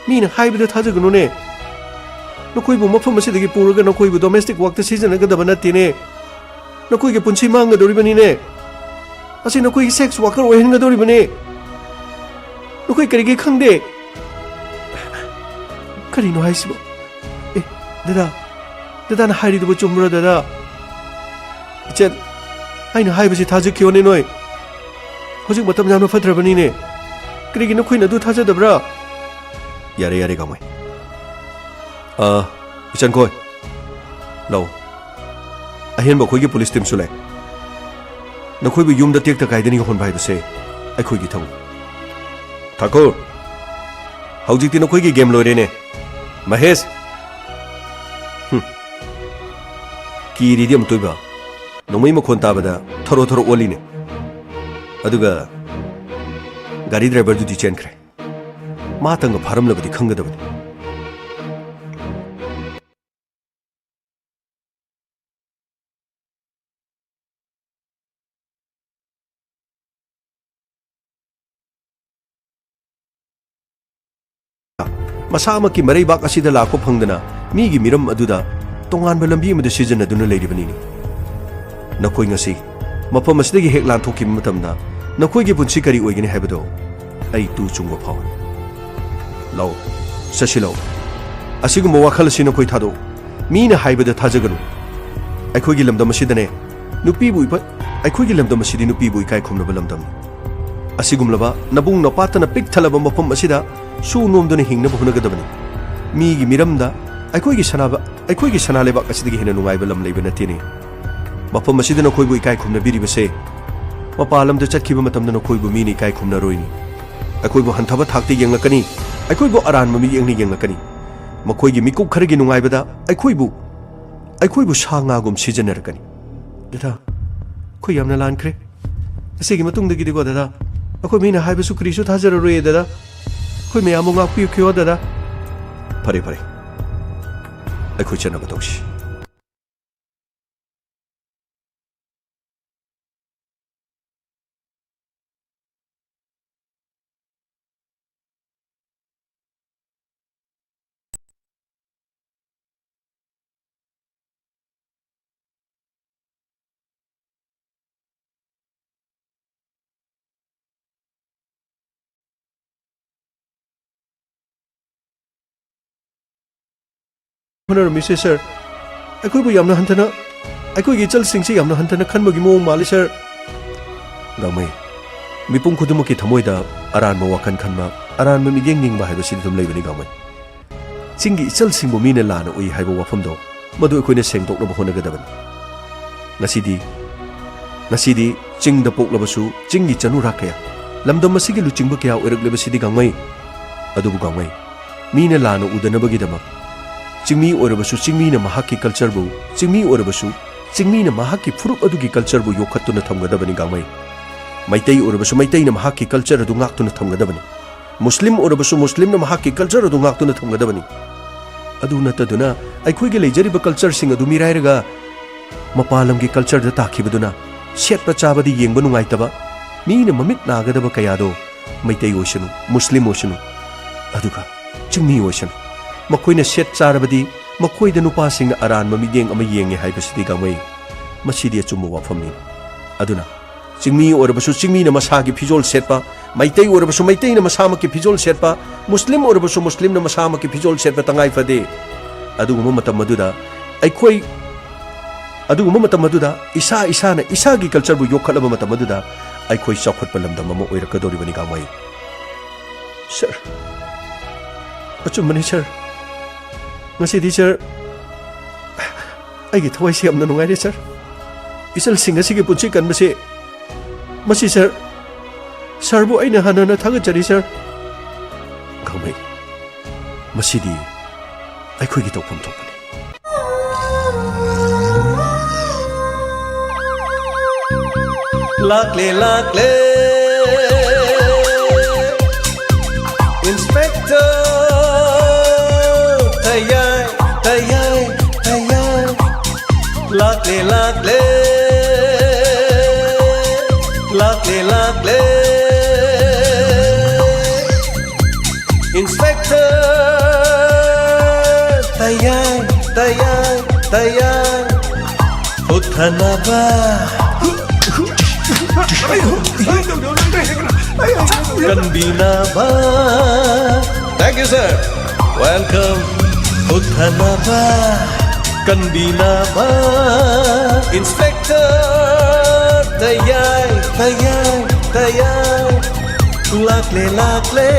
ꯃꯤꯅ ꯍꯥꯏꯕꯗ ꯊꯥꯖꯒꯅꯨꯅꯦ꯫ ꯅꯈꯣꯏꯕꯨ ꯃꯐꯝ ꯑꯁꯤꯗꯒꯤ ꯄꯨꯔꯒ ꯅꯈꯣꯏꯕꯨ domestic workꯇ ꯁꯤꯖꯤꯟꯅꯒꯗꯕ ꯅꯠꯇꯦꯅꯦ꯫ ꯅꯈꯣꯏꯒꯤ ꯄꯨꯟꯁꯤ ꯃꯥꯡꯒꯗꯧꯔꯤꯕꯅꯤꯅꯦ꯫ ꯑꯁꯤ ꯅꯈꯣꯏꯒꯤ sex worker ꯑꯣꯏꯍꯟꯒꯗꯧꯔꯤꯕꯅꯦ꯫ ꯅꯈꯣꯏ ꯀꯔꯤꯒꯤ ꯈꯪꯗꯦ? ꯀꯔꯤꯅꯣ ꯍꯥꯏꯁꯤꯕꯣ? ꯑꯦ, ꯗꯗꯥ, ꯗꯗꯥꯅ ꯍꯥꯏꯔꯤꯗꯨꯕꯨ ꯆꯨꯝꯕ꯭ꯔꯣ, ꯗꯗꯥ? ꯏꯆꯟ, ꯑꯩꯅ ꯍꯥꯏꯕꯁꯤ ꯊꯥꯖꯈꯤꯌꯣꯅꯦ ꯅꯣꯏ꯫ ꯍꯧꯖꯤꯛ ꯃꯇꯝ ꯌꯥꯝꯅ ꯐꯠꯇ꯭ꯔꯕꯅꯤꯅꯦ꯫ ꯀꯔꯤꯒꯤ ꯅꯈꯣꯏꯅ ꯑꯗꯨ ꯊꯥꯖꯗꯕ꯭ꯔꯥ? ꯌꯥꯔꯦ, ꯌꯥꯔꯦ, ꯀꯥꯃꯩ꯫ ꯑ, ꯏꯆꯟꯈꯣꯏ, ꯂꯧ꯫ ꯑꯍꯦꯟꯕ ꯑꯩꯈꯣꯏꯒꯤ police teamꯁꯨ ꯂꯩ꯫ ꯅꯈꯣꯏꯕꯨ ꯌꯨꯝꯗ ꯇꯦꯛꯇ ꯀꯥꯏꯗꯅ ꯌꯧꯍꯟꯕ ꯍꯥꯏꯕꯁꯦ ꯑꯩꯈꯣꯏꯒꯤ ꯊꯕꯛ꯫ ꯊꯥꯀꯨꯔ, ꯍꯧꯖꯤꯛꯇꯤ ꯅꯈꯣꯏꯒꯤ game ꯂꯣꯏꯔꯦꯅꯦ꯫ ꯃꯍꯦꯁ! ꯍꯨꯝ꯫ ꯀꯤꯔꯤꯗꯤ ꯑꯃꯨꯛꯇꯣꯏꯕ? ꯅꯣꯡꯃꯩ ꯃꯈꯣꯟ ꯇꯥꯕꯗ ꯊꯔꯣ ꯊꯔꯣ ꯑꯣꯜꯂꯤꯅꯦ꯫ ꯑꯗꯨꯒ ꯒꯥꯔꯤ driverꯗꯨꯗꯤ ꯆꯦꯟꯈ꯭ꯔꯦ꯫ ꯃꯥ ꯇꯪꯒ ꯐꯥꯔꯝꯂꯕꯗꯤ ꯈꯪꯒꯗꯕꯅꯤ꯫ ꯃꯁꯥꯃꯛꯀꯤ ꯃꯔꯩꯕꯥꯛ ꯑꯁꯤꯗ ꯂꯥꯛꯄ ꯐꯪꯗꯅ ꯃꯤꯒꯤ ꯃꯤꯔꯝ ꯑꯗꯨꯗ ꯇꯣꯉꯥꯟꯕ ꯂꯝꯕꯤ ꯑꯃꯗ ꯁꯤꯖꯤꯟꯅꯗꯨꯅ ꯂꯩꯔꯤꯕꯅꯤꯅꯦ꯫ ꯅꯈꯣꯏ ꯉꯁꯤ ꯃꯐꯝ ꯑꯁꯤꯗꯒꯤ ꯍꯦꯛ ꯂꯥꯟꯊꯣꯛꯈꯤꯕ ꯃꯇꯝꯗ ꯅꯈꯣꯏꯒꯤ ꯄꯨꯟꯁꯤ ꯀꯔꯤ ꯑꯣꯏꯒꯅꯤ ꯍꯥꯏꯕꯗꯨ ꯑꯩ ꯇꯨ ꯆꯨꯡꯕ ꯐꯥꯎꯏ꯫ ꯂꯧ, ꯆꯠꯁꯤ ꯂꯧ꯫ ꯑꯁꯤꯒꯨꯝꯕ ꯋꯥꯈꯜ ꯑꯁꯤ ꯅꯈꯣꯏ ꯊꯥꯗꯣꯛꯎ꯫ ꯃꯤꯅ ꯍꯥꯏꯕꯗ ꯊꯥꯖꯒꯅꯨ꯫ ꯑꯩꯈꯣꯏꯒꯤ ꯂꯝꯗꯝ ꯑꯁꯤꯗꯅꯦ, ꯅꯨꯄꯤꯕꯨ ꯏꯄꯠ ꯑꯩꯈꯣꯏꯒꯤ ꯂꯝꯗꯝ ꯑꯁꯤꯗꯤ ꯅꯨꯄꯤꯕꯨ ꯏꯀꯥꯏ ꯈꯨꯝꯅꯕ ꯂꯝꯗꯝꯅꯤ꯫ ꯑꯁꯤꯒꯨꯝꯂꯕ ꯅꯕꯨꯡ ꯅꯄꯥꯠꯇꯅ ꯄꯤꯛ ꯊꯜꯂꯕ ꯃꯐꯝ ꯑꯁꯤꯗ ꯁꯨ ꯅꯣꯝꯗꯨꯅ ꯍꯤꯡꯅꯕ ꯍꯣꯠꯅꯒꯗꯕꯅꯤ꯫ ꯃꯤꯒꯤ ꯃꯤꯔꯝꯗ ꯑꯩꯈꯣꯏꯒꯤ ꯁꯅꯥꯕ-, ꯑꯩꯈꯣꯏꯒꯤ ꯁꯅꯥ ꯂꯩꯕꯥꯛ ꯑꯁꯤꯗꯒꯤ ꯍꯦꯟꯅ ꯅꯨꯡꯉꯥꯏꯕ ꯂꯝ ꯂꯩꯕ ꯅꯠꯇꯦꯅꯦ꯫ ꯃꯐꯝ ꯑꯁꯤꯗ ꯅꯈꯣꯏꯕꯨ ꯏꯀꯥꯏ ꯈꯨꯝꯅꯕꯤꯔꯤꯕꯁꯦ, ꯃꯄꯥꯟ ꯂꯝꯗ ꯆꯠꯈꯤꯕ ꯃꯇꯝꯗ ꯅꯈꯣꯏꯕꯨ ꯃꯤꯅ ꯏꯀꯥꯏ ꯈꯨꯝꯅꯔꯣꯏꯅꯤ꯫ ꯑꯩꯈꯣꯏꯕꯨ ꯍꯟꯊꯕ ꯊꯥꯛꯇ ꯌꯦꯡꯂꯛꯀꯅꯤ, ꯑꯩꯈꯣꯏꯕꯨ ꯑꯔꯥꯟꯕ ꯃꯤꯠꯌꯦꯡꯅ ꯌꯦꯡꯂꯛꯀꯅꯤ꯫ ꯃꯈꯣꯏꯒꯤ ꯃꯤꯀꯨꯞ ꯈꯔꯒꯤ ꯅꯨꯡꯉꯥꯏꯕꯗ ꯑꯩꯈꯣꯏꯕꯨ, ꯑꯩꯈꯣꯏꯕꯨ ꯁꯥ ꯉꯥꯒꯨꯝ ꯁꯤꯖꯤꯟꯅꯔꯛꯀꯅꯤ꯫ ꯗꯗꯥ, ꯑꯩꯈꯣꯏ ꯌꯥꯝꯅ ꯂꯥꯟꯈ꯭ꯔꯦ꯫ ꯑꯁꯤꯒꯤ ꯃꯇꯨꯡꯗꯒꯤꯗꯤꯀꯣ ꯗꯗꯥ, ꯑꯩꯈꯣꯏ ꯃꯤꯅ ꯍꯥꯏꯕꯁꯨ ꯀꯔꯤꯁꯨ ꯊꯥꯖꯔꯔꯣꯏꯌꯦ ꯗꯗꯥ꯫ ꯑꯩꯈꯣꯏ ꯃꯌꯥꯝꯕꯨ ꯉꯥꯛꯄꯤꯌꯨ ꯗꯗꯥ꯫ ꯐꯔꯦ, ꯐꯔꯦ꯫ ꯑꯩꯈꯣꯏ ꯆꯠꯅꯕ ꯇꯧꯁꯤ꯫ ꯍꯣꯠꯅꯔꯝꯃꯤꯁꯦ, ꯁꯔ꯫ ꯑꯩꯈꯣꯏꯕꯨ ꯌꯥꯝꯅ ꯍꯟꯊꯅ, ꯑꯩꯈꯣꯏꯒꯤ ꯏꯆꯜꯁꯤꯡꯁꯤ ꯌꯥꯝꯅ ꯍꯟꯊꯅ ꯈꯟꯕꯒꯤ ꯃꯑꯣꯡ ꯃꯥꯜꯂꯤ, ꯁꯔ꯫ ꯒꯥꯡꯃꯩ, ꯃꯤꯄꯨꯝ ꯈꯨꯗꯤꯡꯃꯛꯀꯤ ꯊꯃꯣꯏꯗ ꯑꯔꯥꯟꯕ ꯋꯥꯈꯜ ꯈꯟꯕ, ꯑꯔꯥꯟꯕ ꯃꯤꯠꯌꯦꯡ ꯌꯦꯡꯕ ꯍꯥꯏꯕꯁꯤꯗꯤ ꯑꯗꯨꯝ ꯂꯩꯕꯅꯤ, ꯒꯥꯡꯃꯩ꯫ ꯆꯤꯡꯒꯤ ꯏꯆꯜꯁꯤꯡꯕꯨ ꯃꯤꯅ ꯂꯥꯟꯅ ꯎꯏ ꯍꯥꯏꯕ ꯋꯥꯐꯝꯗꯣ, ꯃꯗꯨ ꯑꯩꯈꯣꯏꯅ ꯁꯦꯡꯗꯣꯛꯅꯕ ꯍꯣꯠꯅꯒꯗꯕꯅꯤ꯫ ꯉꯁꯤꯗꯤ, ꯉꯁꯤꯗꯤ ꯆꯤꯡꯗ ꯄꯣꯛꯂꯕꯁꯨ ꯆꯤꯡꯒꯤ ꯆꯅꯨꯔꯥ ꯀꯌꯥ, ꯂꯝꯗꯝ ꯑꯁꯤꯒꯤ ꯂꯨꯆꯤꯡꯕ ꯀꯌꯥ ꯑꯣꯏꯔꯛꯂꯤꯕꯁꯤꯗꯤ ꯒꯥꯡꯃꯩ꯫ ꯑꯗꯨꯕꯨ ꯒꯥꯡꯃꯩ, ꯃꯤꯅ ꯂꯥꯟꯅ ꯎꯗꯅꯕꯒꯤꯗꯃꯛ, ꯆꯤꯡꯃꯤ ꯑꯣꯏꯔꯕꯁꯨ ꯆꯤꯡꯃꯤꯅ ꯃꯍꯥꯛꯀꯤ cultureꯕꯨ, ꯆꯤꯡꯃꯤ ꯑꯣꯏꯔꯕꯁꯨ ꯆꯤꯡꯃꯤꯅ ꯃꯍꯥꯛꯀꯤ ꯐꯨꯔꯨꯞ ꯑꯗꯨꯒꯤ cultureꯕꯨ ꯌꯣꯛꯈꯠꯇꯨꯅ ꯊꯝꯒꯗꯕꯅꯤ ꯒꯥꯡꯃꯩ꯫ ꯃꯩꯇꯩ ꯑꯣꯏꯔꯕꯁꯨ ꯃꯩꯇꯩꯅ ꯃꯍꯥꯛꯀꯤ culture ꯑꯗꯨ ꯉꯥꯛꯇꯨꯅ ꯊꯝꯒꯗꯕꯅꯤ꯫ ꯃꯨꯁꯂꯤꯝ ꯑꯣꯏꯔꯕꯁꯨ ꯃꯨꯁꯂꯤꯝꯅ ꯃꯍꯥꯛꯀꯤ culture ꯑꯗꯨ ꯉꯥꯛꯇꯨꯅ ꯊꯝꯒꯗꯕꯅꯤ꯫ ꯑꯗꯨ ꯅꯠꯇꯗꯨꯅ ꯑꯩꯈꯣꯏꯒꯤ ꯂꯩꯖꯔꯤꯕ cultureꯁꯤꯡ ꯑꯗꯨ ꯃꯤꯔꯥꯏꯔꯒ ꯃꯄꯥꯟ ꯂꯝꯒꯤ cultureꯗ ꯇꯥꯈꯤꯕꯗꯨꯅ ꯁꯦꯠꯄ ꯆꯥꯕꯗ ꯌꯦꯡꯕ ꯅꯨꯡꯉꯥꯏꯇꯕ, ꯃꯤꯅ ꯃꯃꯤꯠ ꯅꯥꯒꯗꯕ ꯀꯌꯥꯗꯣ ꯃꯩꯇꯩ ꯑꯣꯏꯁꯅꯨ, ꯃꯨꯁꯂꯤꯝ ꯑꯣꯏꯁꯅꯨ, ꯑꯗꯨꯒ ꯆꯤꯡꯃꯤ ꯑꯣꯏꯁꯅꯨ, ꯃꯈꯣꯏꯅ ꯁꯦꯠ ꯆꯥꯔꯕꯗꯤ ꯃꯈꯣꯏꯗ ꯅꯨꯄꯥꯁꯤꯡꯅ ꯑꯔꯥꯟꯕ ꯃꯤꯠꯌꯦꯡ ꯑꯃ ꯌꯦꯡꯉꯦ ꯍꯥꯏꯕꯁꯤꯗꯤ ꯒꯥꯡꯃꯩ, ꯃꯁꯤꯗꯤ ꯑꯆꯨꯝꯕ ꯋꯥꯐꯝꯅꯤ꯫ ꯑꯗꯨꯅ ꯆꯤꯡꯃꯤ ꯑꯣꯏꯔꯕꯁꯨ ꯆꯤꯡꯃꯤꯅ ꯃꯁꯥꯒꯤ ꯐꯤꯖꯣꯜ ꯁꯦꯠꯄ, ꯃꯩꯇꯩ ꯑꯣꯏꯔꯕꯁꯨ ꯃꯩꯇꯩꯅ ꯃꯁꯥꯃꯛꯀꯤ ꯐꯤꯖꯣꯜ ꯁꯦꯠꯄ, ꯃꯨꯁꯂꯤꯝ ꯑꯣꯏꯔꯕꯁꯨ ꯃꯨꯁꯂꯤꯝꯅ ꯃꯁꯥꯃꯛꯀꯤ ꯐꯤꯖꯣꯜ ꯁꯦꯠꯄ ꯇꯉꯥꯏ ꯐꯗꯦ꯫ ꯑꯗꯨꯒꯨꯝꯕ ꯃꯇꯝ ꯑꯗꯨꯗ ꯑꯩꯈꯣꯏ ꯑꯗꯨꯒꯨꯝꯕ ꯃꯇꯝ ꯑꯗꯨꯗ ꯏꯁꯥ ꯏꯁꯥꯅ ꯏꯁꯥꯒꯤ ꯀꯜꯆꯔꯕꯨ ꯌꯣꯛꯈꯠꯂꯕ ꯃꯇꯝ ꯑꯗꯨꯗ ꯑꯩꯈꯣꯏ ꯆꯥꯎꯈꯠꯄ ꯂꯝꯗꯝ ꯑꯃ ꯑꯣꯏꯔꯛꯀꯗꯧꯔꯤꯕꯅꯤ, ꯒꯥꯡꯃꯩ꯫ ꯁꯥꯔ, ꯑꯆꯨꯝꯕꯅꯤ ꯁꯥꯔ꯫ ꯉꯁꯤꯗꯤ ꯁꯥꯔ, ꯑꯩꯒꯤ ꯊꯋꯥꯏꯁꯤ ꯌꯥꯝꯅ ꯅꯨꯡꯉꯥꯏꯔꯦ ꯁꯥꯔ꯫ ꯏꯆꯜꯁꯤꯡ ꯑꯁꯤꯒꯤ ꯄꯨꯟꯁꯤ ꯀꯟꯕꯁꯦ, ꯃꯁꯤ ꯁꯥꯔ, ꯁꯥꯔꯕꯨ ꯑꯩꯅ ꯍꯟꯅ ꯍꯟꯅ ꯊꯥꯒꯠꯆꯔꯤ ꯁꯥꯔ꯫ ꯒꯥꯡꯃꯩ, ꯃꯁꯤꯗꯤ ꯑꯩꯈꯣꯏꯒꯤ ꯇꯧꯐꯝ ꯊꯣꯛꯄꯅꯤ꯫ ꯂꯥꯛꯂꯦ, ꯂꯥꯛꯂꯦ, ꯏꯟꯁꯄꯦꯛꯇꯔ ꯇꯌꯥꯏ, ꯇꯌꯥꯏ, ꯇꯌꯥꯏ꯫ ꯂꯥꯛꯂꯦ, ꯂꯥꯛꯂꯦ, ꯂꯥꯛꯂꯦ, ꯂꯥꯛꯂꯦ꯫ ꯏꯟꯁꯄꯦꯛꯇꯔ ꯇꯌꯥꯏ, ꯇꯌꯥꯏ, ꯇꯌꯥꯏ꯫ ꯍꯨꯠꯊꯅꯕ, ꯀꯟꯕꯤꯅꯕ꯫ Thank you, sir. Welcome. ꯍꯨꯠꯊꯅꯕ, ꯀꯟꯕꯤꯅꯕ꯫ ꯏꯟꯁꯄꯦꯛꯇꯔ ꯇꯌꯥꯏ, ꯇꯌꯥꯏ, ꯇꯌꯥꯏ꯫ ꯂꯥꯛꯂꯦ, ꯂꯥꯛꯂꯦ,